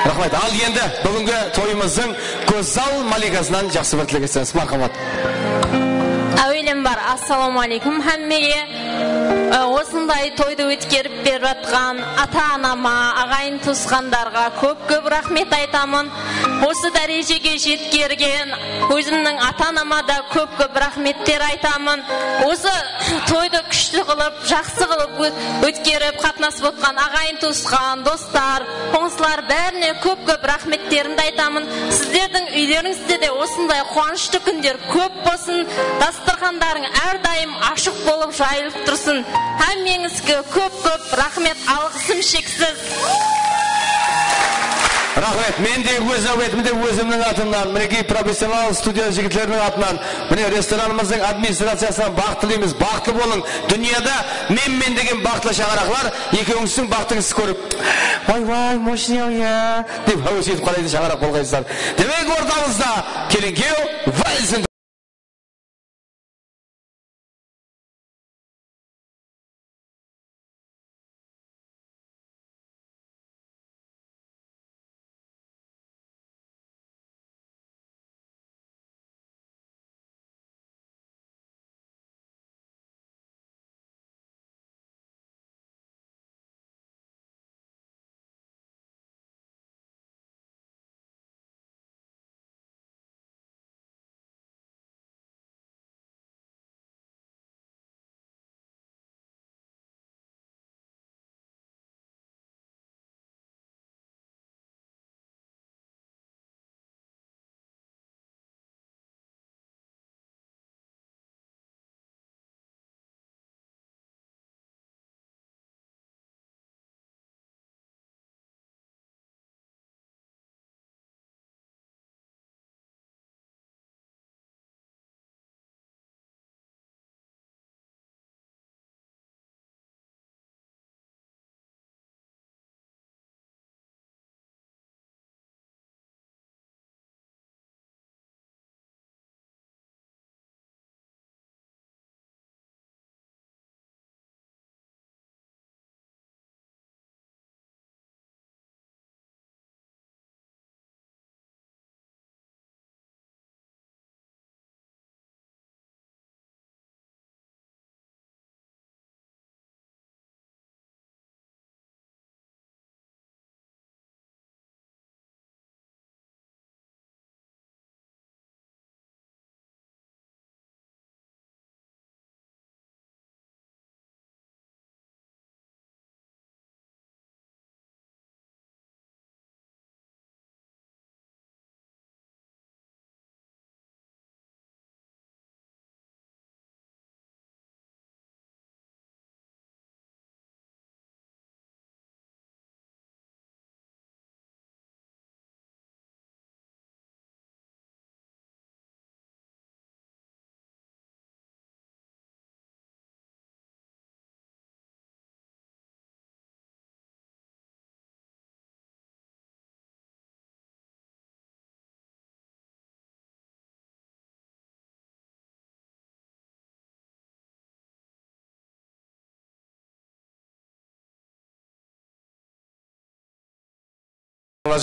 Raxmet. Al endi búgingi toyımızdıń gózzal malikasınan jaqsı bir tilek etseńiz. Marhamat. Áwelem bar, assalawma aleykum hámmege. Á, osınday toydı ótkerip berip atqan ata-anama, aǵayin-tuwısqanlarǵa kóp-kóp raxmet aytamın. Usı dárejege jetkergen ózimniń ata-anama da kóp-kóp raxmetler aytamın. Usı toydı kúshli qılıp, jaqsı qılıp ó-, ótkerip, qatnasıp otqan aǵayin-tuwısqan, dostlar, qońsılar bárine kóp-kóp raxmetlerimdi aytamın. Sizlerdiń úylerińizde de osınday quwanıshlı kúnler kóp bolsın. Dasturxanlarıń árdayım ashıq bolıp jayılıp tursın. Hámmeńizge kóp-kóp raxmet, alǵısım sheksiz. Raxmet, men de óz náwbetimde ózimniń atımnan, minekey, professional studiya jigitleriniń atınan, mine, restoranımızdıń administraciyasınan baxıt tileymez. Baxıtlı bolıń. Dúnyada men-men degen baxıtlı shańaraqlar ekewingiz siziń baxıtıńızdı kórip, "Way-way, moshniy-aw ya", dep háwes etip qaraydı shańaraq bolǵaysızlar. Demek, ortamızda kelin-kúyew, válisin.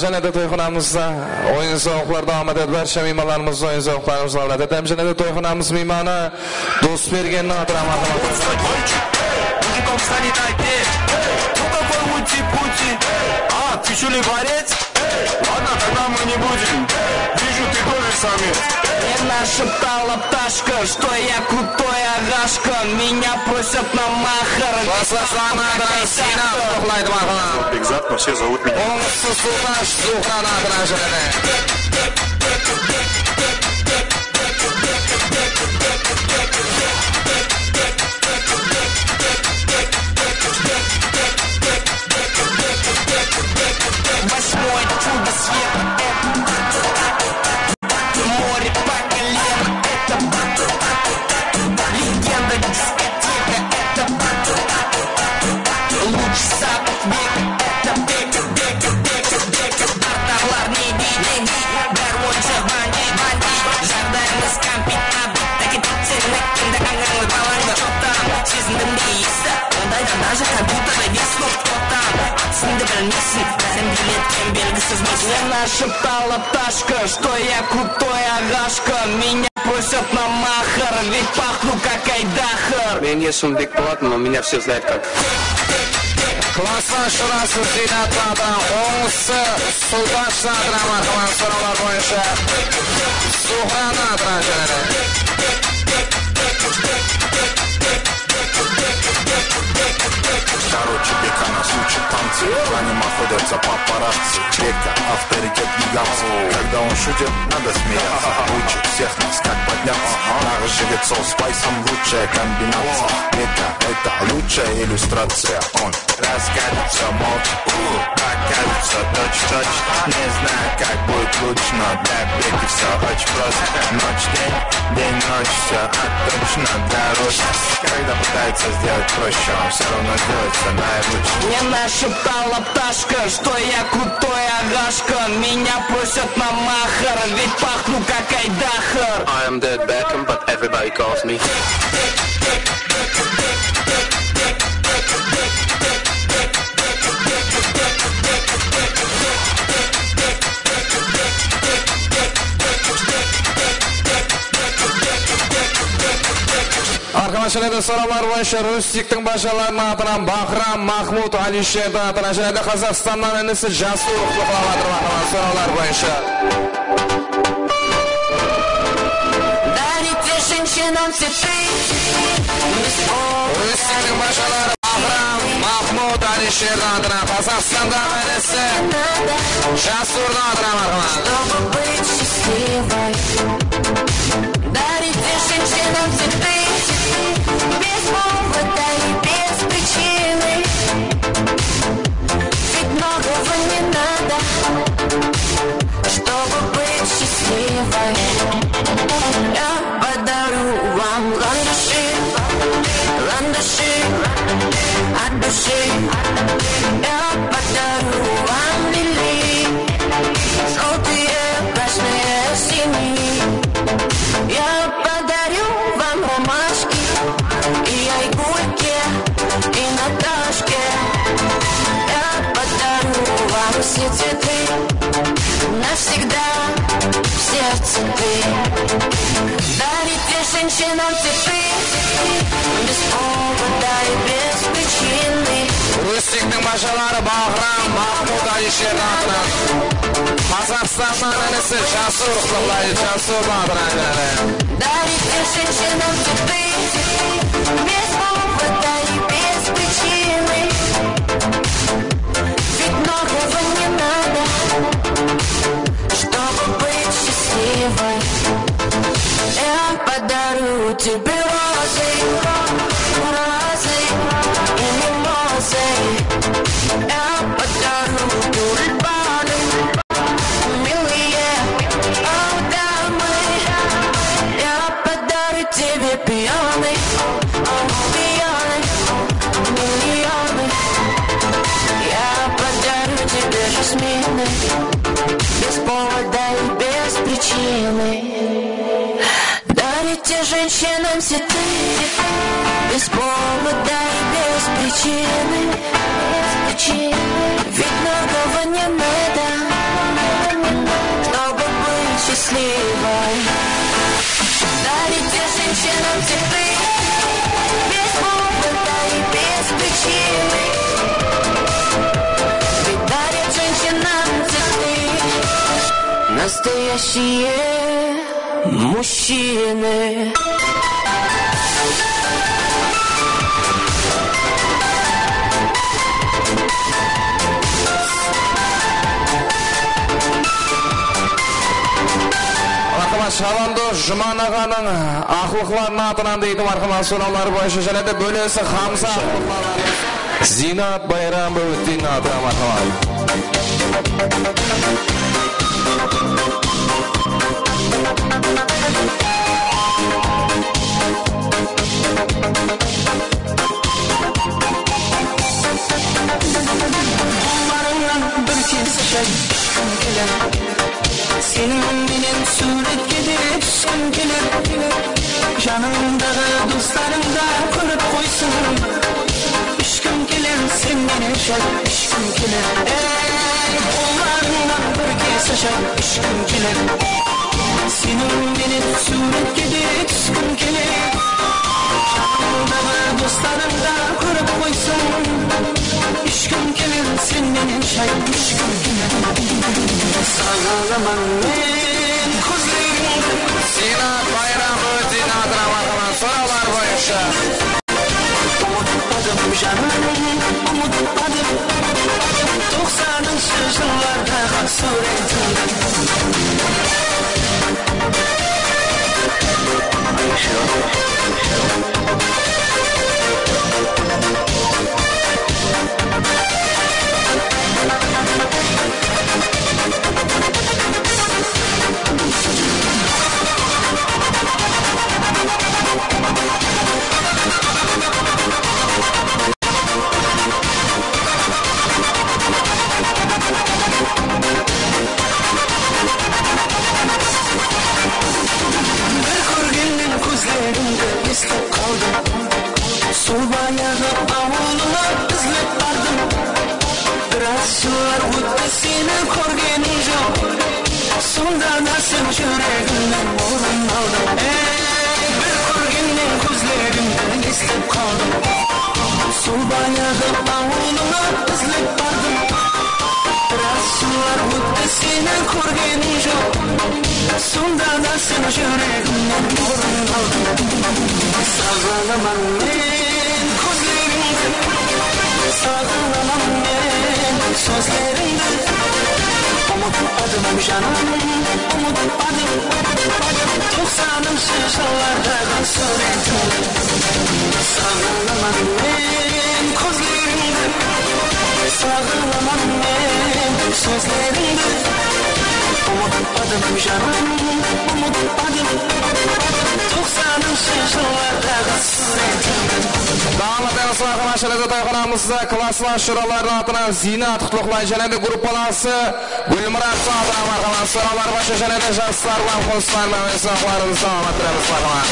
Jáne de toyxanamızda oyın-sawıqlar dawam etedi. Bárshe miymanlarımızdı oyın-sawıqlarımız menen áwánet etemiz. Jáne de toyxanamız miymanı Dosbergenniń atınan marhamat. Мужиком станет отец. Кто такой Ути-Пути? А, ты чё ли борец? Ладно, тогда мы не будем. Вижу, ты тоже Мне нашептала пташка, что я крутой агашка, меня просят на махар. Klaslar, sızıqlanıp atır, Sina qutlıq, Marhamat. Бекзат, но все зовут меня. Ońlısı Sultash, Zuhra atına jáne de. Восьмое чудо света, это море по колено, это легенда дискотека, это лучший запах века, это бека, бека, бека, beka. Dartarlar ne deydi, deydi, bári onsha bandit, bandit. Jaǵdayımız kámpit, kámpit, dáketip seni, kimdi ańlaymay balańdı. Чё там, sezindim deysiz, ondayda даже kompyuterda весь клуб кто там. Atısıńdı bilmeysiń, bárin biletken belgisiz mısın? Мне нашептала пташка, что я крутой агашка, меня просят на махар, ведь пахну как айдахар. Meniń esmim Bekpolat, но меня все знают как. Klaslar, shurasın, Zinat atına, ońlısı Sultash atına, Marhamat, sorawlar boyınsha Zuhra atına jáne de. Короче, Бека, она случай танцы. За ним охотятся папарацци. Бека, авторитет гигантский. Когда он шутит, надо смеяться. Учит всех нас, как подняться. Нағыз jigit sol, спайсом лучшая комбинация. Бека, это лучшая иллюстрация. Он расходится молча, у, покажется точь-в-точь. Не знаю, как будет лучше, но для Беки всё очень просто. Ночь, день, день, ночь, всё отточено для роста. Когда пытается сделать проще, он всё равно сделает всё наилучше. Мне нашептала пташка, что я крутой агашка, меня просят на махар, ведь пахну как айдахар. I am David Beckham, but everybody calls me. Marhamat, jáne de sorawlar boyınsha Rustiktiń bajalarınıń atınan Bahram, Mahmud, Alisherdiń atınan jáne de Qazaqstannan inisi Jasur qutlıq qılıp atır, marhamat, sorawlar boyınsha. Дарите женщинам цветы без повода. Rustiktiń bajaları Bahram, Mahmud, Alisherdiń atınan Qazaqstannan inisi Jasurdıń atınan, marhamat. Чтобы быть счастливой. Дарите женщинам цветы без повода и без причины. Ведь многого не надо, чтобы быть счастливой. Я подарю вам ландыши, ландыши от души. Я подарю вам лилии, желтые, красные, синие. Я подарю вам ромашки и Айгульке, и Наташке. Я подарю вам все цветы навсегда в сердце ты. Дарите женщинам цветы без повода и без причины. Rustiktiń bajaları Bahram, Mahmud, Alisherdiń atınan. Qazaqstannan inisi Jasur qutlıq qıladı, Jasur atına jáne de. Дарите женщинам цветы без повода и без причины. Ведь многого не надо, чтобы быть счастливой. Я подарю тебе розы, розы и мимозы. Я подарю тюльпаны, милые, о, дамы. Я подарю тебе пионы, о, пионы, миллионы. Я подарю тебе жасмины без повода и без причины. Дарите женщинам цветы без повода и без причины. Ведь многого не надо, чтобы быть счастливой. Дарите женщинам цветы без повода и без причины. Ведь дарят женщинам цветы настоящие. Мужчины. Marhamat, Shabandoz Juman aǵanıń aqlıqlarınıń atınan deydi, marhamat, sorawlar boyınsha jáne de bólesi Hamza aqlıqları. Zinat Bayram Bótdin atınan, marhamat. Qollarıńnan bir kese shay ishkim keler. Seniń menen súwretke de túskim keler. Janıńdaǵı doslarıń da kórip qoysın. Ishkim keler, sen menen shay ishkim keler. Ey, qollarıńnan bir kese shay ishkim keler. Seniń menen súwretke de túskim keler. Janıńdaǵı doslarıń da kórip qoysın. Ishkim keler, sen menen shay ishkim keler. Saǵalaman men kózlerińdi. Zinat Bayram Bótdin atınan, marhamat, sorawlar boyınsha. Umıtpadım janım, umıtpadım. Toqsanınshı jıllardaǵı súwretińdi. Bir kórgennen kózlerińdi eslep qaldım. Sol bayaǵı awılıńa izlep bardım. Biraz jıllar ótti, seni kórgenim joq. Sonda da sen júregimnen orın aldıń. Ey, bir kórgennen kózlerińdi eslep qaldım. Sol bayaǵı awılıńa izlep bardım. Biraz jıllar ótti, seni kórgenim joq. Sonda da sen júregimnen orın aldıń. Saǵalaman men kózlerińdi, saǵalaman men sózlerińdi. Umıtpadım janım, umıtpadım. Toqsanınshı jıllardaǵı súwretińdi. Saǵalaman men kózlerińdi, saǵalaman men sózlerińdi. Umıtpadım janım, umıtpadım. Toqsanınshı jıllardaǵı súwretińdi. Dawam etemiz, marhamat, jáne de toyxanamızda klasslas juralardıń atınan Zinat qutlıqlaydı jáne de gruppalası Gúlmurat atınan, marhamat, sorawlar boyınsha jáne de jaslar menen qosıqlar menen sınaqlarımızdı dawam ettiremiz, marhamat.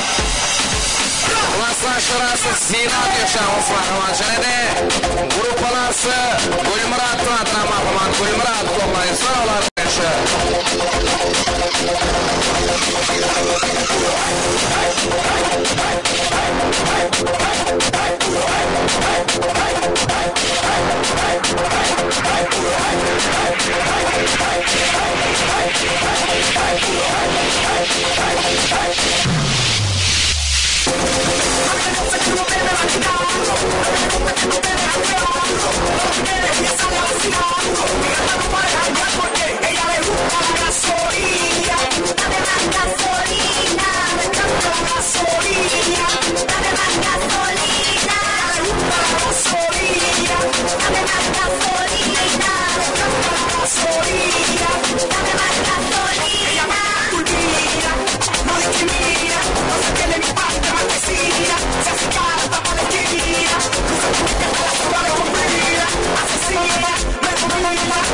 Klasslas jurası Zinat uyaǵımız, marhamat, jáne de gruppalası Gúlmurat atınan, marhamat, Gúlmurat qutlıqlaydı, sorawlar boyınsha.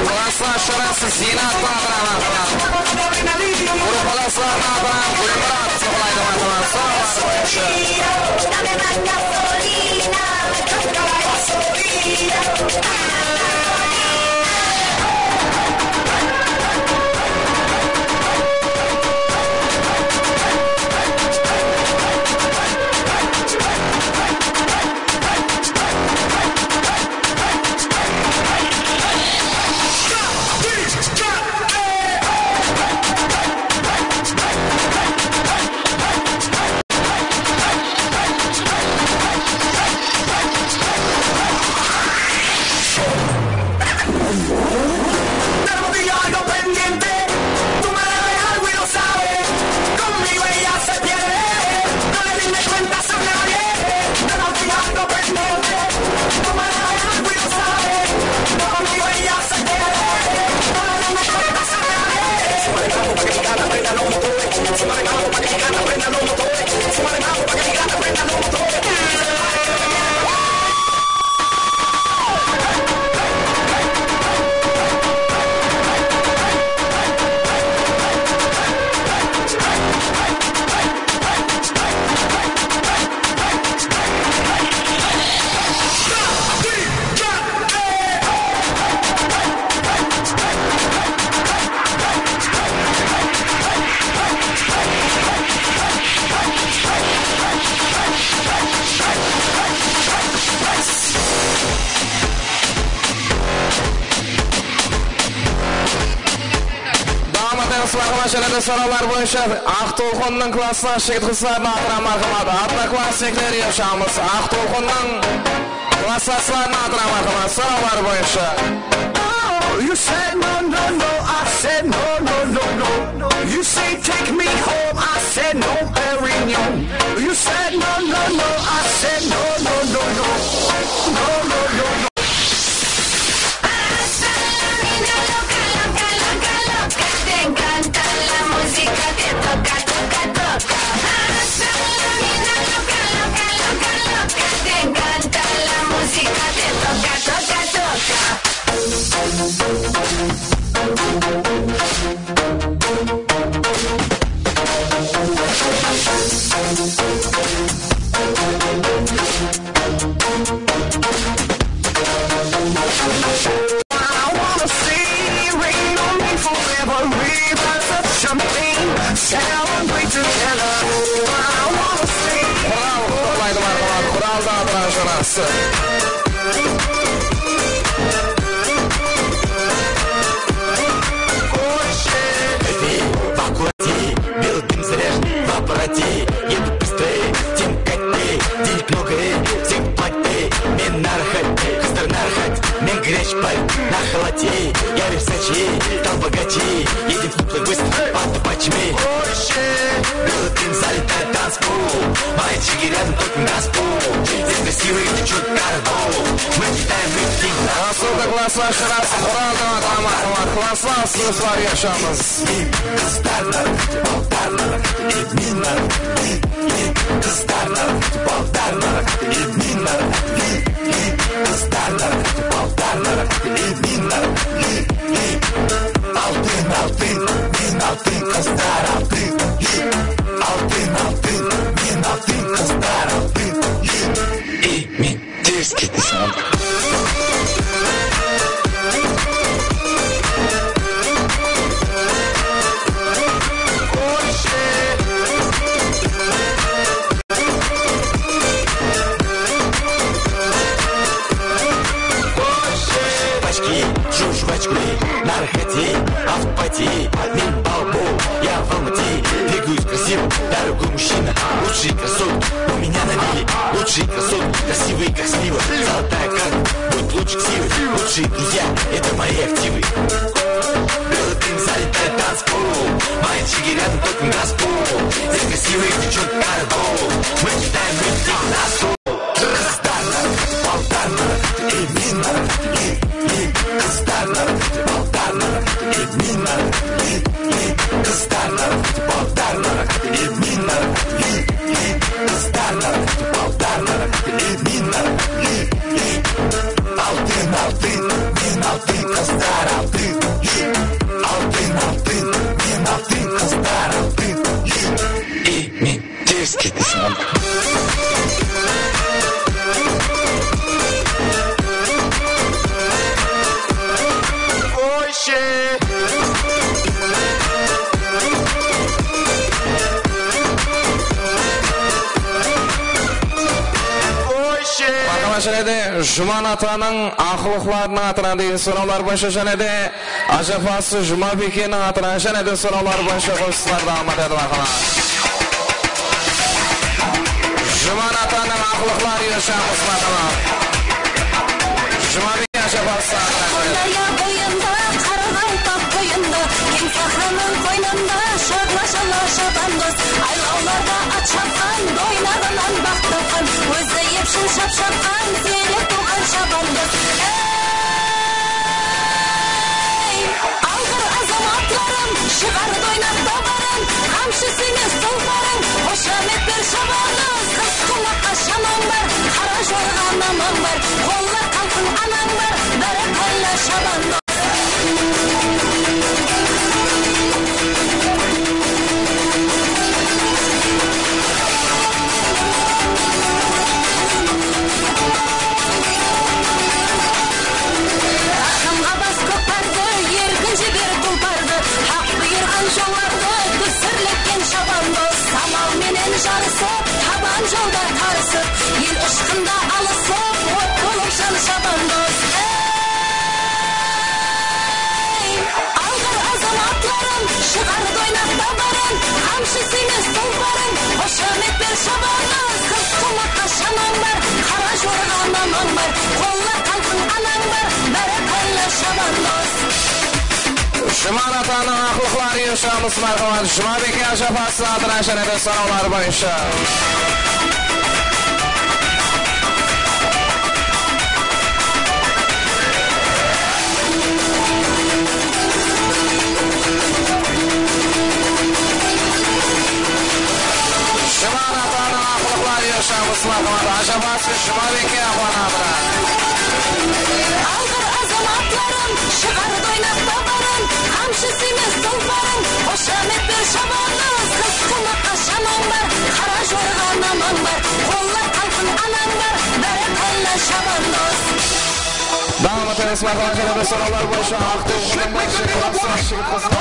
Klasslas jurası Zinat atınan, marhamat. Gruppalası atınan Gúlmurat qutlıqlaydı, marhamat. Sorawlar boyınsha. Dawam etemiz, marhamat, jáne de sorawlar boyınsha Aq Tolqınnıń klassdash jigit-qızlarına atıra marhamat. Odnoklassnikler, iyoshamız. Aq Tolqınnıń klassdaslarına atıra marhamat. Sorawlar boyınsha. Oh, you said no, no, no, I said no, no, no, no. You say take me home, I said no, Perignon. You said no, no, no, I said no, no, no, no. No, no, no, no. I wanna see rain on me forever. Rivers of champagne, celebrate together. I wanna see. Qural qutıqlaydı, marhamat. Quraldı atıran janası. Эфир, в аккурате, белый дым заряжен в аппарате. Еду быстрее, чем катте, денег много, всем платьте. Men narxat, qızlar narxat, men grechpay, na xalate. Я Versace, стал богаче, едем в клуб так быстро, под пачми. Белый дым залетает в танцпол, мои чики рядом, только газпол. Здесь красивые девчонки, карабол. Мы летаем, мы летим. Asıldı klassdash, Qural dep atama, klassdash, sınıflar, iyoshamız. Qızlar narxat, ballar narxat, men narxat, qızlar narxat, ballar narxat, men narxat, qızlar narxat, ballar narxat, men narxat. Altın, altın, men altın, qızlar altın. Altın, altın, men altın, qızlar altın. Ey, men tez keteseń. Pachki, juvıw juvachka, narxati, avtopati, men balbo, я в Алмате, двигаюсь красиво, дорогой мужчина, лучшие кроссовки у меня на вилле, лучшие кроссовки, красивые как слива, золотая карта, будь лучше ксивы, лучшие друзья, это мои активы. Белый дым залетает в танцпол, мои чики рядом, только газпол. Здесь красивые девчонки, карабол. Мы кидаем руки на стол. Qızlar narxat, ballar narxat, ey, men narxat, ey, ey. Qızlar narxat, ballar narxat, ey, men narxat, ey, ey. Qızlar narxat, ballar narxat, ey, men narxat, ey, ey. Qızlar narxat, ballar narxat, ey, men narxat, ey, ey. Altın, altın, men altın, qızlar altın, ey. Altın, altın, men altın, qızlar altın, ey. Ey, men tez keteseń onda. Qoyshı. Qoyshı. Marhamat, jáne de Juman atanıń aqlıqlarınıń atınan deydi, sorawlar boyınsha jáne de Ájapası Jumabikeniń atınan jáne de sorawlar boyınsha qoyısılar dawam etedi, marhamat. Juman atanıń aqlıqları, iyoshamız, marhamat. Jumabike ájapası atınan jáne de. Sırdarya boyında, Qaraqalpaq boyında, keń sahranıń qoynında, shabla-shabla shabandoz. Aylawlarda at shapqan, doynaǵınan baǵ tapqan, ózi epshin shap shapqan, siyrek tuwǵan shabandoz. Ey! Alǵır azamatlarım, shıǵardı oynap tabarın, qamshısı emes tulparın, Anań bar, qolla qalqın anań bar, bárekella shabandos. Arqamǵa bas kókpardı, erkin jiber tulpardı, haq buyırǵan jollardı dúrsirletken shabandos. Samal menen jarısıp, taban jolda tarısıp, el ıshqında alısıp, ot bolıp jan shabandos. Ey, alǵır azamatlarım, shıǵardı oynap tabarın, qamshı sıymas tulparın, xoshamet ber shabandos. Qız qumaqqa shamań bar, qara jorıǵa namań bar, qolla qalqın anań bar, bárekella shabandos. Juman atanıń aqlıqları yonshaq mısmarqaman Jumabiyke ájapastıń atınan jáne de sorawlar boyınsha. Juman atanıń aqlıqları yonshaq mısmarqaman ájapası Jumabiyke apanadıra. Alǵır azamatlarım, shıǵardı oynap tabarın, qamshı sıymas tulparın, xoshamet ber shabandos. Qız qumaqqa shamań bar, qara jorıǵa namań bar, qolla qalqın anań bar, bárekella shabandos. Dawam etemiz, márhamat, jáne de sorawlar boyınsha Aqtawqannan jigit qızlar.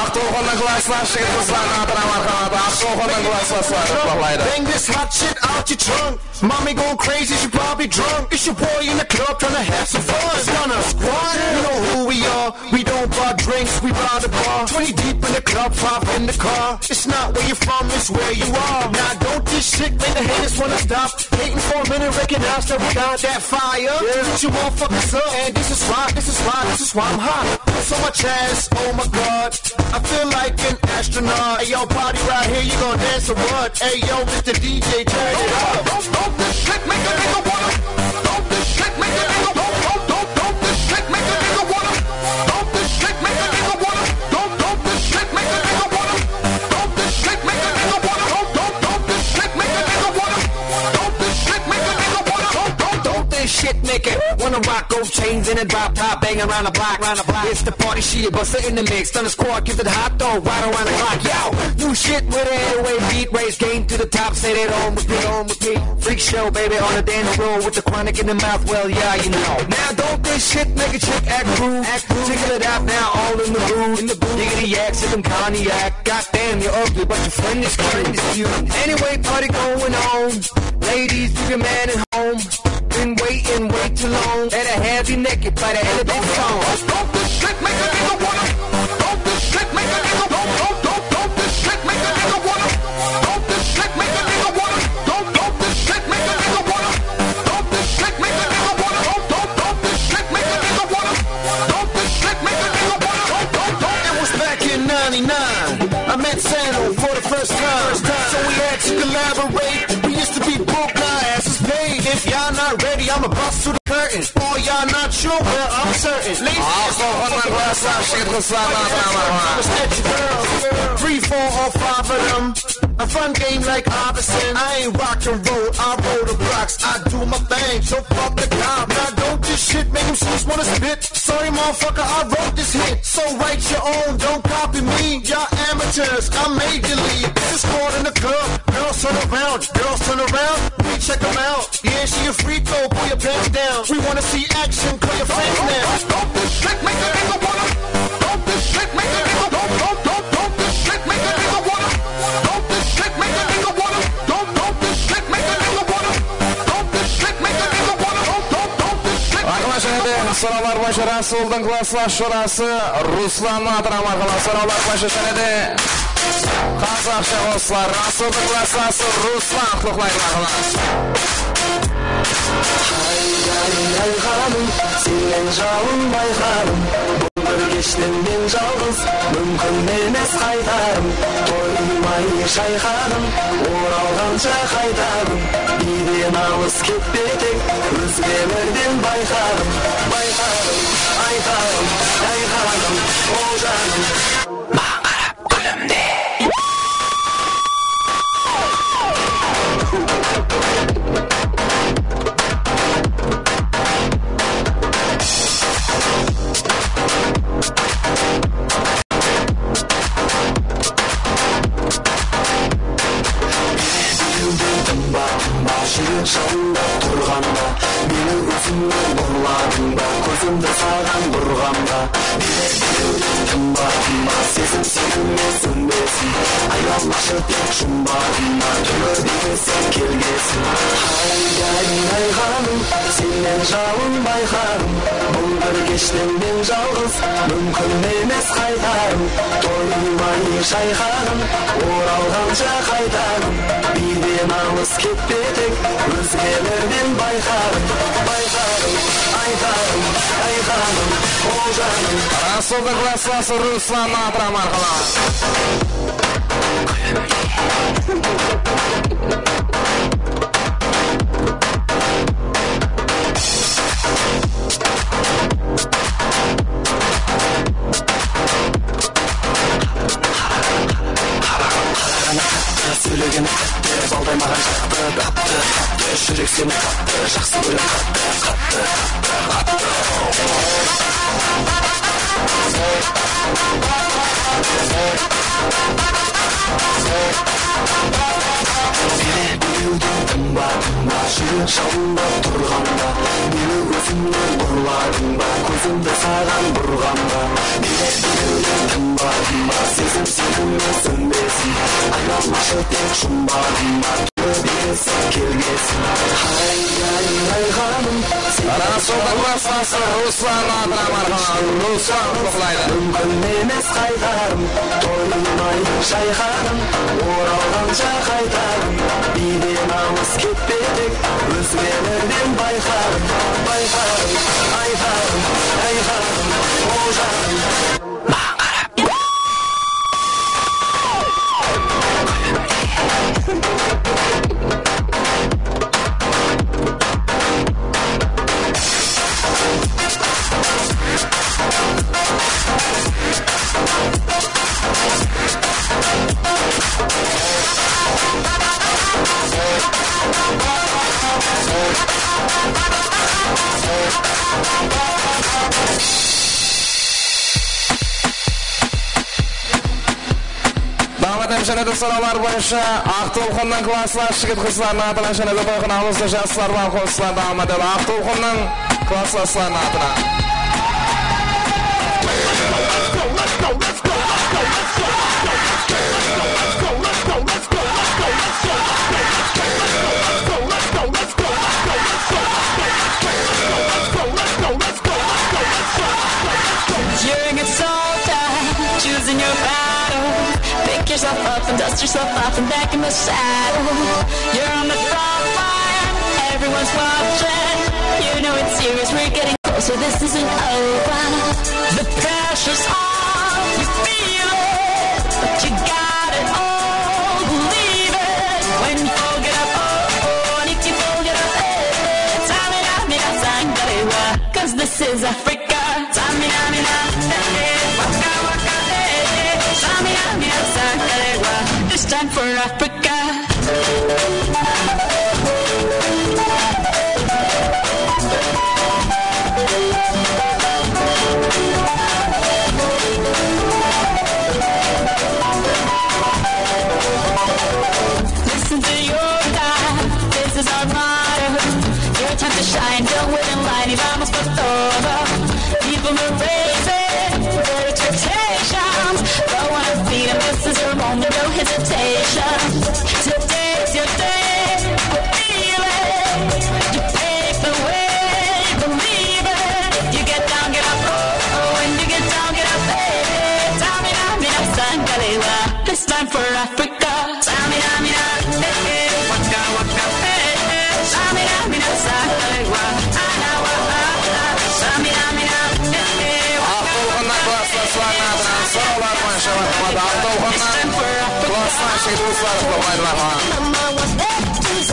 Aqtawqannan klasslas jigit qızlardıń atınan márhamat. Aqtawqannan klasslaslar qutlaqlaydı. Bang this hot shit out your trunk. Mommy going crazy, she probably drunk. It's your boy in the club tryna have some fun. It's gonna squat. You know who we are. We don't buy drinks, we buy the bar. Twenty deep in the club, five in the car. It's not where you're from, it's where you are. Now don't this shit make the haters wanna stop. Hating for a minute, recognize that we got that fire. Yeah. Teach you motherfuckers up, and this is why, this is why, this is why I'm hot. So much ass, oh my God. I feel like an astronaut. Hey, yo, party right here, you gon' dance or what? Hey, yo, mister D J, turn it up. Don't, don't, don't this shit make a nigga wanna, don't this shit make a nigga, don't, don't, don't, don't this shit make a nigga wanna, don't this shit make a nigga wanna, don't, don't this shit make a nigga wanna, don't this shit make a nigga wanna, don't, don't, don't this shit make a nigga wanna, don't this shit make a nigga wanna, don't, don't, don't this shit make it wanna rock, gold chains and a drop top, bang around the block, around the block. It's the party, she a buster in the mix, thunder squad, keep it hot though, right around the clock. Yo, new shit with an eight oh eight beat, raise game to the top, say that on repeat, on repeat. Freak show, baby, on the dance floor with the chronic in the mouth. Well, yeah, you know. Now don't this shit make a chick act rude? Act rude. Check it out now, all in the booth. In the booth. Diggity yak, sipping cognac. Goddamn, you're ugly, but your friend is cute. Friend is cute. Anyway, party going on. Ladies, leave your man at home. Been waiting way too long. Better have you naked by the end of this song. Don't, don't this shit make a nigga wanna, don't this shit make a nigga, don't, don't, don't, don't this shit make a nigga wanna, don't this shit make a nigga wanna, don't, don't this shit make a nigga wanna, don't this shit make a nigga wanna, don't, don't, don't this shit make a nigga wanna, don't this shit make a nigga wanna, don't, don't, don't. It was back in ninety-nine. I met Sano for the first time. So we had to collaborate. We used to be broke, now ass is paid. If y'all not ready, I'ma bust through the curtain. All y'all not sure, well, I'm certain. Ladies, Aqtawqannan klasslas jigit qızlardıń atınan márhamat. I'ma snatch your girls. Three, four, or five of them. A fun game like Iverson. I ain't rock and roll, I roll the blocks. I do my thing, so fuck the cop. Now don't this shit make M Cs wanna spit? Sorry, motherfucker, I wrote this hit. So write your own, don't copy me. Y'all amateurs, I'm major league. This is caught in the club. Girls turn around, girls turn around. We check 'em out. Yeah, she a freak, go pull your pants down. We wanna see action, call your friends now. Don't, don't this shit make a nigga wanna, don't this shit make a nigga, don't, don't, don't, don't this shit make a nigga wanna, don't this shit make a nigga wanna, don't, don't this shit make a nigga wanna, don't this shit make a nigga wanna, don't, don't, don't this shit. Aqıma jáne de sorawlar boyınsha Rasuldıń klasslas jorası Ruslannıń atınan márhamat. Sorawlar boyınsha jáne de qazaqsha qosıqlar. Rasuldıń klasslası Ruslan qutlaqlaydı márhamat. Ayqanim, ayqanim, senen jalınbay qadım. Bul bir keshten men jalǵız, múmkin emes qaytarım. Toymay shayqadım, oralǵansha qaytadım. Biyden alıs ketpe tek, ózgelerden bayqadım. Bayqadım, ayqadım, ayqadım, ol janım. Maǵan qarap kúlimde. Aylanbashi tek jumbaǵıma, tómir biygesi kelgesin. Hayday, hayqadım, sennen jalınbay qadım. Bul bir keshten men jalǵız, múmkin emes qaytarım. Toymay shayqadım, oralǵansha qaytadım. Biyden alıs ketpe tek, ózgelerden bayqadım. Bayqadım, ayqadım, ayqadım, ol janım. Rasuldıń klasslası Ruslannan atına marhamat. Sóylegen tepte, balday maǵan jaqtı, taptı, taptı, júrek seni taptı, jaqsı kórem qattı, qattı, qattı, qattı. Bere berewden tınba, tınba, júrek jalınlap turǵanda, meni ózińe urladıń ba, kózimdi saǵan burǵanda? Bere berewden tınba, tınba, sezim senime sónbesin. Aylanbashi tek jumbaǵıma, tómir biygesi kelgesin. Hayday, hayqadım, Rasuldıń klasslası Ruslannan atına marhamat. Ruslan qutlıqlaydı. Múmkin emes qaytarım, toymay shayqadım, oralǵansha qaytadım. Biyden alıs ketpe tek, ózgelerden bayqadım, bayqadım, ayqadım, ayqadım, ol janım. Dawam etemiz, jáne de sorawlar boyınsha Aq Tolqınnan klasslas jigit qızlarınıń atınan jáne de toyxana alıslı jaslar bar, qosıqlar dawam etedi. Aq Tolqınnan klasslaslarınıń atınan. You're a good soldier, choosing your battle. Pick yourself up and dust yourself off and back in the saddle. You're on the front line, everyone's watching. You know it's serious, we're getting closer, this isn't over. The pressure's on, you feel it, but you got it all, believe it. When you fold it up, oh, oh, and if you fold it up, eh, eh, tamina, mina, sangarewa. 'Cause this is Africa. Tamina, mina, eh, eh, waka, waka, eh, eh. Tamina, mina, sangarewa. This time for Africa. Listen to your God, this is our motto. Your time to shine, don't wait in line, y vamos por todo. People are raising their expectations. Go on and feed 'em, this is your moment, no hesitation. Today's your day, feel it. You pave the way, believe it. If you get down, get up, oh, oh, when you get down, get up, hey, hey. Tamina, mina, sangalewa. This time for Africa. Samina, mina, eh, eh, waka, waka, eh, eh. Samina, mina, sangalewa. Ana, wa, ah, ah. Samina, mina, eh, eh, waka, waka, eh, eh. Aq Tolqınnan klasslaslarınıń atınan sorawlar boyınsha marhamat. Aq Tolqınnan klasslas jigit qızlar qutlıqlaydı, marhamat. Mama was A to Z.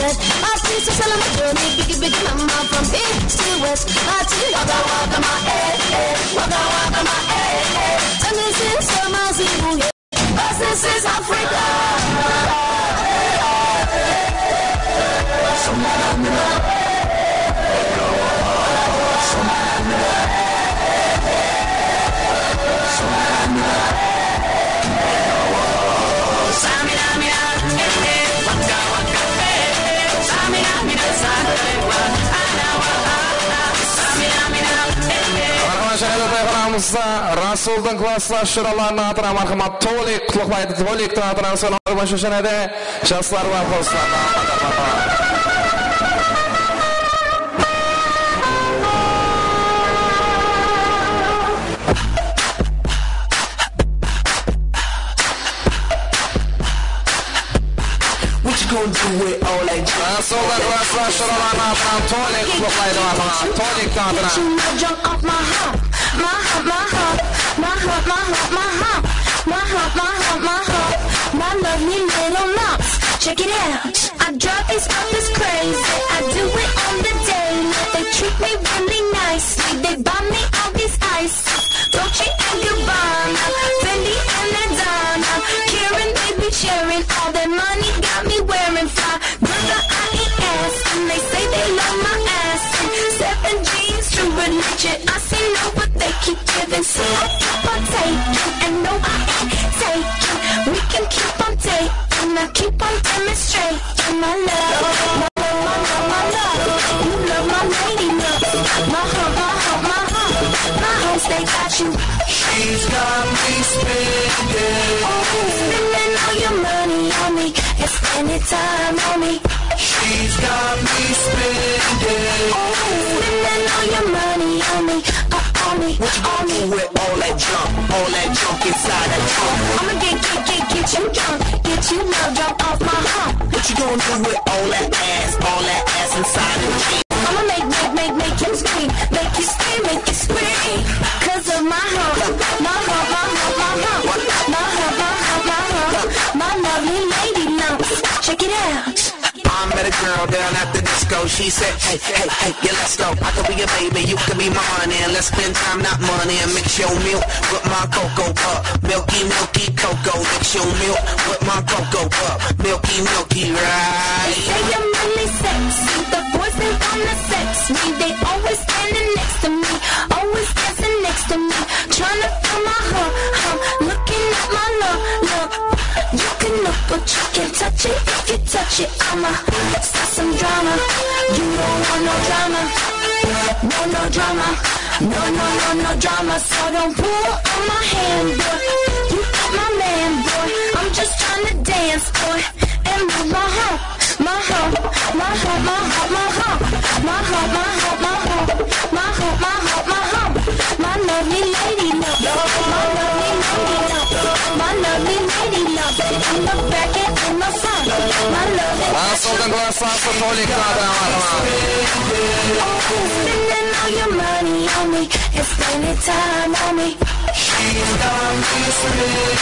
Auntie, so salama, Johnny, biggie, biggie, mama from east to west. Auntie, waka, waka, ma, eh, eh. Waka, waka, ma, eh, eh. Tell me, sis, come on, see who. 'Cause this is Africa. Marhamat, jáne de toyxanamız Rasuldıń klaslas juralarınıń atınan marhamat, Tolik qutlıqlaydı. Toliktiń atınan sorawlar boyınsha jáne de jaslar bar, qosılar. What you gonna do with all that junk? Rasuldıń klaslas juralarınıń atınan Tolik qutlıqlaydı, marhamat. Toliktiń atınan. Get you no junk off my hump, my hump, my hump, my hump, my hump, my hump, my hump, my hump, my hump, my lovely little lumps. Check it out. I drive these rappers crazy. I do it on the daily. They treat me really nicely. They buy me all these ices. Dolce and Gabbana, Fendi and Madonna. Karen, baby, Sharon. All that money got me wearing fly. Brother, I ain't asking. They say they love my ass. And seven G's, true religion. I say no, but they keep giving. So I keep on taking. And no, I ain't taking. We can keep on dating. I keep on demonstrating my love. My love, my love, my love, my love. You love my lady love. My hump, my hump, my hump. My humps, they got you. She's got me spending. Oh, spending all your money on me. And spending time on me. She's got me spending. Oh, spending all your money on me. Uh, on me, on me. What you gonna do with all that junk, all that junk inside that trunk? I'ma get, get, get, get you drunk, get you love drunk off my hump. What you gonna do with all that ass, all that ass inside the jeans? I'ma make, make, make, make you scream, make you scream, make you scream. 'Cause of my hump, my hump, my hump, my hump, my hump, my hump, my hump, my lovely lady lumps. Check it out. I met a girl down at the disco. She said, hey, hey, hey, yeah, let's go. I could be your baby, you could be my honey. And let's spend time, not money. And mix your milk with my cocoa puff. Milky, milky cocoa. Mix your milk with my cocoa puff. Milky, milky, right? They say I'm really sexy. The boys, they wanna sex me. They always standing next to me. Always dancing next to me. Tryna fill my heart, huh? Looking at my love, love. You can look, but you can't touch it. If you touch it, I'ma start some drama. You don't want no drama. No, no drama. No, no, no, no drama. So don't pull on my hand, boy. You ain't my man, boy. I'm just tryna dance, boy. And move my hump, my hump, my hump, my hump, my hump, my hump, my hump, my hump, my hump, my hump, my hump, my hump. My lovely lady love, my lovely lady love, my lovely lady love. In the back and in the front, my love is Rasuldıń klasası Tolik adı, marhamat. Oh, spending all your money on me and spending time on me. She's got me spending.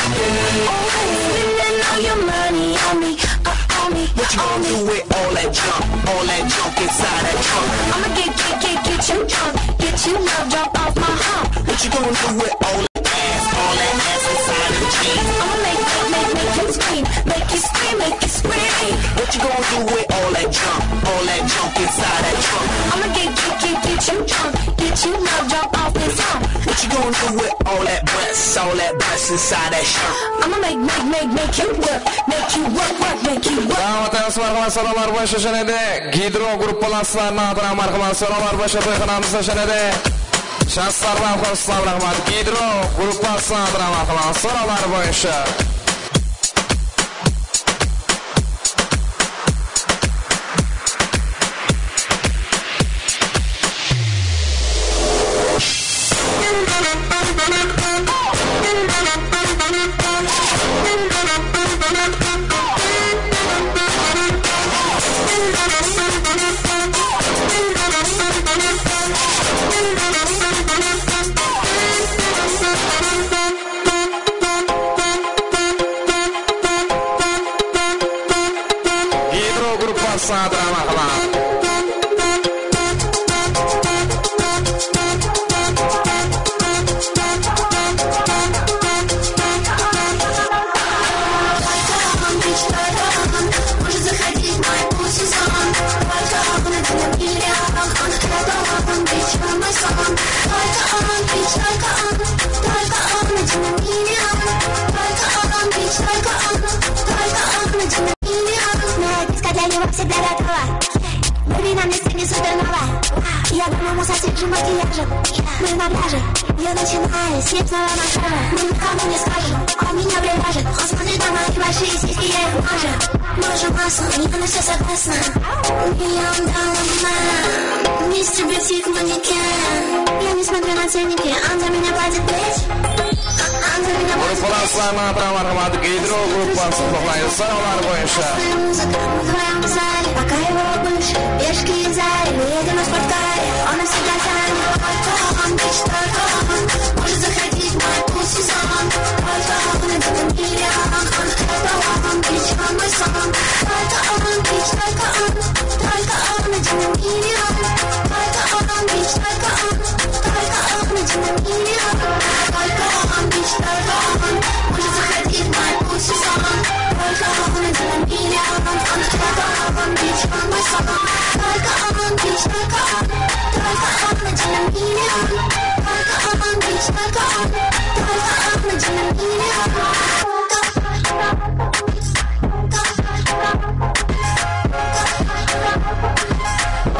Oh, spending all your money on me, uh, on me, on me. What you gonna do with all that junk, all that junk inside that trunk? I'ma get, get, get, get you drunk, get you love drunk off my hump. What you gonna do with all that ass, all that ass inside of the jeans? I'ma make, make, make, make you scream, make you scream, make you scream. What you gonna do with all that junk, all that junk inside that trunk? I'ma get, get, get, get you drunk, get you love drunk off this hump. What you gonna do with all that breasts, all that breasts inside that shirt? I'ma make, make, make, make you work, make you work, work, make you work. Dawam etemiz, marhamat, sorawlar boyınsha jáne de Gidro gruppalaslarınıń atınan, marhamat, sorawlar boyınsha toyxanamızda jáne de jaslar bar, qosılar, marhamat. Gidro gruppalasınıń atınan, marhamat, sorawlar boyınsha. Gidro gruppa sadıra maqla. Моя диска для него всегда готова. Люби на мне, синий супернова. Я дома мусор сижу макияжем. Мы на пляже, я начинаю, с ним снова на шаг. Мы никому не скажем, он меня будоражит. Он смотрит на мои большие сиськи, я их мажу. Может, масло, я на всё согласна. Миллион долларов на мистер Биг Тик манекен. Я не смотрю на ценники, он за меня платит весь. Он за меня платит весь. Gruppalarsılarına atıram, marhamat, Gidro gruppası toqlaydı sanalar boyınsha. Пока его бывший, пешки из Зари, мы едем на спорткаре. Он навсегда занят, только он, бич, только он. Может заходить в мой пул сезон. Только он, один на миллион. Он только он, бич, он мой сон. Только он, бич, только он. Только он, один на миллион. Только он, бич, только он. Только он, один на миллион. Только он, бич, только он. Может заходить в мой пул сезон. Только он, один на миллион. Он только он, бич, он мой сон. Только он, бич, только он. Только он, один на миллион. Только он, бич, только он. Только он, один на миллион.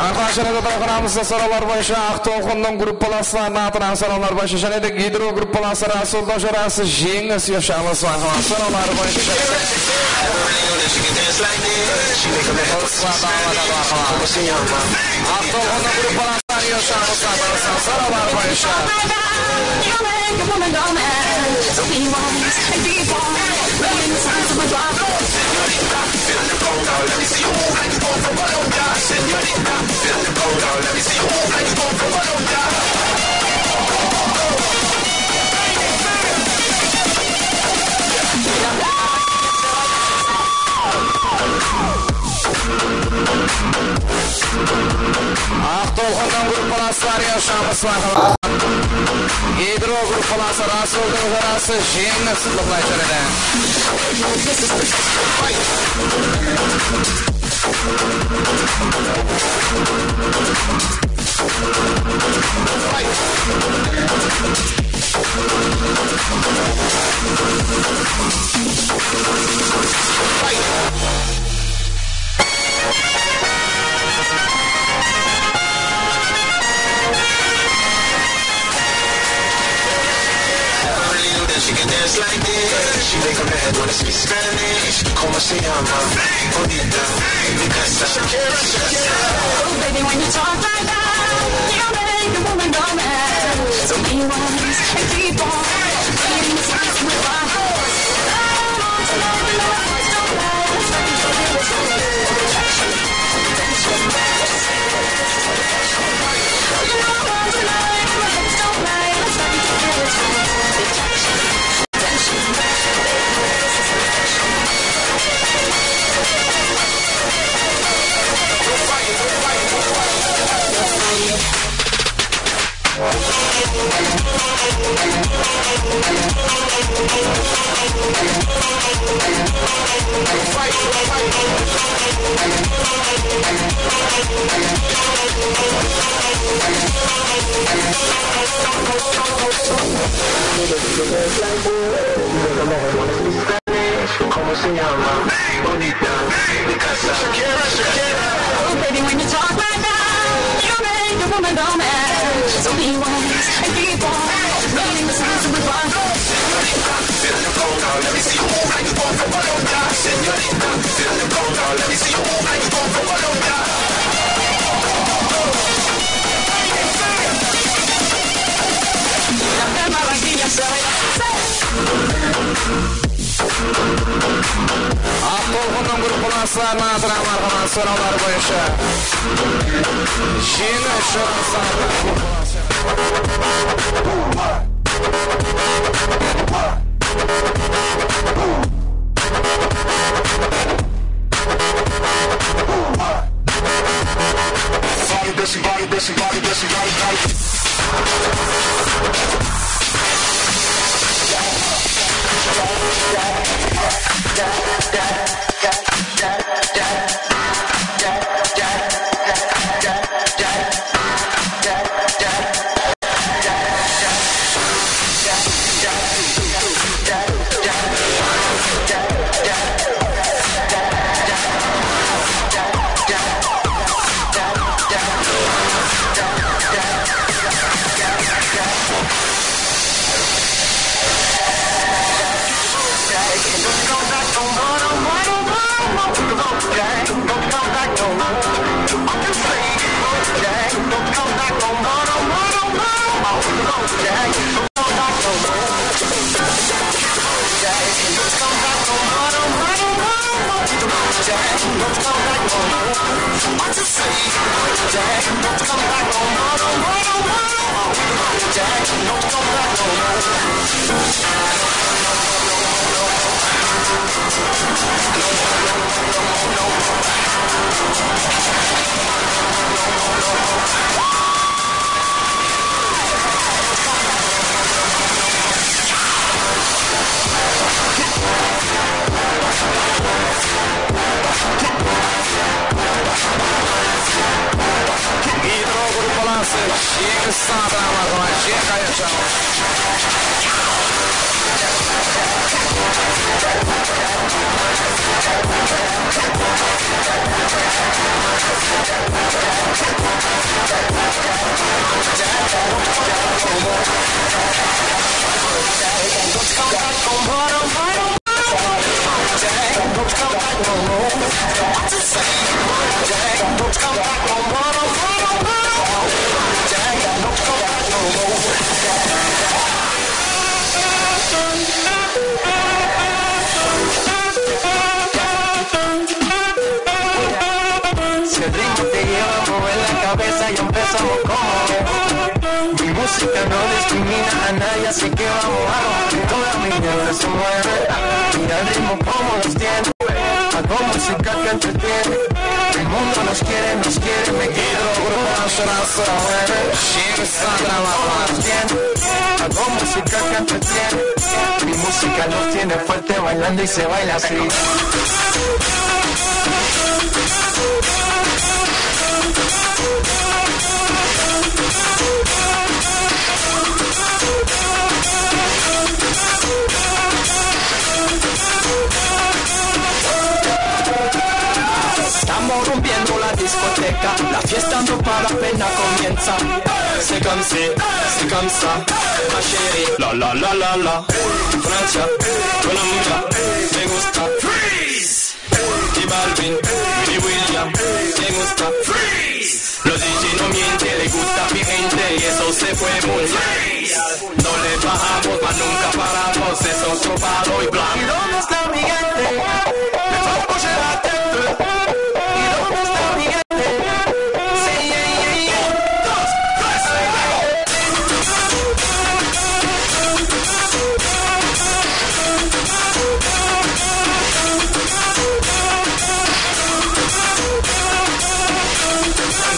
Arqa jáne de darqanamızda sorawlar boyınsha Aq Tolqındıń gruppalaslarına atınan sorawlar boyınsha jáne de Gidro gruppalası Rasuldıń jorası Jeńis, Yoshama Usmanova sorawlar boyınsha jáne de. Aq Tolqındıń gruppalasına Yoshama Usmanova sorawlar boyınsha. Aq Tolqındıń gruppalası Aryan Shamısova. Gidro gruppalası Rasuldıń jorası Jeńis, qutlıq aytsalar edi. She can dance like this. She make a man wanna speak Spanish. Como se llama? Bonita. Mi casa. Shakira, Shakira. Oh, baby, when you talk like that, you make a woman go mad. So be wise and keep on being the sense of my heart. I don't want to know the love, don't lie. Let's make it feel the truth. Attention, attention. ¿Cómo se llama? Bonita, mi casa. Shakira, Shakira. Oh, baby, when you talk like that, you make a woman go mad. So be wise and keep on being the sense of my heart. Señorita, feel the conga, let me see you move like you born from Colombia. Señorita, feel the conga, let me see you move like you born from Colombia. Aq Tolqındıń gruppalaslarına atınan marhamat sorawları boyınsha Jeńis jorası. Gidro gruppalası jeńis satınalarına jek ayaqshalar. Si el ritmo te lleva a mover la cabeza y empezamos como es. Mi música no discrimina a nadie, así que vamos a romper. Toda mi gente se mueve. Mira el ritmo como los tiene. Hago música que entretiene. El mundo nos quiere, nos quiere. Me quiero grupo nacional se mueve. Jeńis satınalarına. Hago música que entretiene. Mi música los tiene fuerte bailando y se baila así. Estamos rompiendo la discoteca, la fiesta no para, apenas comienza. C'est comme si, c'est comme ça, ma chérie. La la la la la. Francia, Colombia, me gusta. Freeze. Y Balvin, y William, me gusta. Freeze. Los D J no mienten, le gusta mi gente y eso se fue mundial. No le bajamos, mas nunca paramos, es otro palo y blanco. ¿Y dónde está mi gente? Me fue a coger la tête. ¿Y dónde está mi gente? Sí, yeah, yeah, yeah. Dos, tres,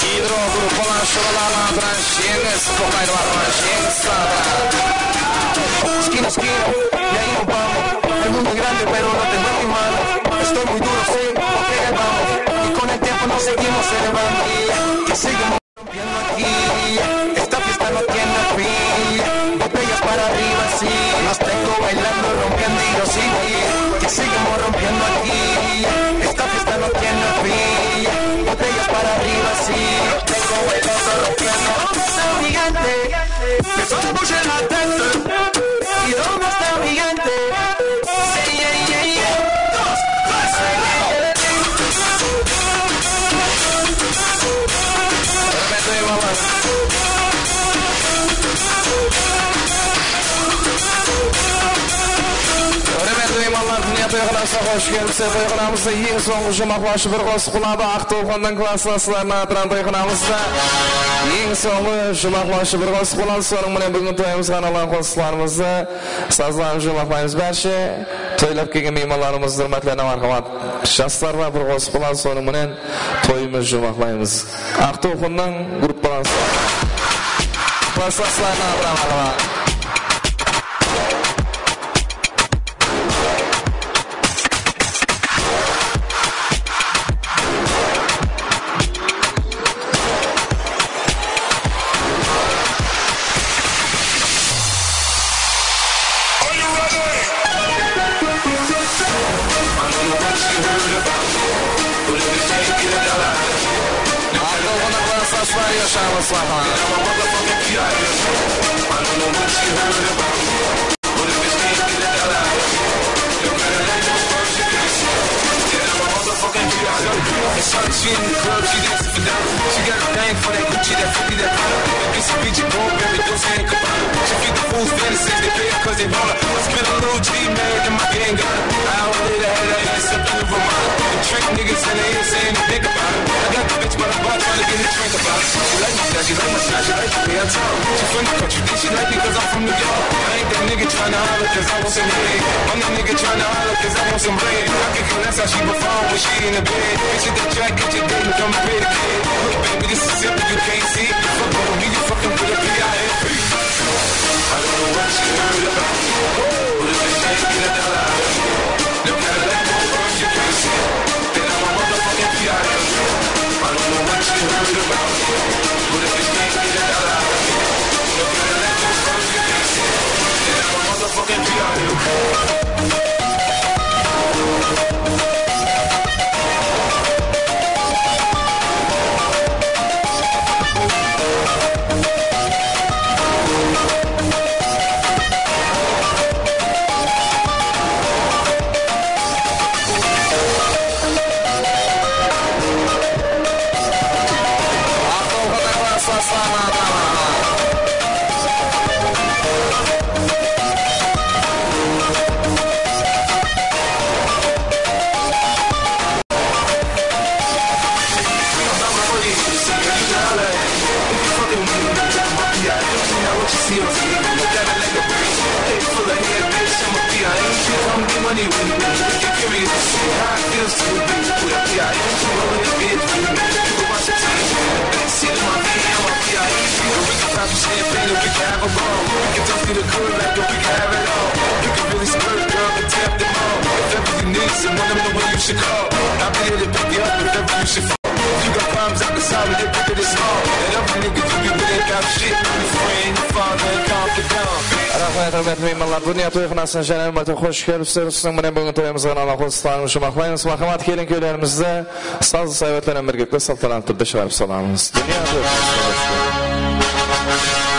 Gidro gruppalar shıralarına atıran jeńis, toqtaydı barma jeńis satıra. Esquina, esquina, y ahí nos vamos. El mundo es grande, pero no te mueve mi mano. Estoy muy duro, sí, ok, ahí vamos. Y con el tiempo nos seguimos elevando. Que sigue rompiendo aquí, esta fiesta no tiene fin. Botellas para arriba, sí, los tengo bailando, rompiendo y yo sigo ahí. Que seguimos rompiendo aquí, esta fiesta no tiene fin. Botellas para arriba, sí, los tengo bailando, rompiendo. ¿Dónde está mi gente? Que solo escuche la gente. ¿Y dónde está mi gente? Húrmetli miymanlar. Húrmetli miymanlar, Dúnya toyxanasına xosh kelipsizler. Toyxanamızda eń sońǵı juwmaqlawshı bir qosıq boladı. Aq Tolqındıń klasslaslarına atıran toyxanamızda eń sońǵı juwmaqlawshı bir qosıq boladı. Sonıń menen búgin toyımızǵa arnalǵan qosıqlarımızdı sazlanıp juwmaqlaymız bárshe. Toylap kelgen miymanlarımızdıń húrmetlerine marhamat. Jaslar bar, bir qosıq boladı, sonıń menen toyımız juwmaqlaymız. Aq Tolqındıń gruppalanısı. Klasslaslarına atıran marhamat. Aq Tolqındıń klasslasları, Yaşar Mustafa. Shawty, she in the club, she dancing for dollars. She got a thing for that Gucci, that fifty, that Prada. That Gucci, Gucci, Burberry, Dolce and Gabbana. She keep the fools fantasies, they pay her 'cause they want her. I spent a little G, man, and my gang got her. I already had her ass up in the Ramada. The trick niggas Ain't saying a thing about it. I got the bitch by the bar trying to get a drink about it. She like my style, she like my style, she like the way I talk. She from the country, then she like me 'cause I'm from New York. I ain't that nigga tryna holler 'cause I want some head. I'm the nigga tryna holler 'cause I want some bread. I can finesse how she perform when she in the bed. Bitch, hit the track, catch a date and come and pay the kid. Look, baby, this is simple, you can't see it. You fucking with me, you fucking with a P I M P. I don't know what you heard about me, but if you can't get a dollar out of me, no Cadillac won't work, you can't see it. Then I'm a motherfucking P I M P. I don't know what you heard about me, but if you can't get a dollar out of me, no Cadillac won't work, you can't see it. Then I'm a motherfucking P I M P. If you got problems, I can solve it. If you get it small, and every nigga you be with ain't got shit. Your friend, your father, and confidant. Raxmet, húrmetli miymanlar. Dúnya toyxanasına jáne bir márte xosh kelipsizler. Usınıń menen búgingi toyımızǵa namaqlı usılarımız juwmaqlaymız. Marhamat, kelin-kúylerimizdi sazlı sáwbetler menen birgelikte saltanatlı túrde shıǵarıp salamız. Dúnya toyxanasına xosh kelipsizler.